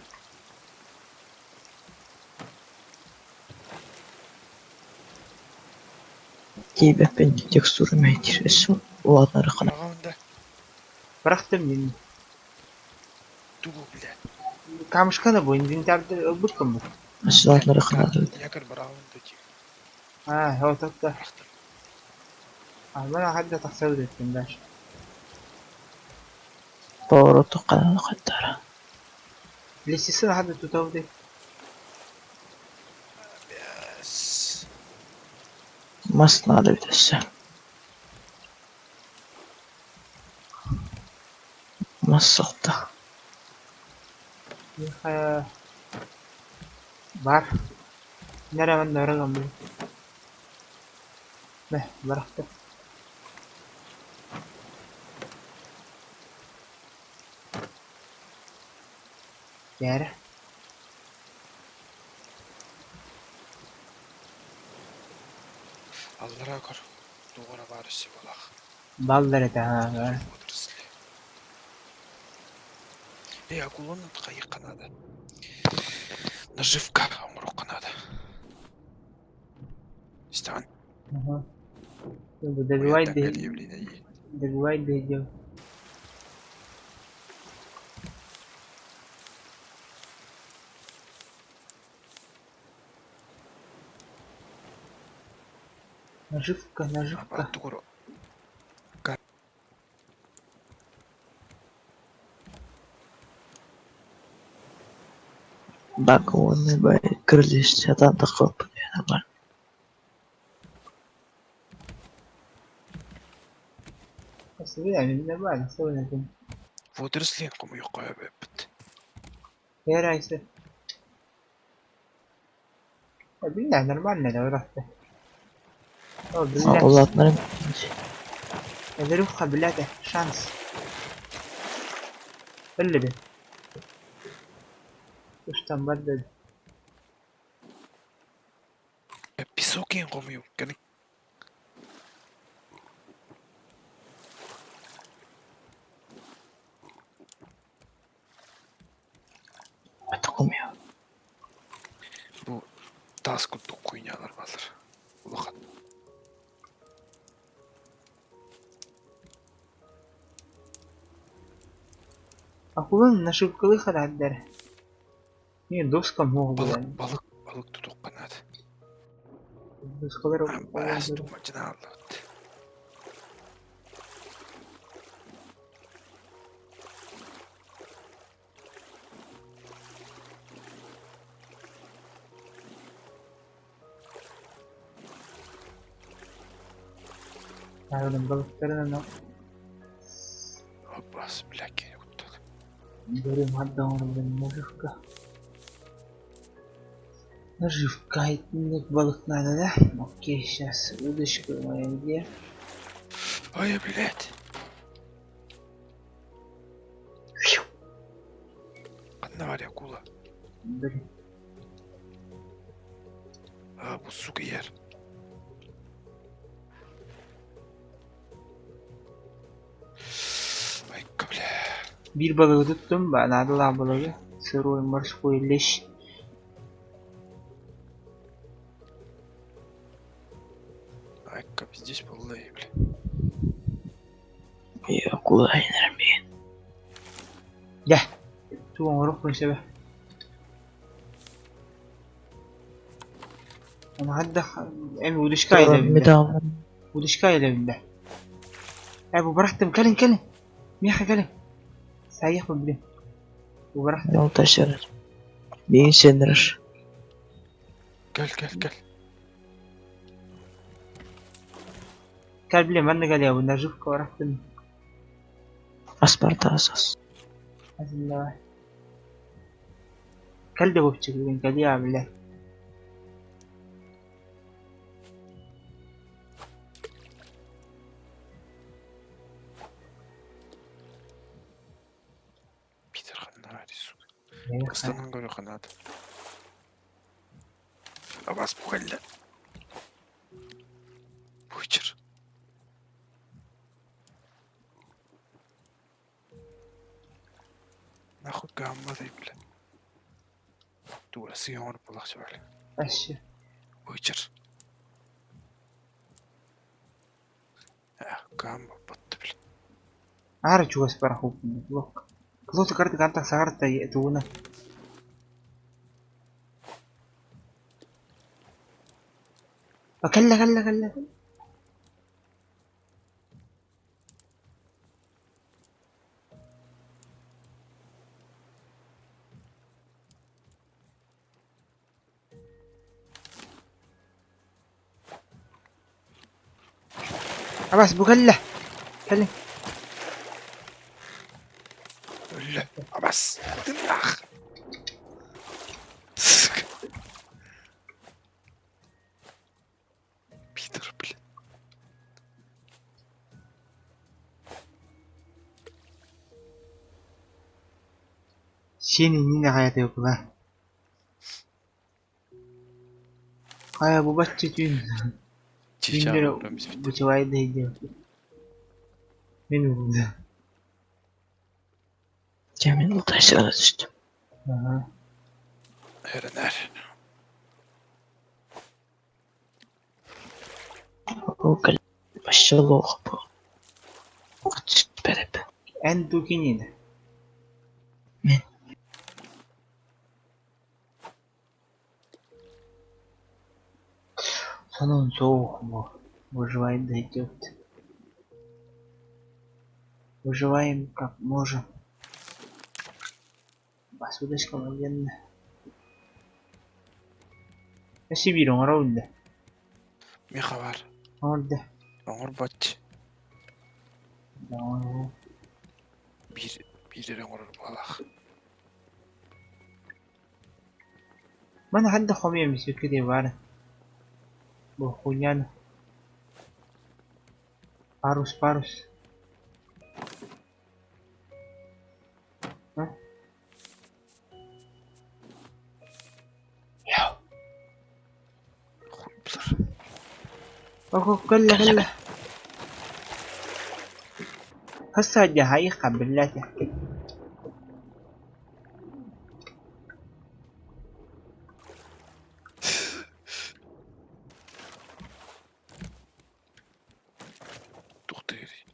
Тиийбэппин текстура мэйдиир. Өссө улаатынарыххына. Быраҕабын да? Бырахтым мин. Тугу, бля? Камушканы бу инвентарьда ылбыккын бу. Өссө улаатынарыххына Якорь быраҕабын да дии. А, вот это. Бырахтым. А, мен хайда тахсабыт эттим дальше. Повороту ханан хаттара. Лисисын хайда тутабыт. Бэс. Мас надо эбит өссө. Мас соқта. Миэхэ бар. Нэрэ манна ырыгам бу. Мэ, бырахтым. Дьээрэ. Аллараа көр. Туох эрэ баар өссө буолаах. Баллар этэ аа. Водоросли. Эй, акуланы хайыахха наада. Наживка оҥоруохха наада. Истэҕин? Ага. Добивай Уйаттан да кэлиэблиин добивай да идем. Наживка, наживка. Тугу Бакуоннай бай кырдьыыс сатаан таххаппын бар. Нормально, Водоросли хомуйуохха эбиппит. Эрайся. Бля, нормально, да, О, бля. Улаатнарым Андрюха, блядь, шанс. Биллиби. Уж там барды. Песок иэн хомуйуҥ. Кэлин. Хомуйа. Бу таас курдук хуйнялар бааллар. Улахан. Акуланы нашивкалыы хараардара. Не, доска мог Балык, блин. балык, балык тутуохха наада. Доскалар Бас тумачынааллыбыт. Правильно, балыктарын ана Бас, бля, кини куттады. Говорим, отдал, блин, наживка. Наживка, балык надо, да? Окей, сейчас удочка моя где? Ой, блядь. Ханна баар акула? Блин. А, бу сука иһэр. Айка, бля. Биир балыгы туттум, наадалаах балыгы. Сырой морской лещ. Айка, здесь полный, бля. И акула айнарым Дьэ, тугу оҥоруохпун сөбө. Ону эми удочка илэбин Металл. Удочка илэбин Э, бу бырахтым, кэлин, кэлин. Миэхэ кэлин. Саайыахпын блин. Бу бырахтым. Ол тащарар. Биин сеннерер. Кэл, кэл, кэл. Кэл, блин, манна кэлиэ, наживка бырахтым. Аспарта асас. Давай. Кэл да вовчик, блин, кэлиэ, бля. Питер ханна баар, сука. Ыстанан көрүөххэ наада. Абас бу кэллэ. Бучер. Нахуй гамма бля. Дура сыйоҥор булах бля. Вообще. Бучер. Гамма батты бля. Аара чугас барах блок. Плот карты кантах сагарта тугуна. Кэллэ, кэллэ, кэллэ. Абас, бу кэллэ. Кэлин. Өллө. Абас. Тыннах. Сука. Питер, блин. Сиэн иннин аҕай кула. Хайа бу бачча түүн. Чича. Түүннэр бучалай да идем. Мин угуда. Дьэ мин тащара түстүм. Ага. Эрэнэр. Ол вообще лох был. Эн дуу кинини? Мин. Сонун суох бу. Выживать дойдет. Выживаем как можем. Посудочка военная. Өссө биир оҥоро үллэ. Миэхэ баар. Оҥордо. Оҥорбот. Биир, биир эрэ оҥорор баҕалаах. Маны ханна хомуйам сүккэ баар. Бу хуйняны. Парус, парус. А? Хуй булар. Ого, кэллэ кэллэ. Хас саадьаһайыхха биллээтэ. Туох диирий?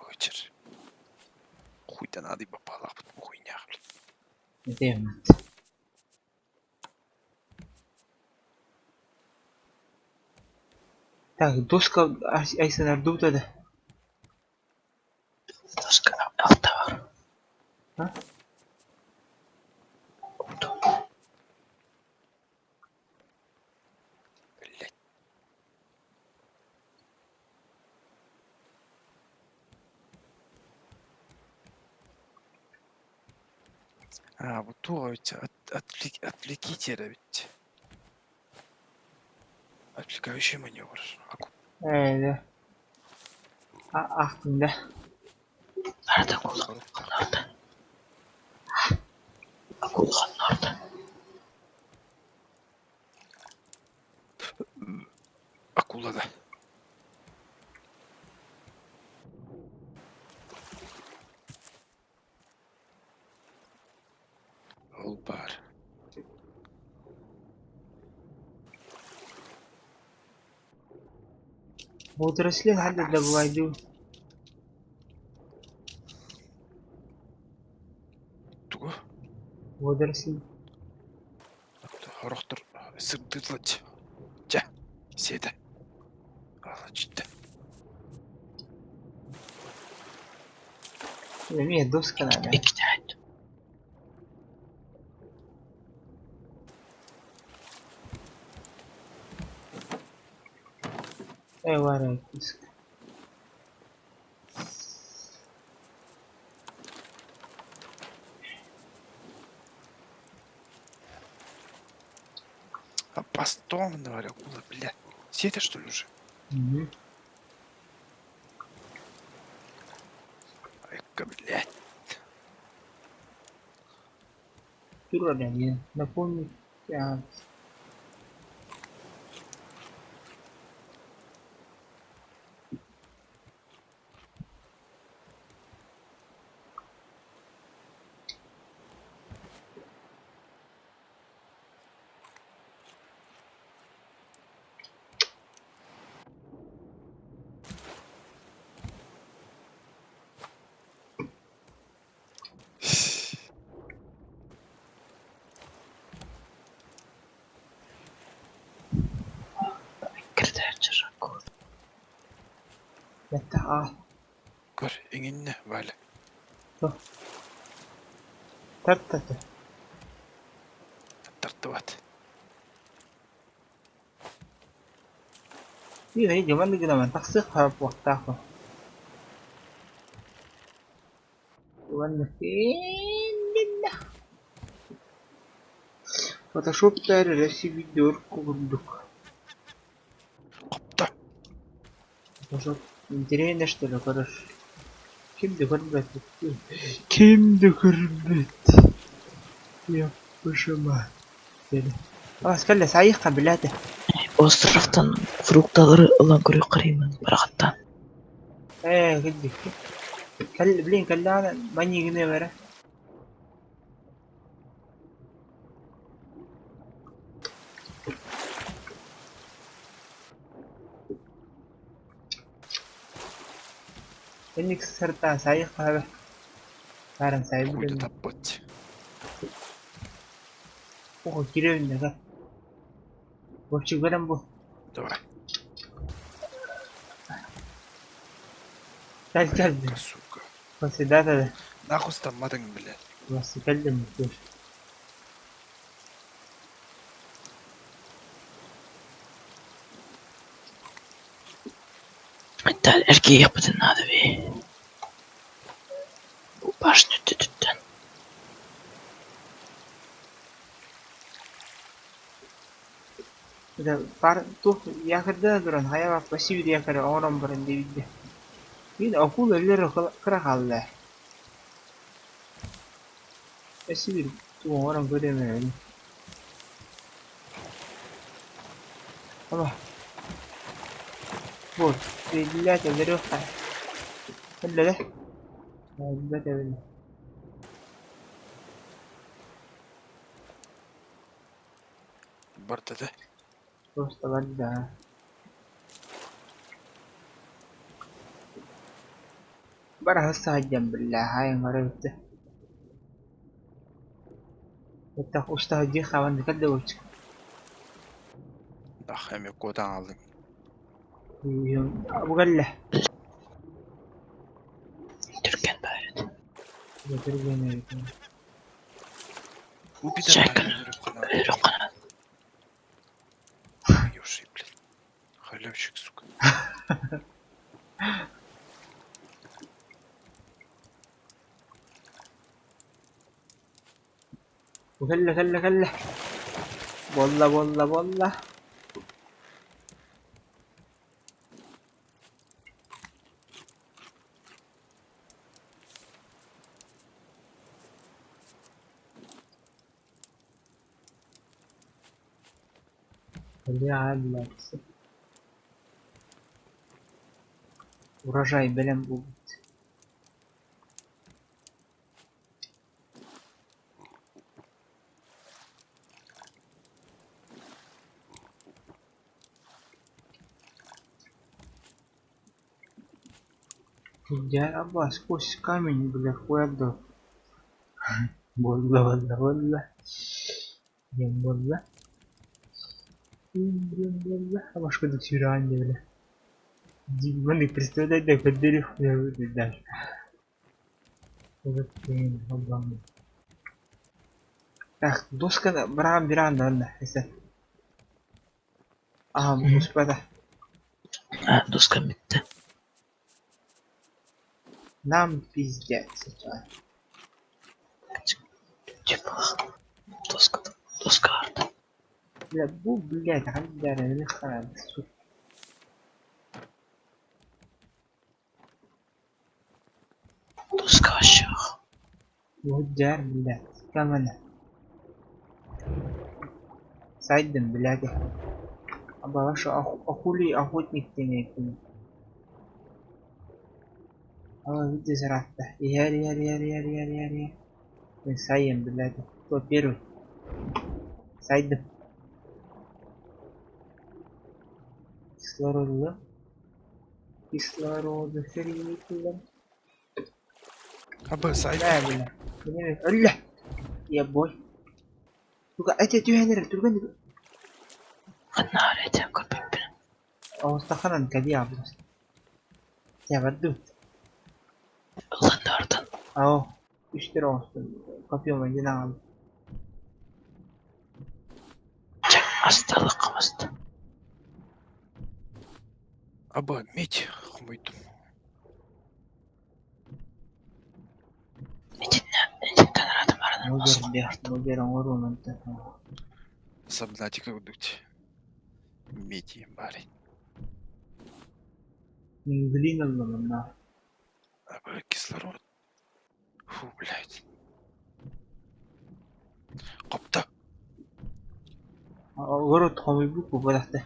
Очер. Хуйдан аадый баппаалаахпыт бу хуйняах. Этиэммит. Так, доска айсанардубута да? Доска алта бар. А? Блять. А, вот туох эбит от, отвлеките эрэ эбит. Отвлекающий маневр. Аку. Ээ, да. А, ахтым да. Nerede kullandı? Nerede? Kullan nerede? Акула да. Ол баар. Водоросли ханна да бывайдуу. Тугу? Водоросли. Хорохтор сырдыылач. Чэ, сиэтэ. Алачытта. Эмиэ доска надо. Икки Ээ, баар доска. А постом, говоря, акула, бля. Сиэтэ, что ли, уже? Мгм. Айка, блядь. Турар диэн. Напомнить. А, Кирдээччи акула. это а. Көр, иҥиннэ, Валя. Тарт-та-та. Тартыбат. Биир дьоман гынан тахсыах буолуохтаах. Уонна Фотошоптар эрэ курдук. Хопто. Фотошоп интэриэһинэй что ли көрөр. Ким да көрбөт. Ким да көрбөт. Яппышыма. Аас кэллэ сайыхха билээтэ. Островтан фрукталары ылан көрүөх карыймын барахаттан. Ээ кэлбик. Кэл блин кэллэҕинэ манньыгыныа бара. Инник сырта сайы хаһа Сарын сайы Хуй-то бүтэн таппыт. Ого кириэбин да Вовчик бэлэм бу. Давай. Кэл кэл Сука, сука. Председатель Нахуй стамматыҥ, блядь. кэллим Эргийиэхпитин наада бии. Бу башня үрдүттэн. Туох якорьда туран хайа баппа сибиир якорь оҥорон баран диэбитэ. Мин акула өлөр кыра хаалла. Сибиир тугу оҥорон көрүөм эбин. Ама Вот, биллээт өлөрүөххэ. Өллөрө. Өлбөт эбин. Барда да. Просто барда. Бара сылдьан биллээ, хаайан эбитэ. Бэттэх уста сылдьыы хаалан да буолчу. Ах, эмиэ куотан хааллыҥ. Бу кэллэ. Түргэн баайыт. Түргэн эбит. Убит Чайканы өлөрүөххэ Ёши, блядь. Халявщик, сука. Бу кэллэ кэллэ кэллэ. Буолла буолла буолла. Бля, блядь. Урожай бэлэм буолбут. Я аба сквозь камень, бля, хуя Буолла буолла буолла. Диэн буолла. Диэн буолла. Башка сүрэҕин бля. Маннык представляй да көрдөрүөх даже. Так, доска браам бираан да эсэ. Аха, успата. Доскам бүттэ. Нам пиздец сейчас. Доска, доска арда. Бля, бу, блядь, хандар, сука. Доска aşağı. Уһуйдаар, блядь, камана. Сайдым, блядь. Абаҕа акулий охотник диэн Аа, видите, саратта. Иһэр, иһэр, иһэр, иһэр, иһэр, иһэр, иһэр. Мин сайын, блядь. Кто первый? Сайдым. Кислороду. Кислороду сөргүтүллэн. Аба, сайдым. Бля, бля. Өллө! Ебой. Сука, эти түһэн эрэр, түргэн Ханна этэ көрбөппүн. Оҕустаххынан кэлиэ аҕабыт. Дьэ бардым. Ылан да артан. Оо, үстэр оҕустум. Копьем один аҕалым. Чэ, асталыкка маста. Аба, медь хомуйдум. Итиннэ, итинтэн аратым баранар Бу мас бэр бу бэр оҥоруом онтон. Сабнатика курдук. Медь баар. Мин глина ыллым онно. Аба, кислород. Фу, блядь. Хопта. Огород хомуйбут буолбатахта.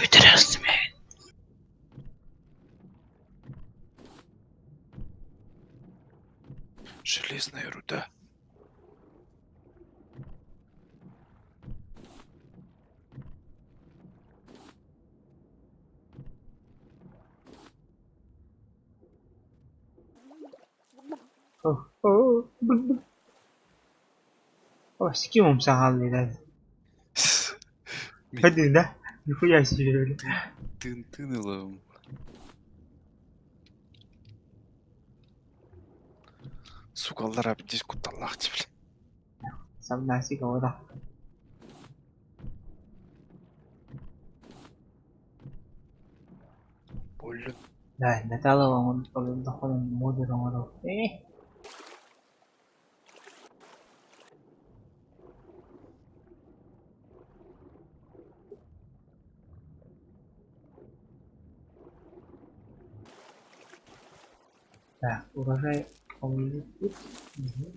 Бүтэр астым ээ. Железная руда. О, с кем он саҕалыыр? Мин Ходи, да? Нихуя себе, бля. тыын тыын ылабын. Сука, аллара здесь кутталлаах дии, бля. Самнасик оҕо. Боллун. Да, Натала олордоххуна модуль оҥорор. Э? Так, урожай хомуйбут. Мгм.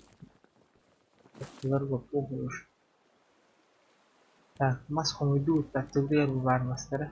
Уларга похуй уж. Так, мас хомуйдубут, аттыбытыгар бу баар мастара.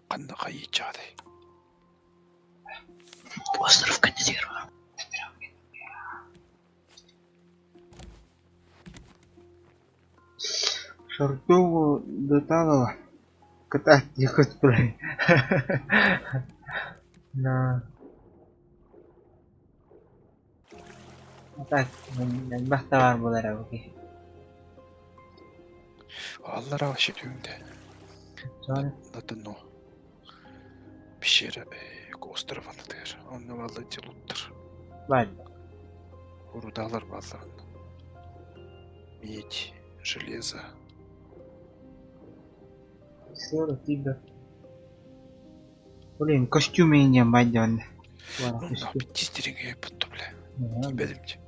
Ханна хайыычаадай? Остров кондитерова. Шартову до Талова катать не хоть бля. На. А так, элбэх табаар буолар эбит. Аллара вообще түүндэ. Соны На дно. Пещера остров аннытыгар. Онно бааллар луттар. баар. Рудалар бааллар онно. Медь, железо. Сыра тиийбэт. Блин, костюм иҥин баайдыбын. Ну, на пиздец бутту, бля. Тиийбэтим дии.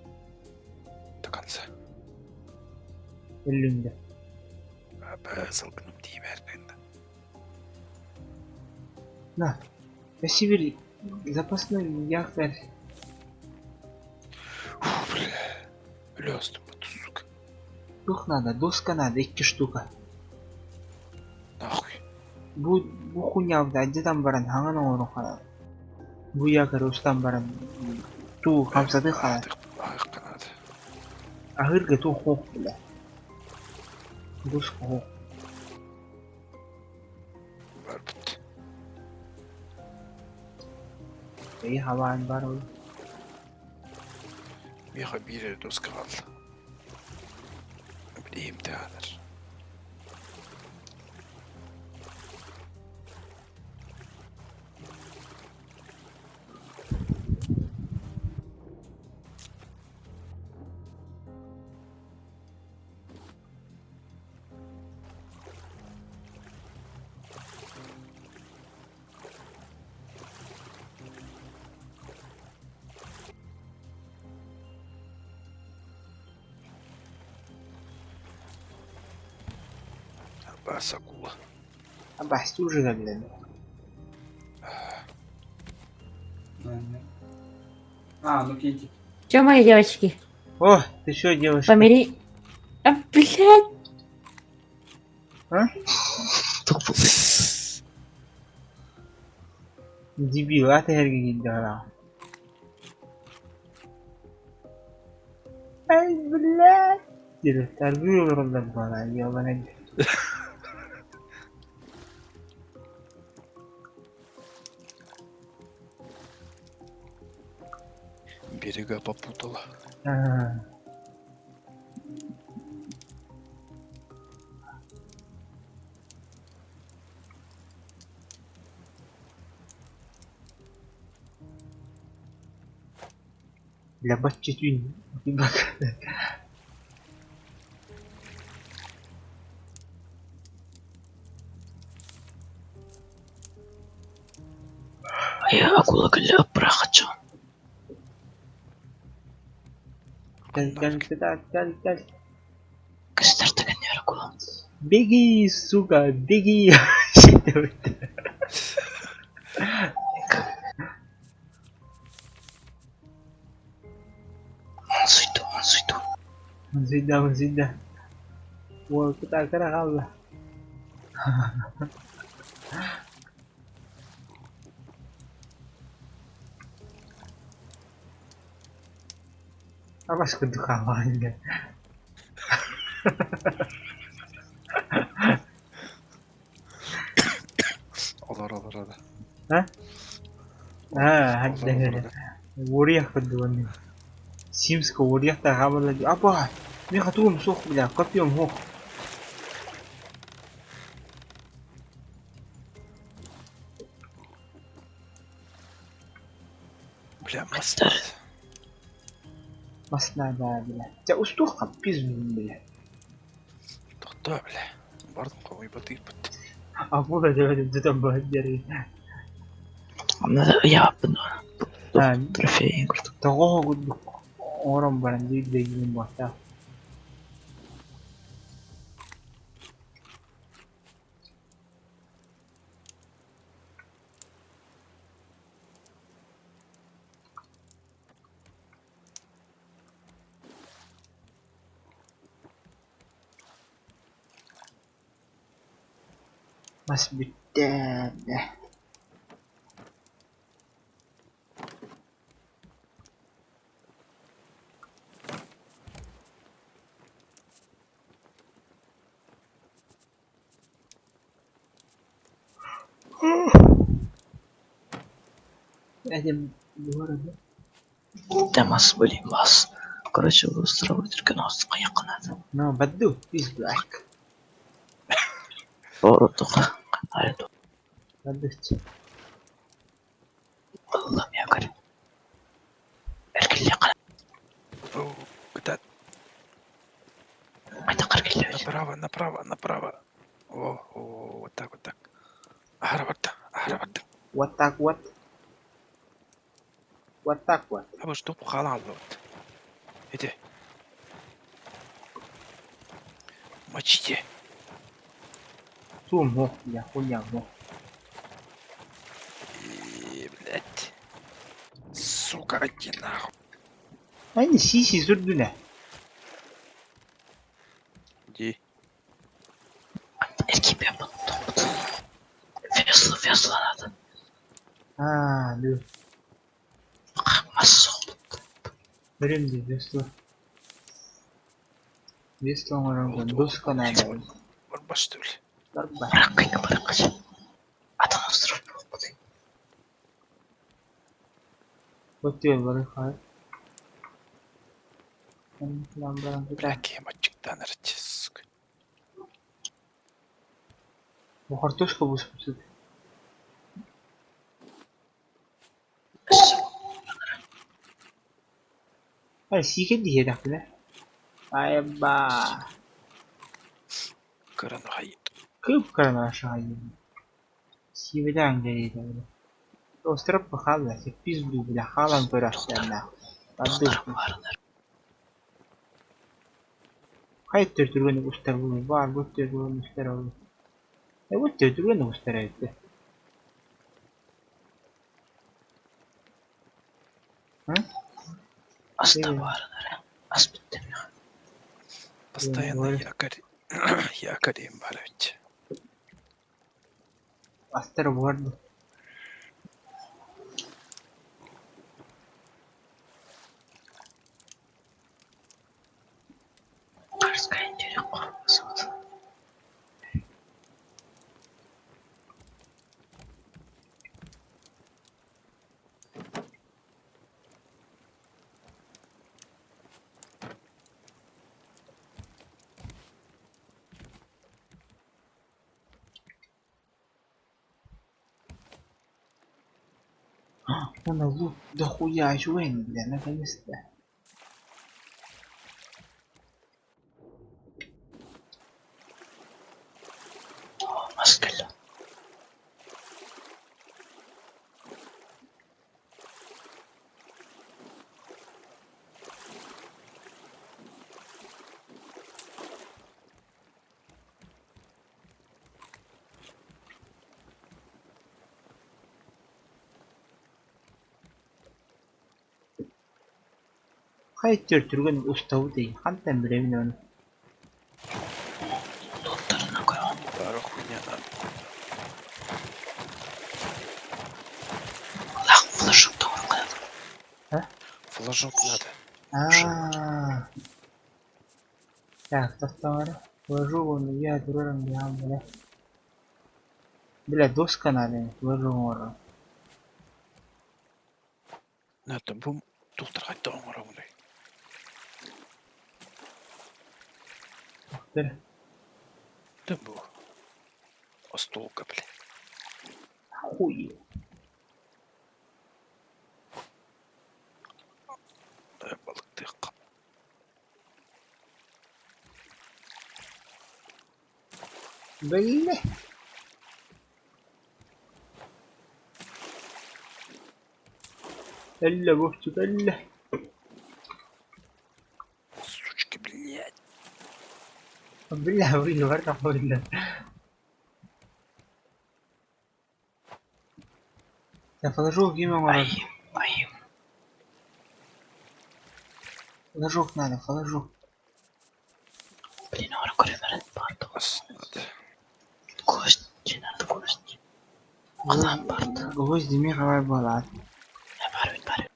До конца. Өллүм да. Сылгыным тиийбэр гынна. На. Сибирь запасной якорь. Фу, бля. Өлө астым бутту, сука. Туох надо, доска надо, икки штука. Нахуй. Бу бу хуйня дьэтэн баран хаҥан оҥоруохха Бу якорь устан баран туу хамсатыахха Аһыахха наада. Аһыырга туох суох бля. Доска суох. Барбыт. Эйи хабаан бар ол. Миэхэ биир эрэ доска хаалла. Билиим таанар. Абаас акула. Абаас уже блин. А, ну киньте. Чё, мои девочки, О, ты что девушка? помири... А, блядь! А? Туох буолла? Дебил, а ты эргийдэ Ай, блядь. Дири, таргыы олороллор буолаа, ёбаный. Берега попутала. А. Для бачча түүн Айа акула кэллэ бырахаччы. Кэл кэл кэл кэл кэл. Көстөр түгэннэр акула. Беги, сука, беги. Мынсыйда, мынсыйда. Уол кытаакара хаалла. Абас курдук хааллаҕын дьэ. Олор олор олор. А? А, Олор олор олор. Уоруйах курдук оннук. Симска уоруйахтаах хаалла дии. Апа! Миэхэ тугум суох бля, копьем суох. Бля, мас. Мас наада бля. Дьэ устуохха пиздун бля. Тохтоо, бля. Бардым хомуйбат ыыппыт. Акула дьэ дьэ баһыт диэри. Онно ыйааппын А, трофейын курдук. тоҕо курдук оҥорон баран биир дэйгин буолтаах. Мас бүттэ Этим города. Темас блин бас. Короче, устраивать нас кайыкканады. No, Baddu is black. Doğru Hayır Baddu. Allah'ım ya garip. Эркилле О, куда? Қайта қыркелле Направо, направо, направо. О, о, вот так, вот так. Ахара барда, ахара барда. What так what? What так what? Аба что пухала вот. Иди. Мочите. Туум мох, я хуйня мох. И, блядь. Сука, иди нахуй. Aynı сиси сүрдүнэ. Иди. Эркип yapmadım. Фесла, фесла надо. Аа, дүү. Мас соқпыт. Бэрим дии, весло. Весло оҥорорго доска наада. Барба, что ли? Барба. Барақ қиын барақ қыз. Атын остров боқпыды. Өтүөл бары хай. Бля, кемочек сука. Бу картошка буспут. Ай, сиикен диһиэтэхпинэ. Айба. Кыран хайыт. Кып каранашайын. Сиибэтээн кэриэтэ Остров хаалла, пизду бля, хаалан көрөхтөннө. Тоқтарым барынар. Хайт түргөн устар бу бар бу түргөн устар ол. Э бу түргөн устар айтты. Аста барынар. Ас бітті. Постоянно якорь. Якорь им барыть. Астар барды. Қарысқайын жүрек қорықпасы болды. Она лут дохуя жуэн, бля, наконец-то. Мас кэллэ. Хайа өттүгэр түргэн устабытый, хантан билэбин ону Луттарына көрөҕүн. Бары хуйня надо. Лах флажок тоҥороххо А? Флажок надо. Аа. Так, тохтоо Флажок ону я турарым быһаам бля. Бля, доска надо, флажок оҥорор. Надо бу туохтар хайдах оҥоробунуй? Бер. Да бу. Остуолга, бля. Хуй. Балыктыахха. Бля. Өллө бу, өллө. Сучки, блядь. Бля, бля, барда бля. Я флажок ким оҥорор? Айым, айым. Флажок надо, флажок. Блин, оҥоро көрөмөрөн барды. Ас надо. Кость, надо кость. Алан барды. Гвозди меховая была. Бар бит бар.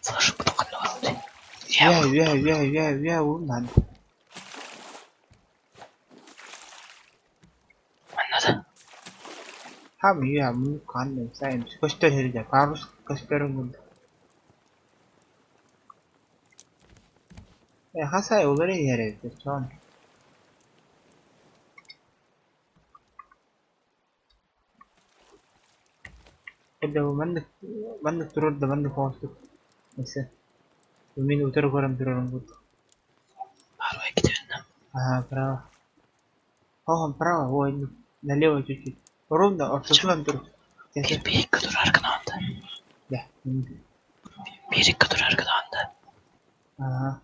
Флажок тоққан оҥоробут. Я, я, я, я, я, надо. Манна да. Хам я, мы канным сайм. Көстөр heride, парус көстөрүн булду. Э, хасай олар еревде, чон. Это маннык маннык турар да маннык оҥостук. Эсэ. Мин утары көрөн турарым курдук. Барбай китеринем. Ага, право. Оһон право, ой, налево чуть-чуть. Ровно, ортосунан тур. Bir bir ikki durar kınandı. Да. Bir ikki durar kınandı. Ага.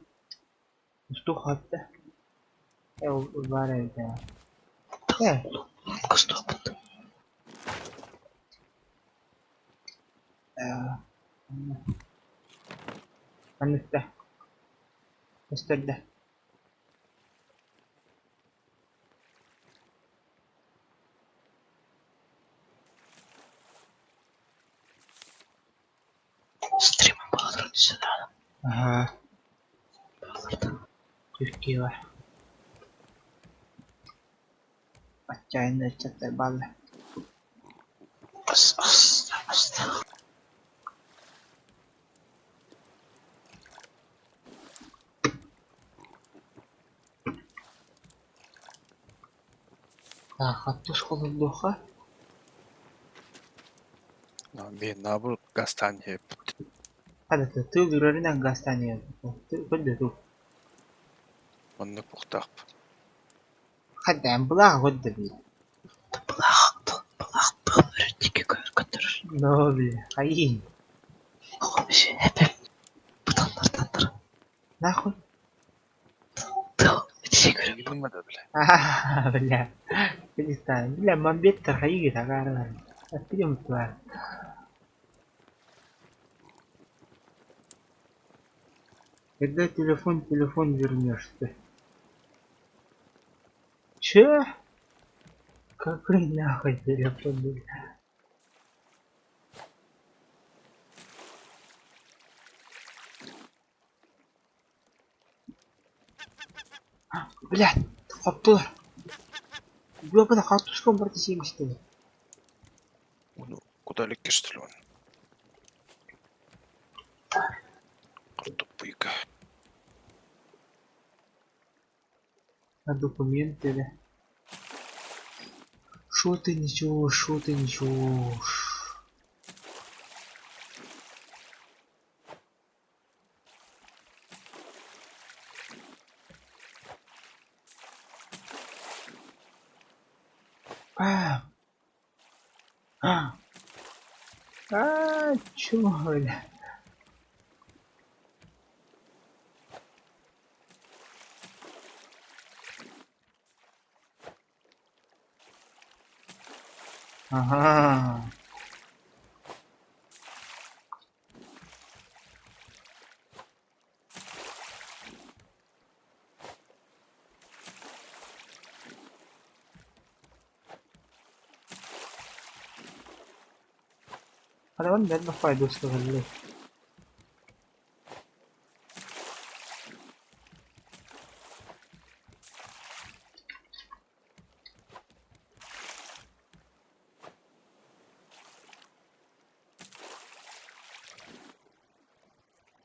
Устух хатта. Э, бар эбит. Э, Костопут. Манныкта. Көстөрдө. Стримы баладыр түседі. Ага, Балдырды. Түркия бар. Отчаянно ыччаттар бааллар. Ас, ас, ас. Хаттус холордуохха. Мен наоборот гастан еппит. Хада тыл үрэринэн гастан көрдө ту. Маннык буохтаах. Хада былаах көрдө бил. Былах, былах, тыл үрдіке көр көтөр. Но бил. Хайын. Оғым хәпем. Бұтандар Нахуй. Тыл, итсе көріп. Гиннеме да бля. Аа, бля. Билистан. Бля, мамбеттер хайыгы тагарар. Аттыгым туар. Когда телефон, телефон вернешь ты? Че? Какой нахуй телефон, бля? Блядь, хоптулар. Ёбана хартушком бар десеңишти. Ну, куда леккештил он? Картоппуйка. На документы, да. Шо ты несешь, шо ты несешь? А, а, а, чё, бля? Ага. Хараҕын бэрт бахпайдуустугаллар.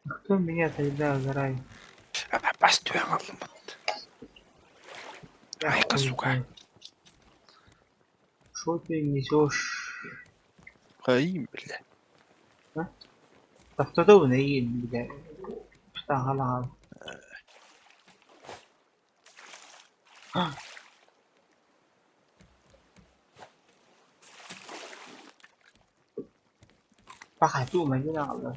Кто меня тогда зарай? Бас түһэн хааллым. Айка, сука. Что ты несешь? Хайым, бля. Тохтотобун эйиин бile тутаахалаҕал Пахай туумайдын аҕалла.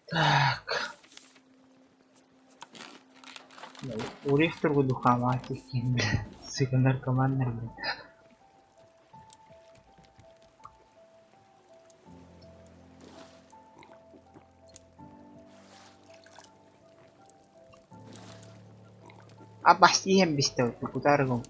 Так. Уруйх тургутук хаамаат иккиэн бile сука наркоманнар бile. Абастиһэн бистэ кутаарыгым.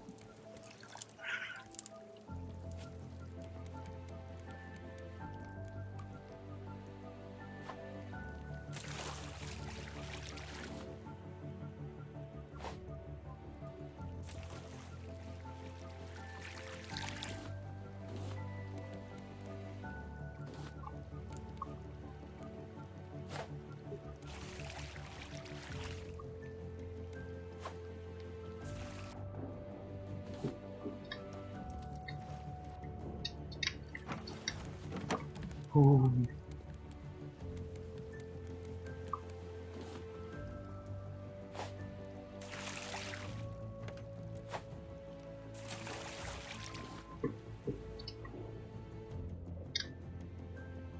Һуу.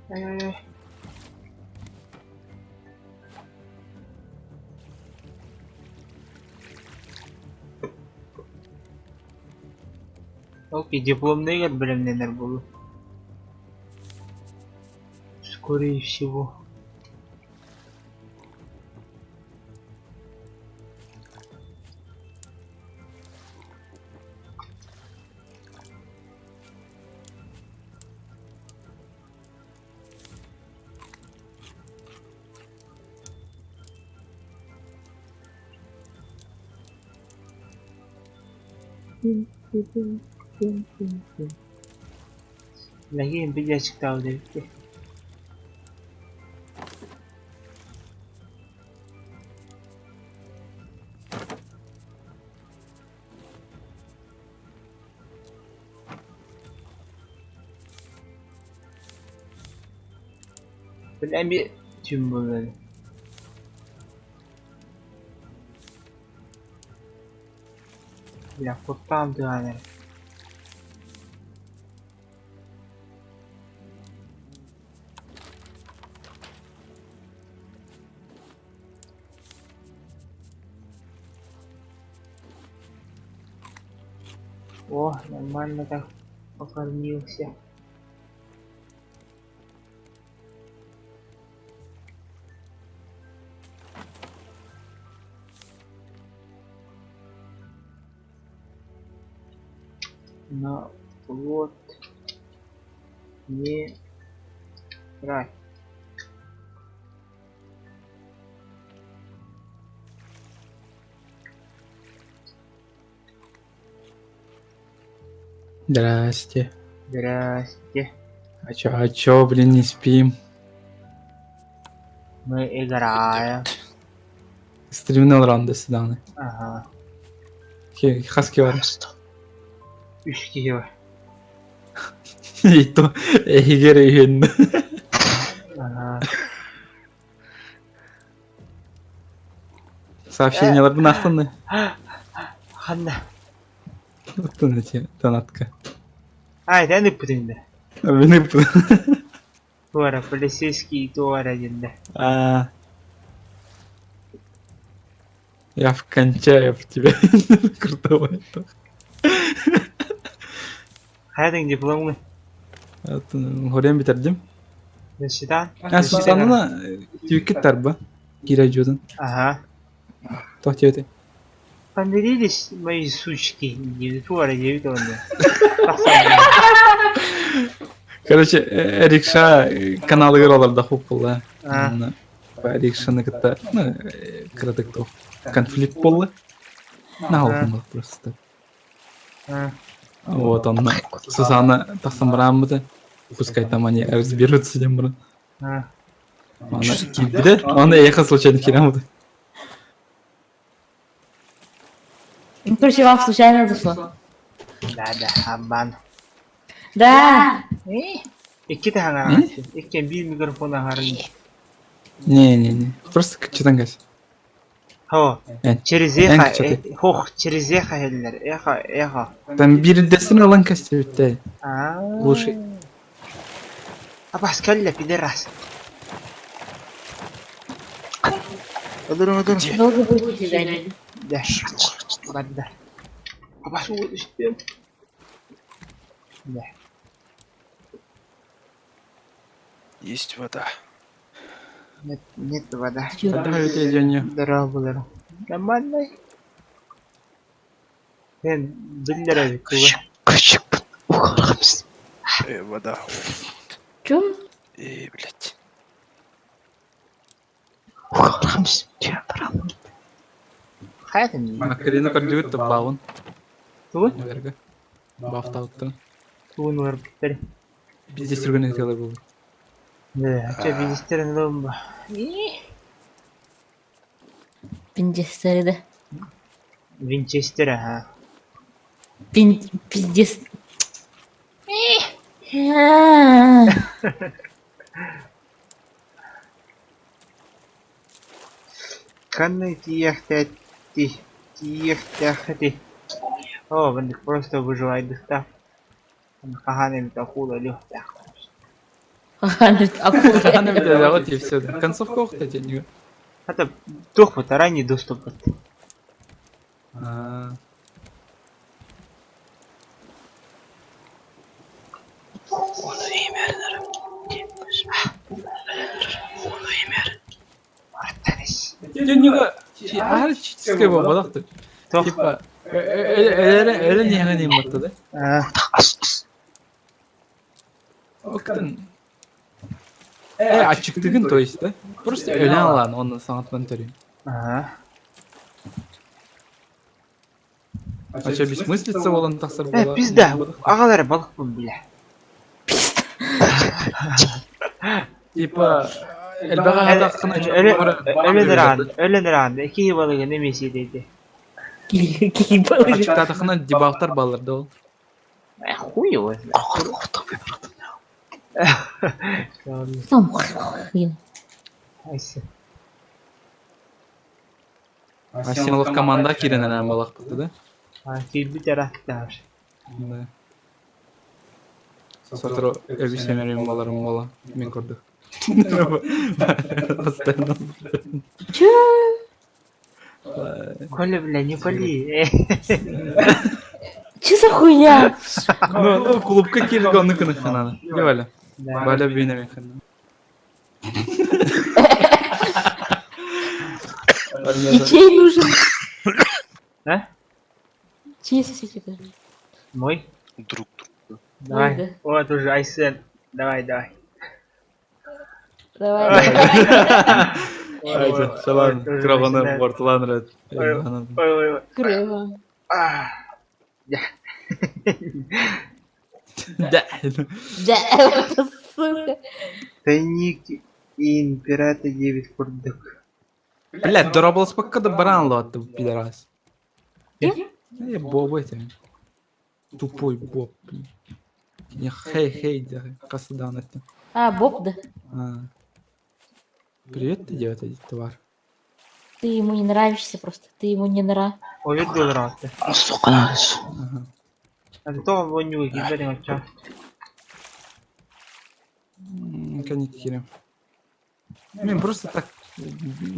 Ай-ай-ай. Окей, дипломныйгар бэлэмнэнэр буолуо. Скорее всего. Лэгиэн билээчиктаабыт эбит дии. Били эмиэ түм буолан Бля, куттаан тыаһаан эрэ. О, нормально так покормился. На вот не брать. Здрасте. Здрасте. А чё, блин, не спим? Мы играем. Стримнал раунд до свидания. Ага. Хаски бар. Үс киһи бар. И то эһигер үһүн. Ага. Сообщенияларбын ахтынны. Ханна. Оттон эти донатка. А, это ыппытыҥ да. Мин ыппытым. Туора, полицейский туора диэн да. А. Я вкончаю в тебя крутого этого. Хайдың дипломҥа? Хорен бүтэрдим. Считан? А, Сусанна түккүт тарба. Кира жудun. Ага. Туох диэбитий? Помирились мои сучки, диэбит туора диэбит уонна. Короче, Рикша каналыгар олордох буолла. Рикшаны кытта ну, кыратык туох конфликт буолла. Наһаа просто. Вот он Сусана тахсан барааммыта. Пускай там они разберутся диэн баран. Аны киирбитэ. Аны эйиэхэ случайно киирэн Ну, короче, вам случайно зашло. Да, да, обман. Да. Икки таһаҥараҕын. Икки биир микрофон аһарын. Не-не-не. Просто кыччатан кэс. Хо, через эхо, хох, через эхо хэллэр. Эхо, эхо. Там биирдэстин ылан кэстибиттэ. Лучший. Абас кэллэ, пидорас. Өлөрүҥ, өлөрүҥ. Долго будете ждать? Да. Барда. Абас үстүм. Да. Есть вода. Нет, нет вода. Давайте дьонньо. Здорово буларым. Нормально. Эн биллэр эбит туга. Көчүк уҕарҕамс. Вода. Чё? Блядь. Уҕарҕамс. Түһэн бараммын. Хайатын. Макарина көрдүбүт да баҕын. Тугун? Наверное. Бафтаабыттан. Тугун уорбуттар. Пиздец түргэн ытыалар буолбут. Да, чэ биистэрин ылым ба. Пиндестеры, да. Винчестер, ага. Пиздец. Ханна тиэхтэти, тиэхтэхти. О, маннык просто выживайдыхта. Хаһан эмит акула өлүөхтээх. Акула. Она ведь вот и все. Концовка охта деньги. Это туох бут, ранний доступ бут. Ону иимэрнэрим. Ону имэр. Аттаныс. Деньги. Арчическая буолбатах Туох. Типа, эле не батта да? А, Ас ас. Октан. Ачыктыгын, то есть, да? Просто өлен алан, оны саңатынан төрейм. ага. Ача бессмыслица болан тахсар Э, пизда, аҕалара балыкпын бля. Типа, элбэҕэ хатаххына Өлөн ыраан, өлөн ыраан, икки балыгын эмиэ сиэдэйди. Кики балыгы. Ачыктаатахына дебафтар баллар да ол. Э, хуй его знает. Охтом бардым. Там хрен. Айсы. А сен олох команда киирэн эрэн балахпыт да? А, киирбит ырааттаар. Да. Сотору өбү сэмэрим баларым бола. Мен көрдүк. Постоянно. Чё? Коля, бля, не пали. Чё за хуйня? Ну, клубка кииргэ онну кыны ханана. Валя. Да. Валя бүйнэ мен ханана. И чей нужен? А? Чей сосед это? Мой? Друг друга. Давай. да. Вот уже, Айсен. Давай, давай. Давай, давай. Айда, шалан, Ой, крованы начинает. бортулан рет. Ой, ой, ой. Крово. А. Я. Да. Да, сука. Тайник и пираты 9 курдук. Блядь, дороблас пока да баран лот, пидорас. Ким? Я боб эти. Тупой боб. блин. Не хей хей да, касадан это. А, Боб, да. А. Привет, ты делает этот товар. Ты ему не нравишься просто. Ты ему не нра. Ой, доллар. Суқанас. Ага. А то он не выгибает, а чё? Коньяк кирем. Мен просто так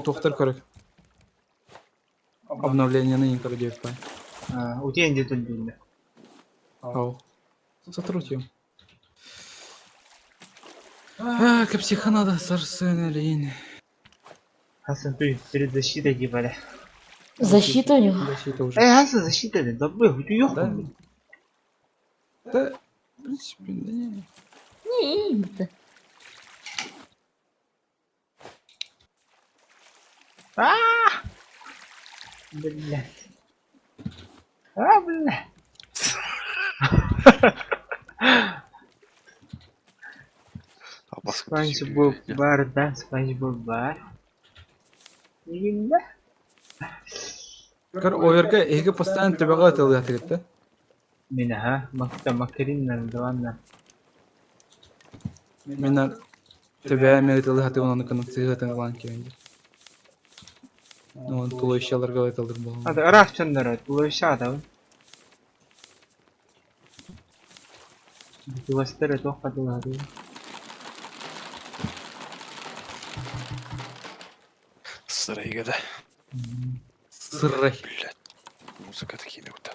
доктор көрөк. Обновление не көрө деп пай. А, у тебя где тут было? Ау. Сотрутим. А, капсиханада сарсын лин. Хасан, ты перед защитой типа, да? Защита у него. Защита уже. Эй, Хасан, защита, да, добы, хоть уехал. Да? Да, в принципе, да не. Не, будто. А! Блядь. А, бля. Абаска Спанч Боб бар, да, Спанч Боб бар. Игинде. Көр оверга эһиги постоянно төбөҕө ытыллыахтыгыт да? Мин аха, макта макариннан даванна. Мин төбөҕө эмиэ ытыллыахтыгын ону кынат сыһыатын ылан киирэн дии. Ну, тулуйшаларга ытыллыр буолан. Ады ыраах дьонноро тулуйшаатабын. Туластара туохха тулаһарый? Сырайга да. Сырай. Блядь. Музыка такие вот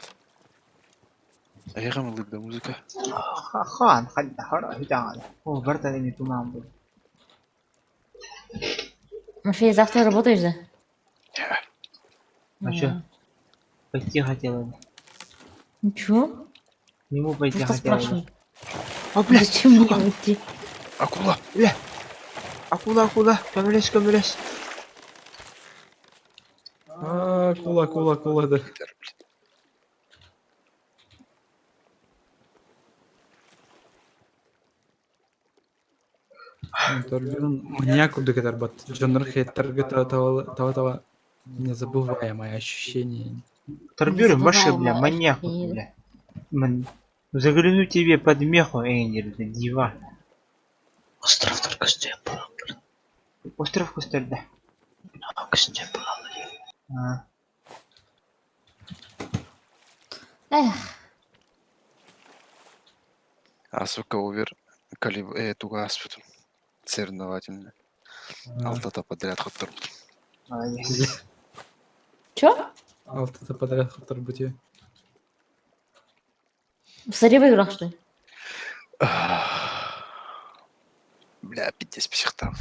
Айгам ылык да музыка. Хаан хадда хара хитаана. О, барта эми тумаан бу. Мафей, завтра работаешь, да? А чё? Пойти хотела. Ничего. К нему пойти Просто хотела. спрашиваю. О, блядь, Зачем мне уйти? Акула! Акула, акула, көмөлөс, көмөлөс. А, кула, кула, кула, да. Пидор, блядь. Торбин маньяк курдук этэр бат. Дьоннор хейттарга таба-таба незабываемое ощущение. Торбюрен вообще, бля, Незабываемое маньяк, вот, ощущение. бля. Ман... Загляну тебе под меху, Эйнер, да, дива. Остров только көстүө буолар. Остров көстөр, да. Көстүө буолар. А, Эх, Асука овер калиб туга аспытым. Соревновательный. Алтата подряд хоттор. молодец. чё? Алтыта подряд хоттор бутио. В Заре выиграл, что ли? Бля, пиздец психтав.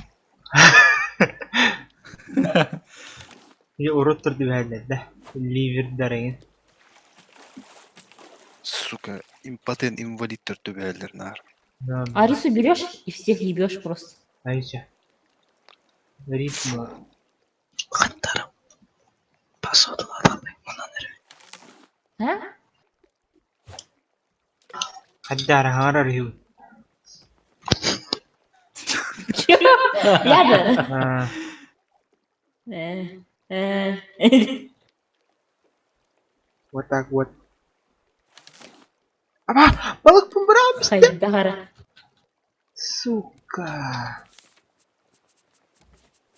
Я урод турду да. Ливер дарайын. Сука, импотент инвалид төртөбээлер нар. Да, Арису берешь и всех ебешь просто. А еще. Ритм. Хаттарым. Басодулар манан эрэ. А? Хаддара хаарар хью. Чё? Я да? А, Э, э. вот так вот. Аба, балык бумбарам. Хайдара. Сука.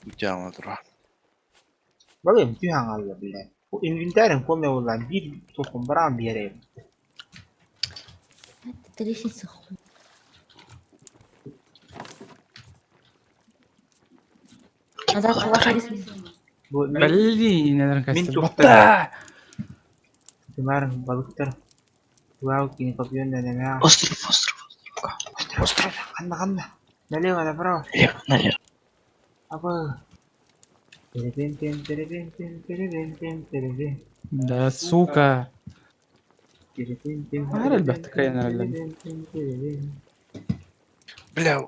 Утяма тура. Балыгым түһэн хаалла, блядь. Бу инвентарым полный буоллаҕа биир туохпун бараан биэрэйим. Это лестница хуй. Назад ваша лестница. Бу мин Блин, наверное, мин костер. туохтар. Тумарым балыктар. Вау, кини копьённа нэмээ. Остров, остров, остров. Остров. Ханна ханна. Налево направо. Налево, налево. Аба. Теребен-тен, теребен-тен, теребен-тен, теребен. Да, сука. Теребен-тен, Аара элбэхтик айанар эллэм. теребен-тен, теребен. Бля.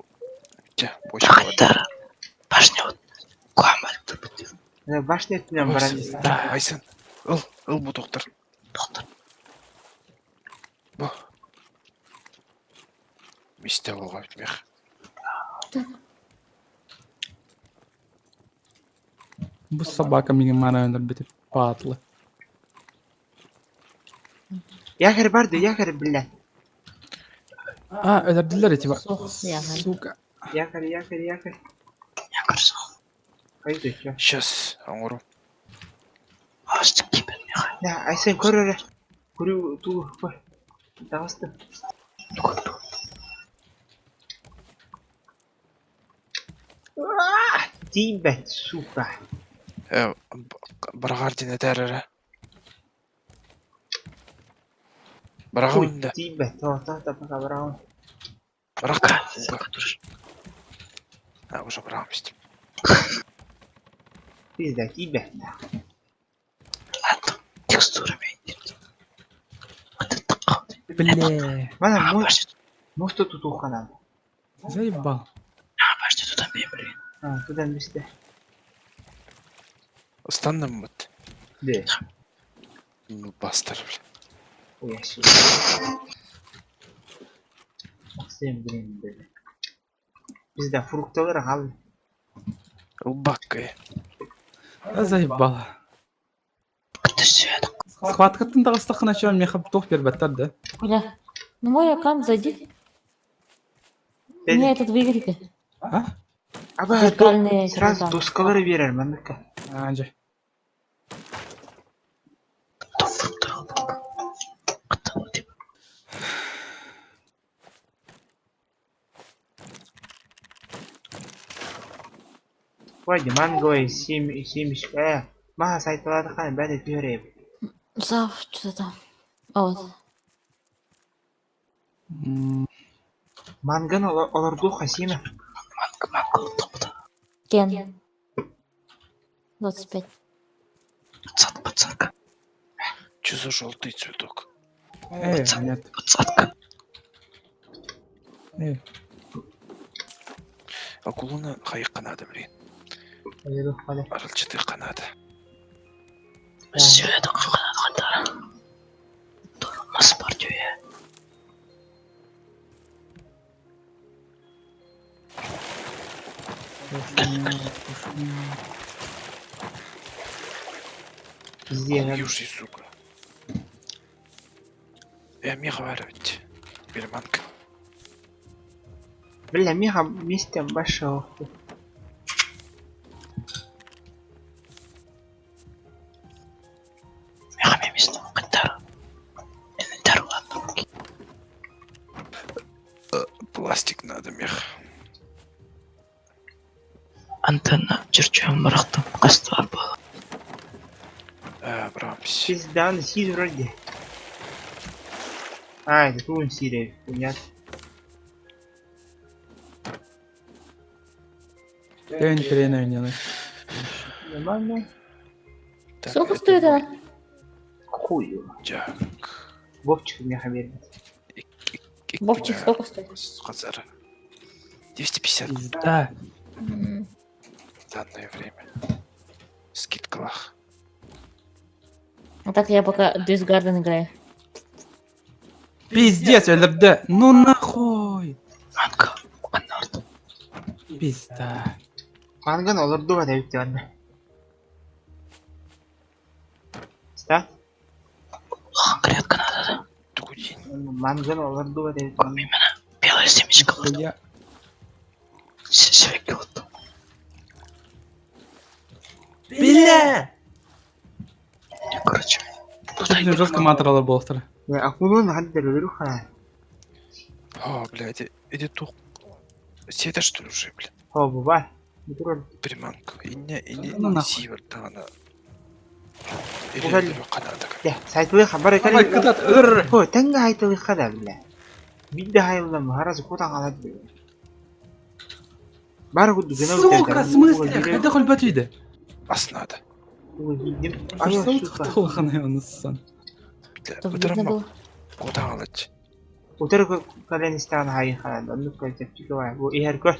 Тя, бочка. Хаттара. Башня вот. Куамал бутио. Э, Башня өттүнэн баран Да. Айсен. Ыл, ыл бу доктор. Доктор. Бу. Мисте болға битмех. Бу собака миңа мана битip патлы. Якорь барды, якорь, блядь. А, өлөрдүлөр эти Сух, якорь. Сука. Якорь, якорь, якорь. Якорь суох. Хайда чё? Сейчас, аңыру. Астык кибер меха. Да, Айсен көр эрэ. Көрү туу көр. Таҕыстым. Тиийбэт, сука. Э, барағар дин этер эрэ. Хуй, Барағым да. тиийбэт. Тоо, тоо, тоо, пока бараҕын. Барақта. А, уже барағым истим. Пизда, тиийбэт. Ладно. Текстура меняет. Вот это такой. Бля. Мана Башня. муста тутуохха наада. Заебал. А, тутан бистэ. Ыстаннаммыт. Бэ. Ну, бастар, бля. Ой, Максим, блин, бля. Пизда, фрукталары аҕал. Ылбакка. Да заебало. Схваткаттан таҕыстаххына чё, миэхэ туох биэрбэттэр да? Бля. На мой аккаунт зайди. У меня этот выиграет. А? Аба, Зеркальные сразу чё там. доскалары биэрэр манныкка. А, дьэ. Вадя, манговый семечка. Маха сайталаатаххына бэт түһэр Зав, что-то там. А вот. Манган олордуох Хасима. Кен. 25. Че за желтый цветок? Нет. Э, Акуланы хайыққа надо, блин. Аралчытыққа надо. Пиздец. Южий, сука. Я меха варить. Берманка. Бля, меха местем большого. Пластик надо, мех. А, брамс. Пизда, сиз вроде. А, это туун сире, понятно. Тön тренер ойнаны. Нормально. Так, Сколько это стоит мой она? Хуй его. Джак. Вовчик меха берет. Вовчик, сколько стоит? Хазара. 250 Пизда. в данное время. Скидкалах. А так я пока Death Garden играю. Пиздец, өлөрдө. Ну нахуй. Пизда. Манган олордуох эбит манна. Ста? Тугудин. Манган олордуох эбит манна. Я... Бля! Короче, жестко матрала болтыр. Акулун хаддер өлөрү О, блядь, иди тух. Седа что ли уже, блин? Хо, баба. Бутурон. Приманка. Инне, инне, Ну нахуй. сивер, тана. Угал. Или канада. Дэ, сайтылы хабар Давай, кытат, өр! Хо, тэнгэ хайтылы хада, бля. Бидде хайлам, хараз кутан алат, бля. Бар кудду гына Сука, в смысле? Хайда холбат үйді? Ас надо. Сука, толғанай оны сан. Бля, Чтобы видно ыдырама было. кутан алат. Утар кален истан хай хада, ну кай тепчик бай. Бу ихер көр.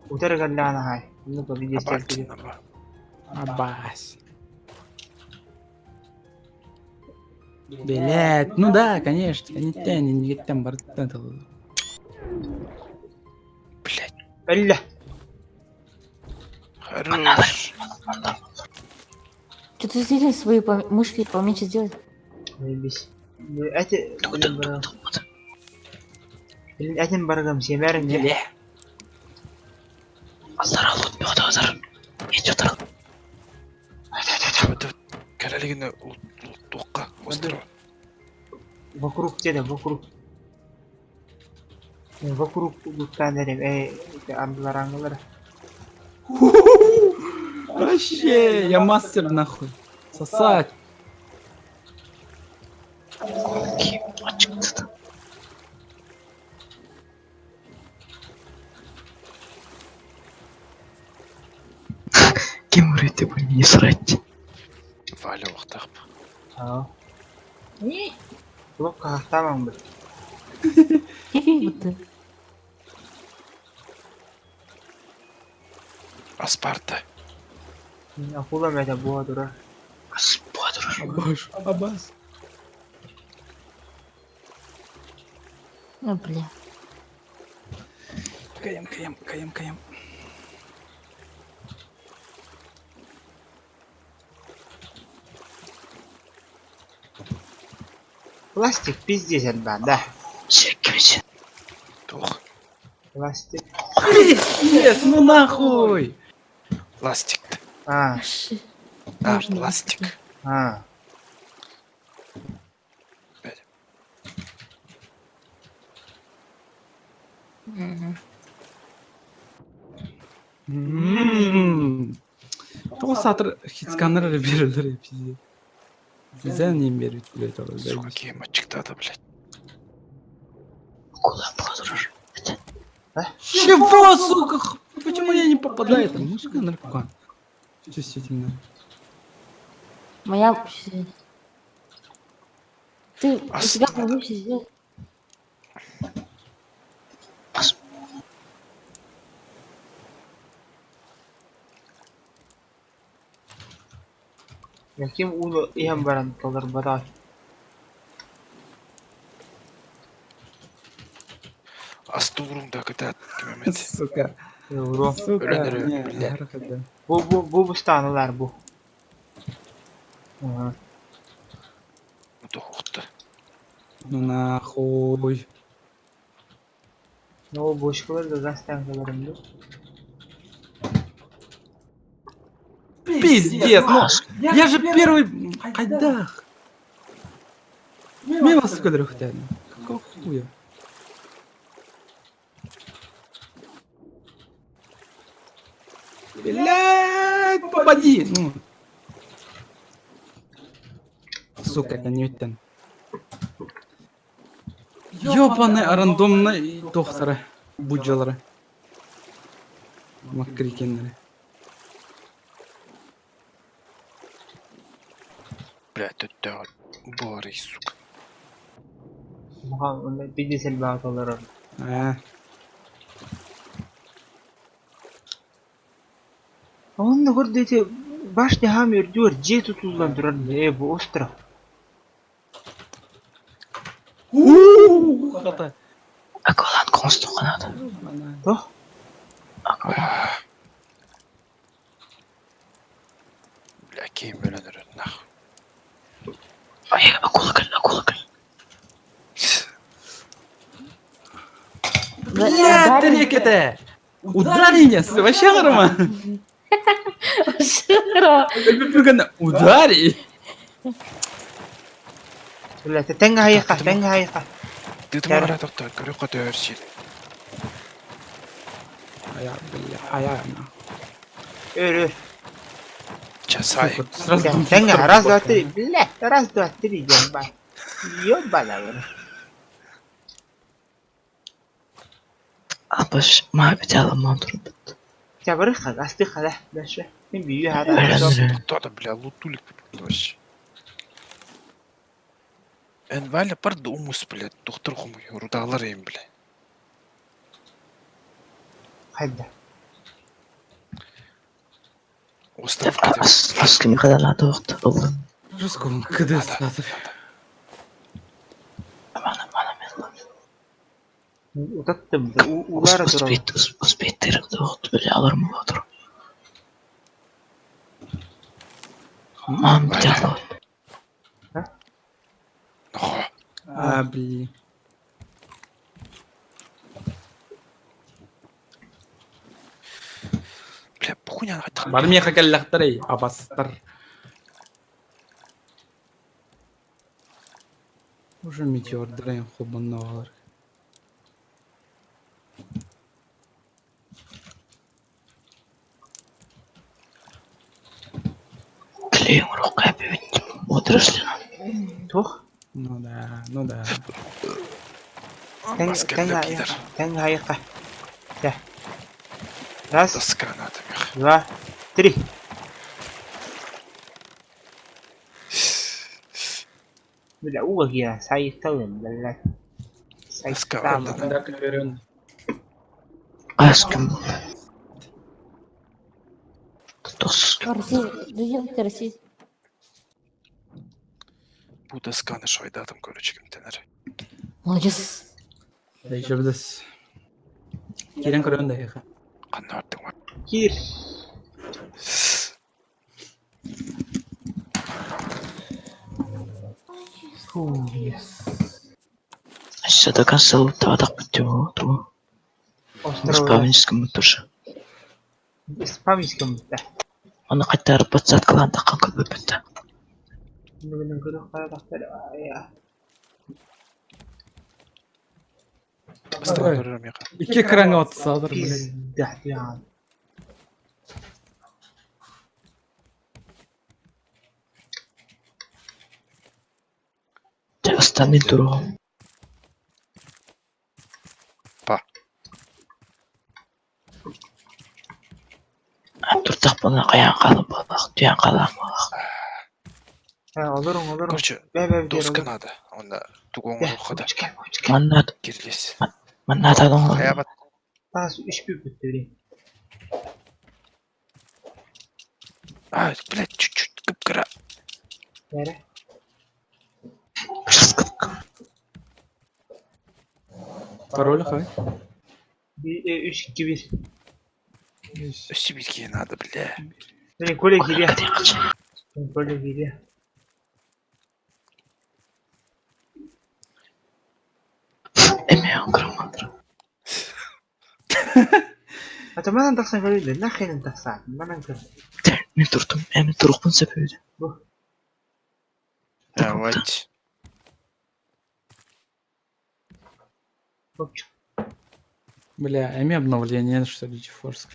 Утар каллана хай. Ну ка видео Абальчина ба. Абас. Блять, ну да, конечно, не те, не не там бартан. Блядь, Алла. хорош. Что ты действительно свою мышки поменьше сделай? Заебись. Эти, блин, бара. Блин, этим баргам семерин. Бля. Кәрәлігіне тоққа, острова. Вокруг тебя, вокруг. Вокруг луктан дерем, андылар аңгылар. Вообще, я мастер нахуй. Сосать. Валя уақтақ. Аа. Туох хаһахтаамаҥ быт. Быты. Аспарта. Акула мэтэ буола турар. Ас буола турар. Абаш, абас. Ну, бля. Каем, каем, каем, каем. Пластик пиздец элбээн да. Сиэккэбит. Туох. Пластик. Пиздец, ну нахуй! Пластик. А, Ш- А, Можно пластик. а. Блядь. Мгм. М-м-м. Тоҕо саатар хитсканнар эрэ биэрэллэр пиздец. Зен им биэрбит блядь ол Сука, киһим аччыктаата, блядь. Акула буола турар. Чего, сука? Почему я не попадаю? Там музыка наркоман. Чувствительно. Моя вообще. Ты, у тебя Астана. вообще сделал. Яким ууну иһэн баран толорботох. Астуурум да кытаат ким эмит. Сука. Уруом. Сука. Өлөн Не, блядь. харахада. Бу бу бу бустааналар бу. Ага. Туохта. Ну нахуй. Ну бочкалар да газ танкаларым ду. Пиздец, ну я же первый... Хайдах. Мимо сука дрюхтяни. Какого хуя? Блядь, попади! Ну. Сука, это не өттен. Ёбаный рандомный докторы. Буджалары. Макрикеннери. Блядь, төттөҕө буоларый, сука. Муха онно пиздец элбэҕи толорор. А, Онно көрдө башня хаам үрдүгэр дьиэ тутуллан турар ээ бу остров. Уу, хата. Акулан констуқанады. Туох? Акула. Бля, киһим өлөн эрэр, нахуй. Ай, акула кэл, акула кэл. Блядь, рекете! Удари меня, вообще нормально. Широ. Удари! Бля, тэҥҥэ хайыха, тэҥҥэ хайыха. Тыытыма бара тохтоо, көрүөххэ төһөр сир. А я, бля, а я, на. Өр өр. Часай. Сука, сразу Бля, там Тэҥҥэ фильтр раз, два, попал. три. Бля, раз, два, три, ёба. Ёбана. бля. Абаш, маа битяла турбут. Ча барыха, астыха да. Дальше. Мин бүйү хата. Өлөн Тохтоо да, бля, лутулик вообще. Эн Валя парды умус, блядь, доктор хумуй, рудалар им, бля. Хайда. Остров кадем. Ас, ас кими кадалады вакыт. Ыллын. Русского КД сатыр. Амана, мана мен. Утаттым. Улара турар. Успеть, успеть тырыгды вакыт бля алар мула тур. Мам битяла. Нохо. А, блин. Бля, похуй на хатах. Бар меха каллахтарей, абастар. Уже метеор драйм хубанналар. Клеем рука бит. Отрасли. Туох? Ну да, ну да. Тэҥ Баскарда тэҥ пидор. Тэҥ хайыха. Ча. Раз, Доска надо, мех. два, три. Бля, ууга киирэн сайытталыым, блядь. Доска Сайыттаама. Да, көрөн. Ас күн буолла. Тохсус күн. Россия, президент России. Бу досканы шайдатым, короче, кимтенер. Молодец. Еще билес. Киирэн көрөн да эһиэхэ. Ханна бардыҥ бар? Киир. Фу, Өссө до конца утаатахпыт дуу, тугу? Острова. Спавнискаммыт тоже. Спамискаммыт да. Аны қайтарып подсадкалаан таххан көрбөппүт да. Бүгүн көрүөх харатахтар. Бастан көрөрүм яха. Икки экраҥҥа отсаатар, блядь. Пизда, диан. Дьэ, ыстан мин туруоҕум. Па. Турдахпына хайаан хаалан буоллах, түһэн хаалаан буоллах. Олоруҥ, олоруҥ. Короче, Бэ, бэ, бэ, доска олоруҥ. надо. Онно тугу Бэ, оҥоруохха да. учка, учка. Манна Кирлес. манна атан Хайабат. Таас үс бүппүт били. А, блядь, чуть-чуть кып-кыра. Бэрэ. Пароль хай. Үс, икки, бир. Өссө биир киһи надо, бля. Били, Коля киириэ. Коля киириэ. Эмиэ оҥороммунтар. Ата манан тахсан көрүллэр, нахрен тахсаат, манан көр. Мин турдум, эмиэ турукпун сөп үһү. Бу. Давайте. Бопчук. Бля, эми обновление, что ли, GeForce.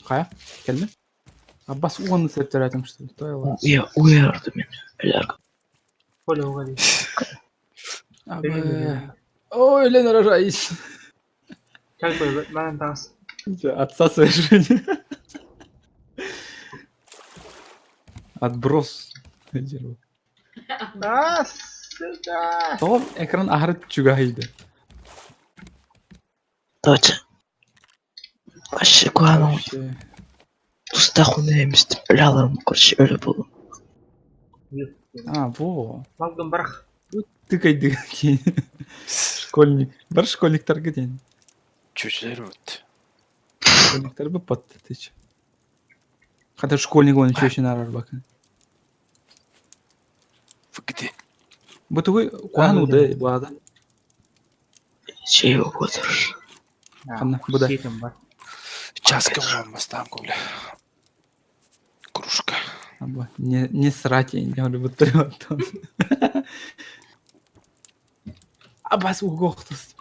Хайа, кэллэ? Аббас уонна септэрэтим, что ли, то ела. Уя, уйарды мин. Өлөр. Коля угали. Абы. Ой, Лена, рожайся. Кэл Коля, манан таас. Отсасываешь меня. Отброс. А, сука! Тоҕо экран аһары чугаһыйды. Точно. Вообще куһаҕан Вообще. тустаах уну эмистим. Өлө аларым, короче, өлө буоллум. А, во. Малгын барах. Тыкайды Школьник. Бар школьниктарга диэн. Чүчүлэр вот. Школьниктар бы ты чё. Хотя школьник он еще еще нарар бакын. Вы где? Бу тугуй куһаҕан удай баада. Чей буолар. Ханна, бу да. Сиэтим бар. Часка вам бастаан коля. Кружка. Абы, Не, не срать, я не говорю, будто Антон. Абас угохтус.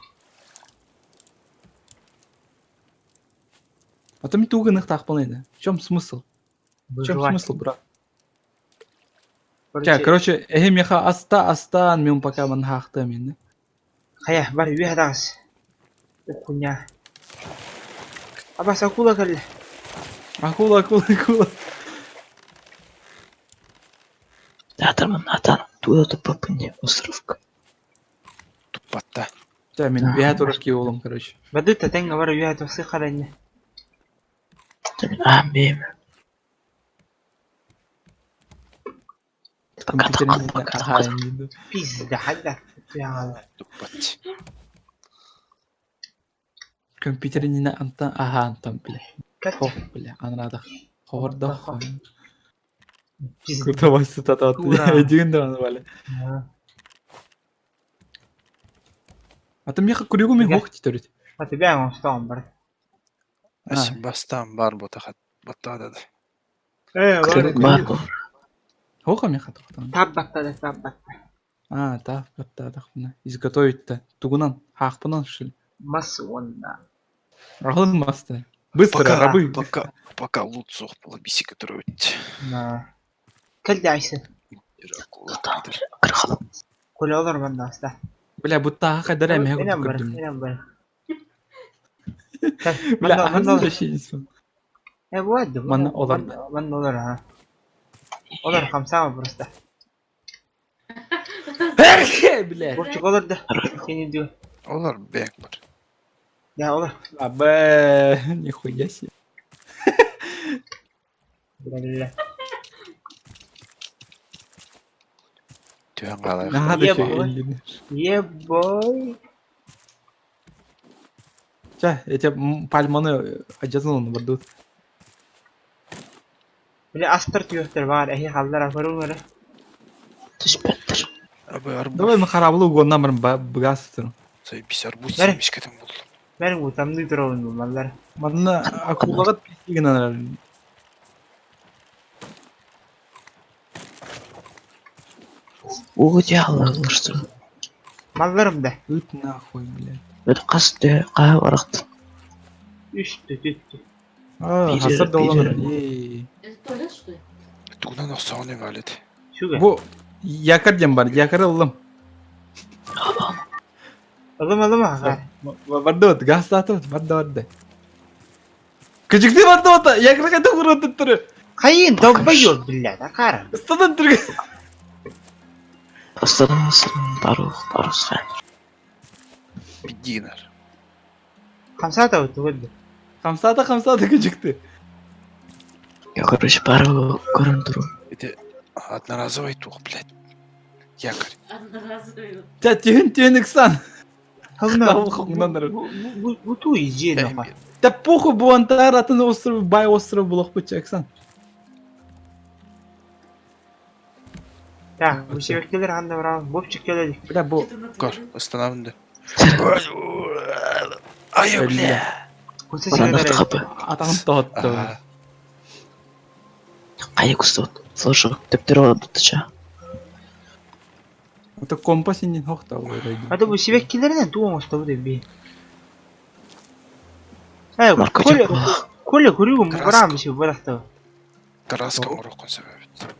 Потом тугы нахтахпалайды. В чем смысл? В чем Выживать. смысл, брат? Ча, короче, эхе меха аста астан мен пока ман хахта мен. Хайа, бар үө таас. Укуня. Абас акула кэллэ. Акула, акула, акула. Театр манна атан. Туда туппаппын островка. Туппатта. Ча, мен бия турар олом, короче. Бадыта тэҥҥэ бар үө тахсы харанньа. Мин аам бэйэм. Пока Компьютерный пока ага, я не иду. Пизда, хадда. Туппат. Компьютерный антан, ага, антан, бля. Кат. Хох, бля, анрадах. Хордах. Пизда. Круто вас цитата. Ура. Един да назвали. А там меха куригу ми Ага. хох теперь. А тебя он стал бар. Асим бастаан бар ботахат. Баттаада да. Э, бар. Бар буолар. Хоха меха тохтан. Тап баттада, тап батта. А, да, да, да, да. Изготовить-то. Тугунан, хахпынан, что ли? Мас онна. Рахлын масты. Быстро, Пока, рабы. пока, пока лут суох була биси которую На. Кэллэ Айсен. Акула. Кырхал. Коля олор манна аста. Бля, будто хаха даря меха Инем бар, көрдүм. инем бар. Бля, Манна ахын олор. вообще не Э, бу адды. Манна олор. Манна олор, ha. Олор хамсаама просто. Бля. Бурчук олор да. Сени дүү. Олар бэк бар. Да олор. Абэ, нихуя себе. Бля. Түһэн хаалар. Надо Е, еще бой. эллин. Ебой. Ча, я тебе пальманы одежду бардут. Бля астар түйөктөр бар. Эһи халлар афарун эрэ. Түспэттэр. Абы арбуз. Давай мы хараблы угоннан бар бгастыр. Заебись арбуз Бәрі. семечкетен булдым. Мен утамны туравын маллар. Манна акулагат пистигин Уу дьааллар Малларым да. Ыт нахуй, блядь. Бөт қас дө қаа барахт. Үстү түттү. А, Бири- хасар доллар. бири. Эй. Это туалет, что ли? Тугунан охсоҕун эбалет. Сүгэ. Бу якорь дем бар, якорь ыллым. Ылым ылым аҕар. Барды вот, газ сатып, барды барды. Күчүктү барды вот, якорь кайда курут туттуру. Хайын долбоёб, блядь, акара. Ыстанан түргө. Астан астан барух барусхан. Биддигинар. Хамсата утугуд. Хамсата хамсата күчүктү. Я короче бару көрөн туру. Это одноразовый тух, блядь. Якорь. Одноразовый. Ча түһүн түһүн ыксан. Хылна. Хылна. Бу бу ту иже нахуй. Да похуй бу антар атын остров, бай остров булок бу чаксан. Так, бу себеккелер ханда барабыз. Бопчик келедик. Бля бу Кор, останавынды. Ай, бля. Куса Баранах сигарет. хапы. атагын тоотто. Ага. Кайы кустот. Флажок төптөр олдутча. Это компас инен хохта Ата бу себеккелеринен туу оңостобу деп би. Эй, Марко Коля, жок. Коля көрүүгүн Краска. барам бу барахта. Краска ороккон себебит.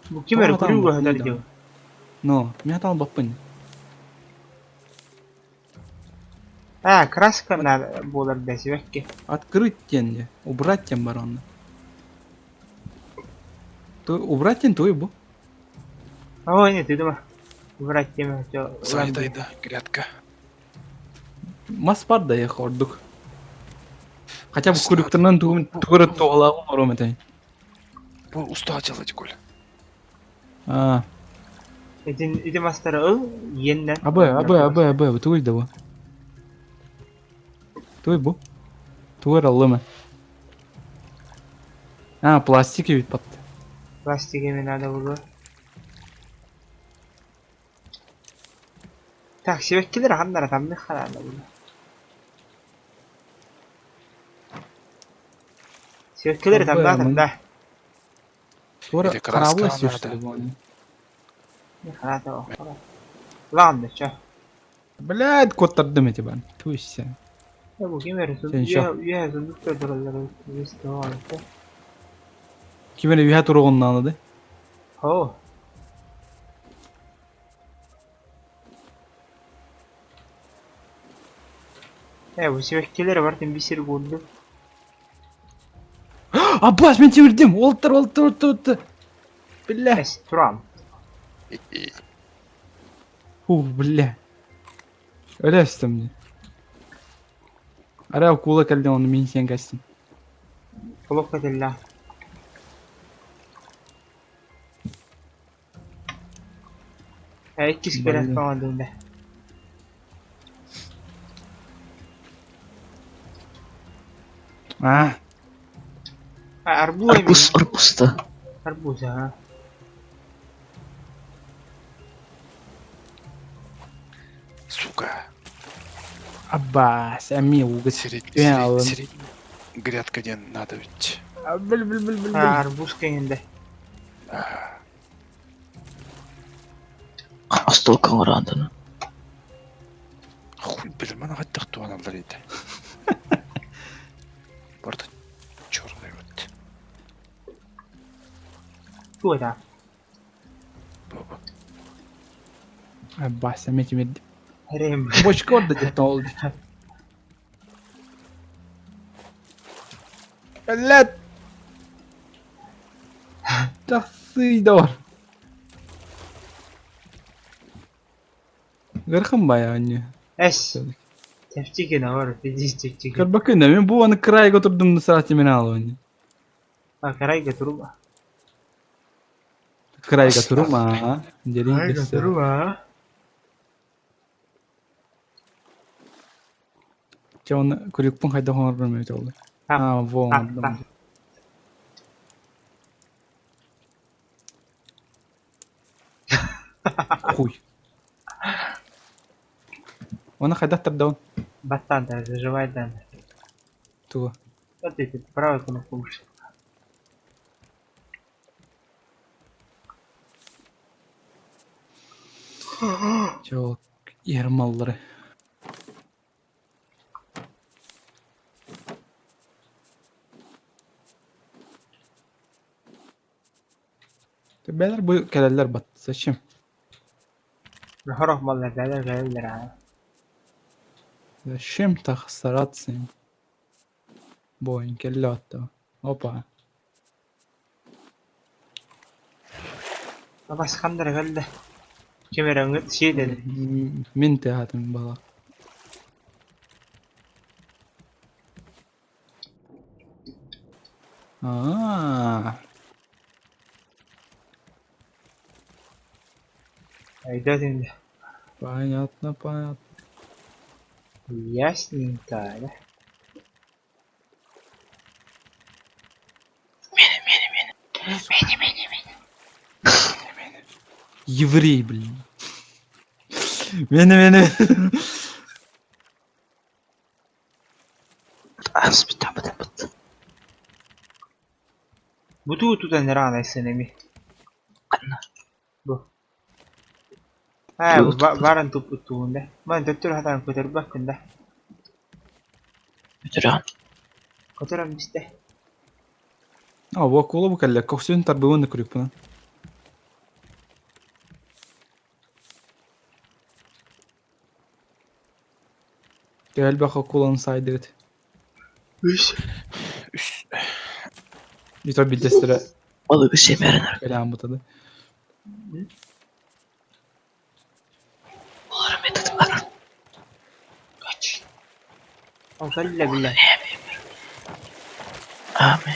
Бу кимер Тоҕо көрүүгө там, хатар да. деп. Но, мен атал баппын. А, краска на болар да себекке. Открыть тен, убрать тем баранна. То убрать тен той бу. Ой, не ты дома. Убрать тема, всё. Сайдайда, грядка. Мас бар да эх ордук. Хотя бы күрүктөрүнөн тугун тугура тоголагын ором этен. Бу уста делать, Коля. А, Этин ити мастары ыл, иеннен. абы, абы, абы, абы, тугуй да бу. Туй бу. Тугура лыма. А, пластик бит батты. Пластик эми надо было. Так, себеккелер ханнара тамны харана булу. Себеккелер Абы, тамда амын. тамда. Тугура Или краска карабла надо. сюшты бу. Харата о. Ладно, чё. Блядь, коттардым эти бан. Туйся. Бу кимер Сен чё? я сундукта туралар. Весто. Кимере үйә тургоннан алды. О. Э, бу себеккелер бар тем бисер булду. Аббас, мен темирдим. Олтыр, олтыр, олтыр, олтыр. Бля. Эс, турам. Фу, бля. Өлөстүм мне. Ара кула кэлден оны мен сен кастым. Колокка тилла. Э, иккис Блин. керек калган да. А, А, арбуз эми. Арбуз арбузда. Арбуз, а. Сука. Аббас, әми угыс. Средний, Түһэн алын. средний. Грядка ден надо ведь. Бил, бил, бил, бил. А, арбуз кеңинде. Астол коңорандын. Хуй, блин, мана хаттах туан алдар edi. Барда черный вот. Туа Баба. Аббас, әми темирдим. Рем. Бочка орда деп олды. Блядь. Сыйда бар. Ыарахан баайа анньы. Эс. Чэпчэки бар, пиздец чэпчэки. Көрбөккүн да, мин бу аны кырайга турдум да саати мен аалабын. А карайга турума. Кырайга турума. Дерин Карайга кессе. турума. Чэ, оны күрүкпүн хайдах оҥорбун эбит ол. А, Аа, во а, оҥордум. а. Хуй. Оны хайдах тардаун? Баттан да, заживай да. Тугу. Вот эти правую кнопку выше. Чэ, ол иһэр маллары. Бэлэр бу кэлэллэр бат. Зачем? Хорох маллар бэлэр бэлэр аа. Зачем так стараться им? Боин кэллэ отто. Опа. Абас хандара кэллэ. Кемерэҥҥит сиэ деді. Мин тыаһаатым бала. Аа. Өйдөөтүҥ да. Понятно, понятно. Ясненько, да? Еврей, блин. Мени, мени. Ас бүтэ бүт. Бутуу тутан рано сынами. Ханна? Бу. Аа, Бу тутан. баран туппуттугун да. Ман төттөр хатан көтөрбөккүн да. Бүтүрэн. Көтөрөн бистэ. А, бу акула бу кэллэ. Көхсүн тарбыгын да күрүкпүн. Элбэх акуланы сайдыгыт. Үс. Үс. Ито билдестері Балыгы семерин. кэлээн бутады. Олары метод бар. Kaç. Ол кэллэ биллэ. Ами.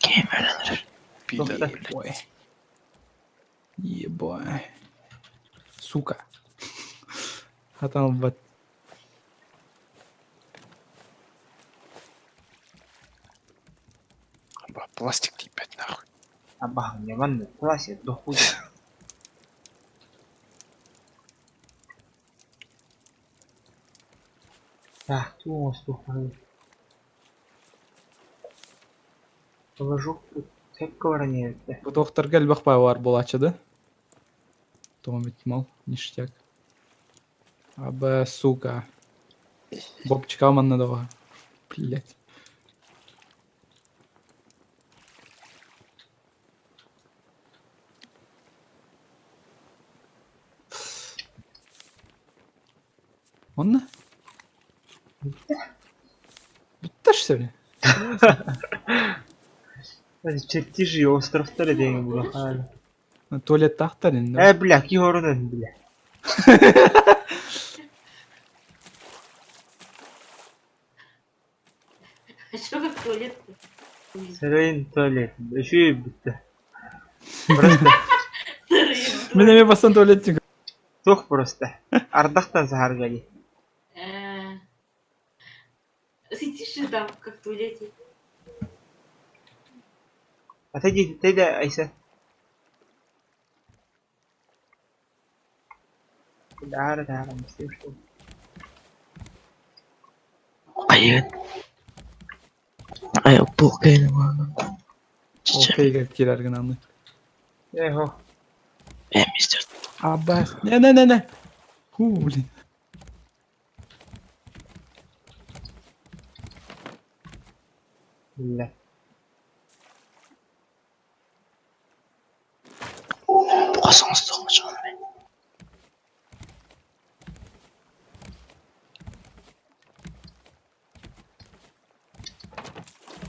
Кемерин. Пидор, Тоқта. блядь. Ой. Ебай. Сука. Хатан бат. Ба, Пластик типет нахуй. Абаһын яман пластик дохуя. Так, туос тухай. Положу тэкка баран это. Бу докторга элбэх бар буолааччы да? Тоҕо мал, ништяк. Аба, сука. Бобчика манна доҕо. Блять. Онно? Бүттэ что ли? Чертежи островтары деген бу хаал. Туалет тахтар енді. Э, бля, ки хорунан бля. А что как туалет-то? Сырын туалет. Үшүй бүтті. Просто Сырые Мен эме бастан туалет тиң. тух просто. Ардақтан сахаргали. Э, Сидишь же там, как в туалете. Отойди, отойди, Айса. Да, да, да, что. Айын. Ай, бу кайын. Чиче. Окей, кирер гынан. Эхо. Э, мистер. Аба. Не, не, не, не. Ху, блин. Бля. Бу соңыз тоғмы.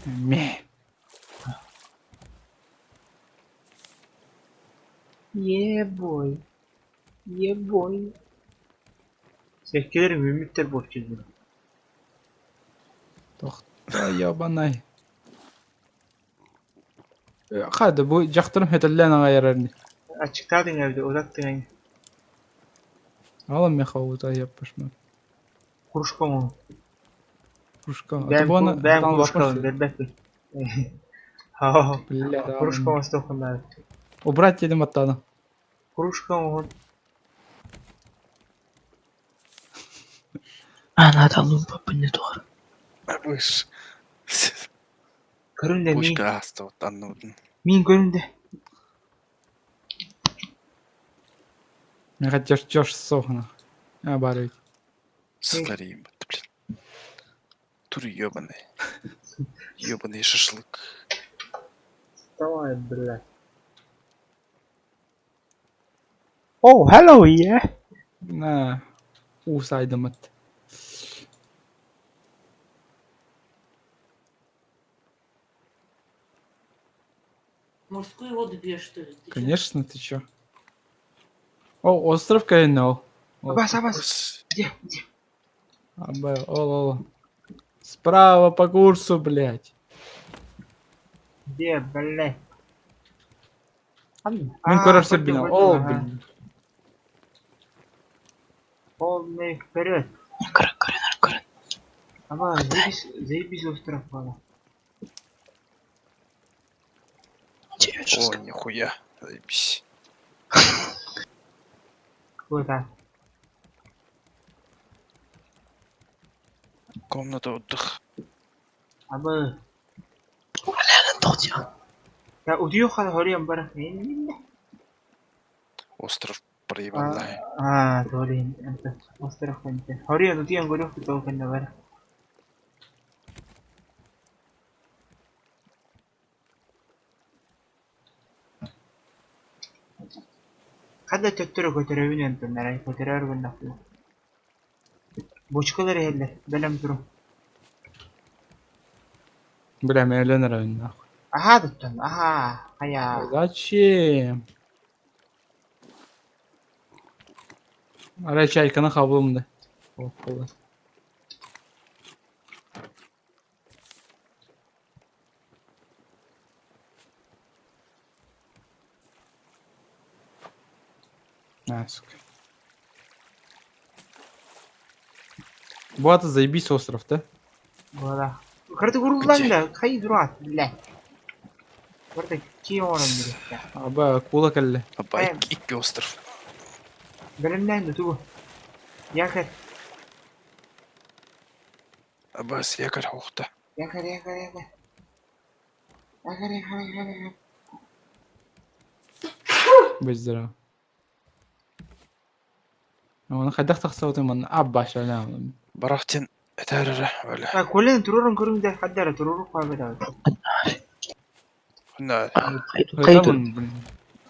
Ме. Ебой. Ебой. Сэккилэр үүммүттэр буолчулар. Тохто ебанай. Хада бу дьахтарым хөтөллөөн аҕай эрэр ини. Аччыктаатыҥ эбит, утаттыҥ. Ол меха ута яппашмат. Кружка оҥоһун. Кружка. Бэйэм бэйэм кружкабын бербэппин. Кружка оҥостуоххун наада. Убрать дедим аттаана. Кружка оҥоһун. А, надо лууппаппын не туох. Выш. Көрүн да миин. Бочка ааста анныбытын. Миин көрүн да. Меха чеш сохна. А бар ведь. Сытар блин. Тур ебаный. Ебаный шашлык. Давай, блядь. Oh, hello, yeah. На. Уусайдамат. Морскую воду пьешь, что ли? Ты чё? Конечно, ты чё? О, остров Кайнол. Абас, абас. Где, где? Аба, ол, ол. Справа по курсу, блядь. Где, блядь? Мин көрөр сирбин. Ол, блин. Полный вперед. Көрөн, көрөн, көрөн. Ама, заебись, заебись остров бала. О, нихуя. Заебись. Куда? Комната отдыха. Аба. Тоҕдьа. Я утуйуохха хоруйан баран. Остров проебанная. Аа, ториин это остров энте. Хоруйан утуйан көрүөх тутуу кэннэ бар. Хадда төттөрү көтөрөбүн энтэн көтөрөр гыннахпына. Бочкалар иһэллэр, бэлэм туру. Бля, мен өлөн нахуй. Аха туттан, аха, хайа. Зачем? Арай чайканы хабылым да. О, болды. А, сука. Вот заебись остров, да? Буола. Карты куруллан да, хай дурат, бля. Барта кии оҥорон бириэхтэ. Аба, кула кэллэ. Аба, Эм. икки остров. Бэлэмнээн да тугу. Якорь, Абас, якорь хохта. якорь, якорь, якорь. Якорь, якорь, якорь, якорь. Будь здоров. Оны хайдах тахсабытым манна абба шалам. Барахтин. Это валя. А, колен турурун көрүҥ да, хаддара туруру куабыта. На. Хайдах блин.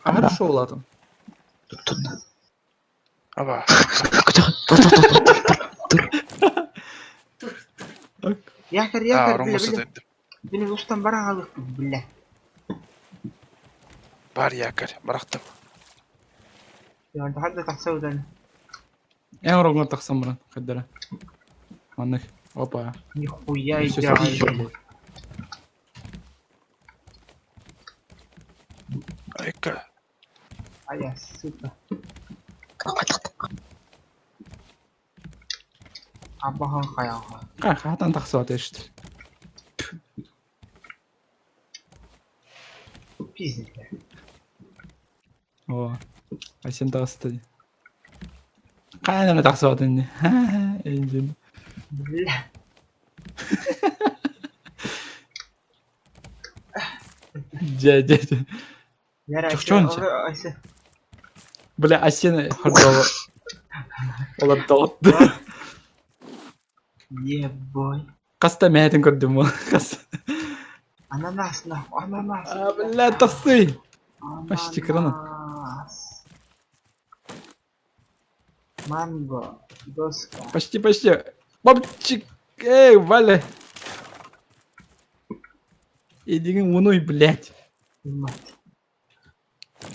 Хорошо улатым. туттунна. Аба. Тур, тур, тур. Якорь, А, якорь, бля, Ромуса бля. дедим. Били устан бара халыкпыт, бля. Бар якорь. Барахтым. Я хадда тахсабытан. Эн рогнор тахсам брат, хаддара. Маннык. Опа. Нихуя Всё, идеально. Айка. А я, сука. Абахан хаяха. Ка хатан тахсабат эшт. Пиздец. О. А сен тахсты. Кайдан тахсабат инде. Энжин. Бля. Дя, дя, дя. Яра, Чохчонча. Бля, а сен хордова. Олар долотты. Ебой. Каста мәтин көрдүм ол. Кас. Ананас, нахуй, ананас. А, бля, тахсы. Почти крана. Ананас. Манго. Доска. Почти, почти. Бабчик. Эй, Валя. Иди унуй, блядь. Мать.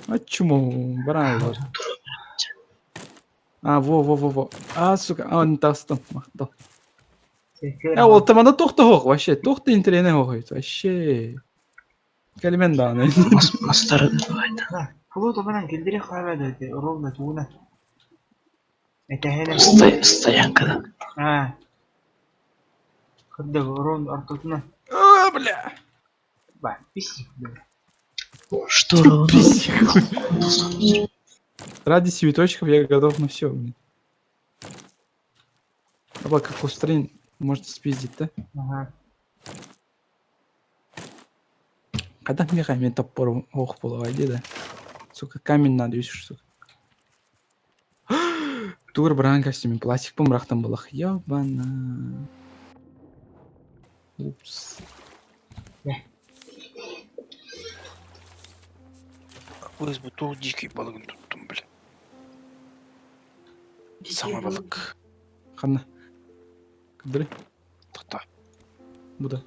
А чмо, баран А, во, во, во, во. А, сука, а, он тастым, махтал. Э, ол тамана тохта хоқ, вообще, тохта интернет хоқ, вообще. Кэлимэн даҕаны. Мастары да Флот обанан килдире хаалады ровно тууна. Этэһэнэ. Стоянкада. А. Кырдык ровно ортотуна. А, бля. Ба, писи. Что ровно? Ради цветочков я готов на все. Аба, как устрин, можно спиздить, да? Ага. Когда мне мен топор ох буолаҕай дии да. Сука, камень надо үс сука. Тур браан костюме пластик бырахтан булах. Ёбана. Упс. Өз бу туох дикий балыгын туттум, бля. Саҥа балык. Ханна. Кыдыры. Тоқта. Бу да.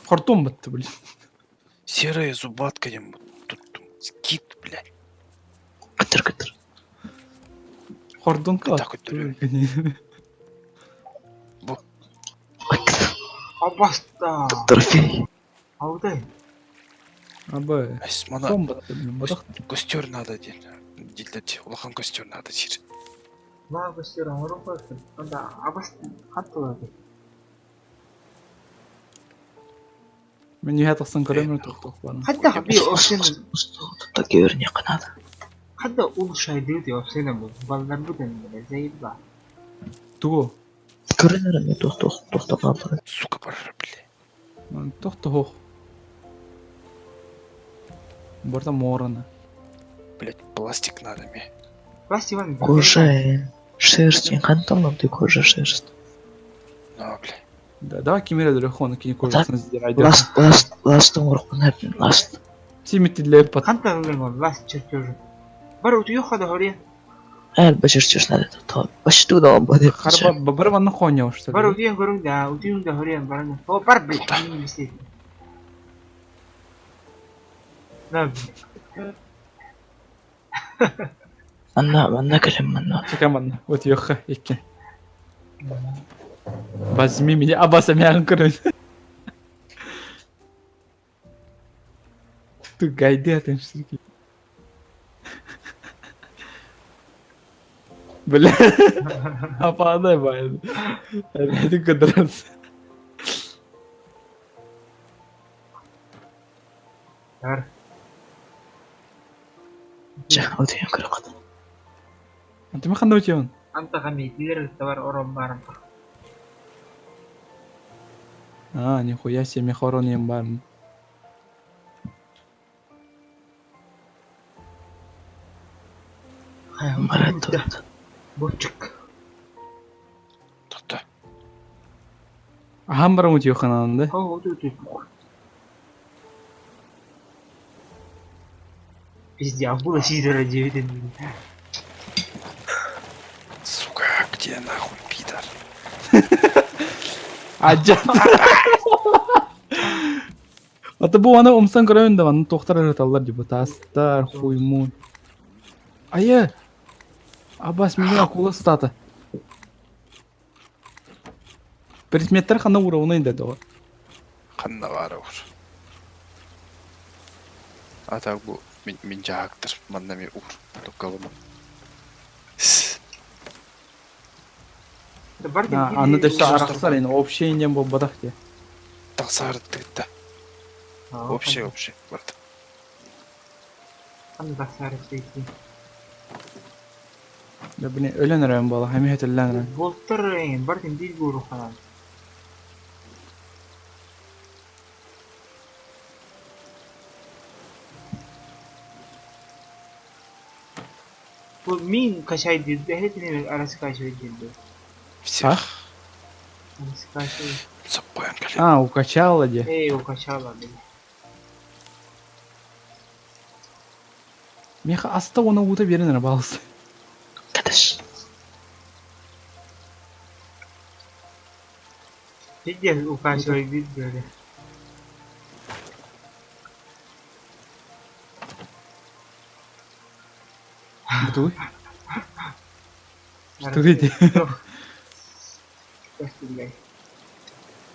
Хортум батты, блин. Серая зубатка диэн туттум. Кит, бля. Кытыр кытыр. Хордун Так өттүрү. Абаста. Трофей. Аудай. Абы. Эс, мана Хом батты, блин. Бодох. костер надо диэн. Дииллэр улахан костер надо диир. Маа көстөр оҥору көрдүм. Онда абас хаттылады. Мен үйе тахсан көрөмөр тоқтоқ барын. Хатта хаби опсен Так көріне қанады. хатта ул шайды деп опсен бу. Балдар бу ден заебба. Тугу. Көрінер ме тоқ тоқ тоқтап қалды. Сука барар, бля. Тоқтоқ. Борта морона. Блять, пластик надо мне. Пластик ван. Кожа, шерсть. Қанталам ты кожа шерсть. На, бля. Да, давай кимере дөрөхөн кини кожасын издирайды. Ласт, ласт, ластың орқын әпін, ласт. Тимити лепат. Ханта ылын ласт чертежу. Бар утуё хада хория. Әл башыр надо. Башы туда ба деп. Харба бар ванна хоня что Бар ли? утуё көрүң да, утуюң да хория барны. О бар бля. Не бисет. На. Анна, анна кэлем манна. Чекаман, вот ёха икки. Возьми меня, Аббаса мян көрөн. Ты гайде ты ширки. Бля. Ападай бай. Опять кадрас. Бар. Жа, утуян көрө қады. Антима ханда өтемін. Анта хамидилер бар орон барым. А, нихуя себе, мехорон ем барм. Марат. Бочук. Тоқта. Ахам барам өте ханан, да? О, уту уту. Пизде, акула сидора девять. Сука, где нахуй, пидор? Ажа. Ата бу аны умсан көрөйүн да аны токтор ырыталлар деп тастар хуймун. Ая. Абас меня акула стата. Предметтер хана уровны инде да. Ханна бара ур. А так бу мин мин жаактыр манна ми ур. Токкалыма. Бар Аны да арахсар энэ общение бу бадах те. Тақсары тыгытта. Вообще, вообще. Барда. Аны тахсары сейти. Да блин, өлөн район бала, хами хөтөллөн район. Болтар бар ден бир гуру ханан. Бу мин кашай дилде, хетине арасы кашай дилде. Всех. Арасы кашай. Саппайын кале. А, укачала де. Эй, укачала били. Меха аста оны ута берин балысы. Кадаш. Пизде укачай дилде. Бутуй. Тугуй дии.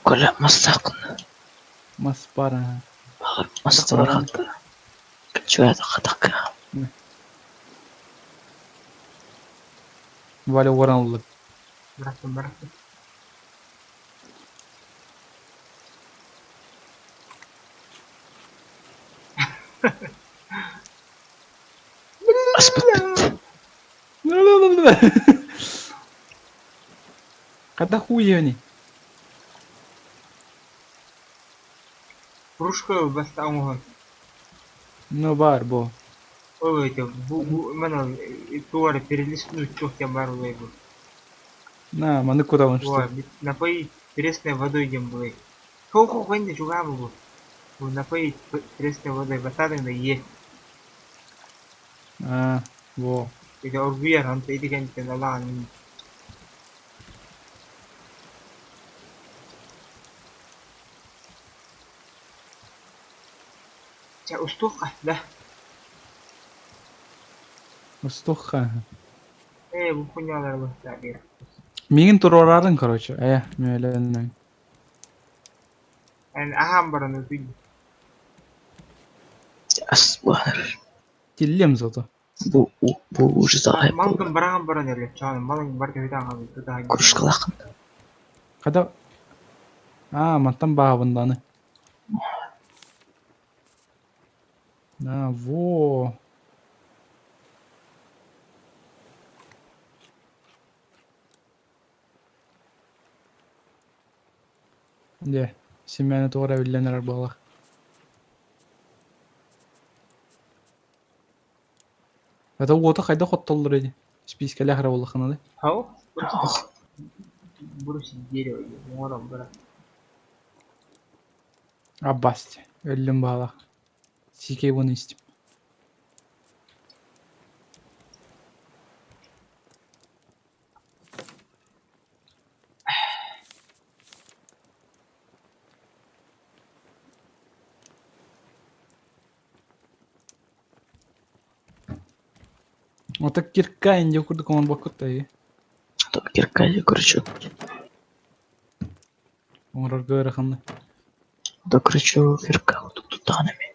Коля мастааххын. Мас баар аа. Баҕар мастабар хатта. Чугаата хатакка. Валя уоран ыллык. Бырахтым, бырахтым. Аспыт бүттэ. Когда хуй они? Кружка баста оҥоһун. Ну бар бо. Ой, это бу бу мана туора перелистнуть туох диэн баар буолай бу. На, маны кудалын Ой, что. напоить пресной водой диэн буолай. Хо-хо хэнде чугаабы бу. Бу напоить пресной водой батадың да е. А, во. Ити оргуйар онто ити кэнниттэн алаан Чэ, устуохха да. Устуха. Ээ, бу хуйнялар быһыттаа диэн. Миигин туруорарын, короче. Э, мүөлөннөҥ. Эн аһаан баран утуй. Ас буолар. Тиллиэм зато. Бу бу уже заҕай Малгын бараҕан баран элэ чаан малың бар төһөтө аҕалый тутаһын. Кружкалааххын. Когда... А, мантан баабын даҕаны. А, во. Дьэ, Семена тоҕо эрэ биллэн эрэр буоллах. Это уоту хайдах оттоллор ини? Спиискэлээх эрэ буоллаххына да. Хау? Бросить дерево, оҥорон баран. Аббасти. Өллүм баалаах. Сиикэй уону истим. Вот так кирка инде курдук оҥорбоккут да Кирка крючок. Оҥорорго ыараханна. Да крючок кирка туттаҕына эми.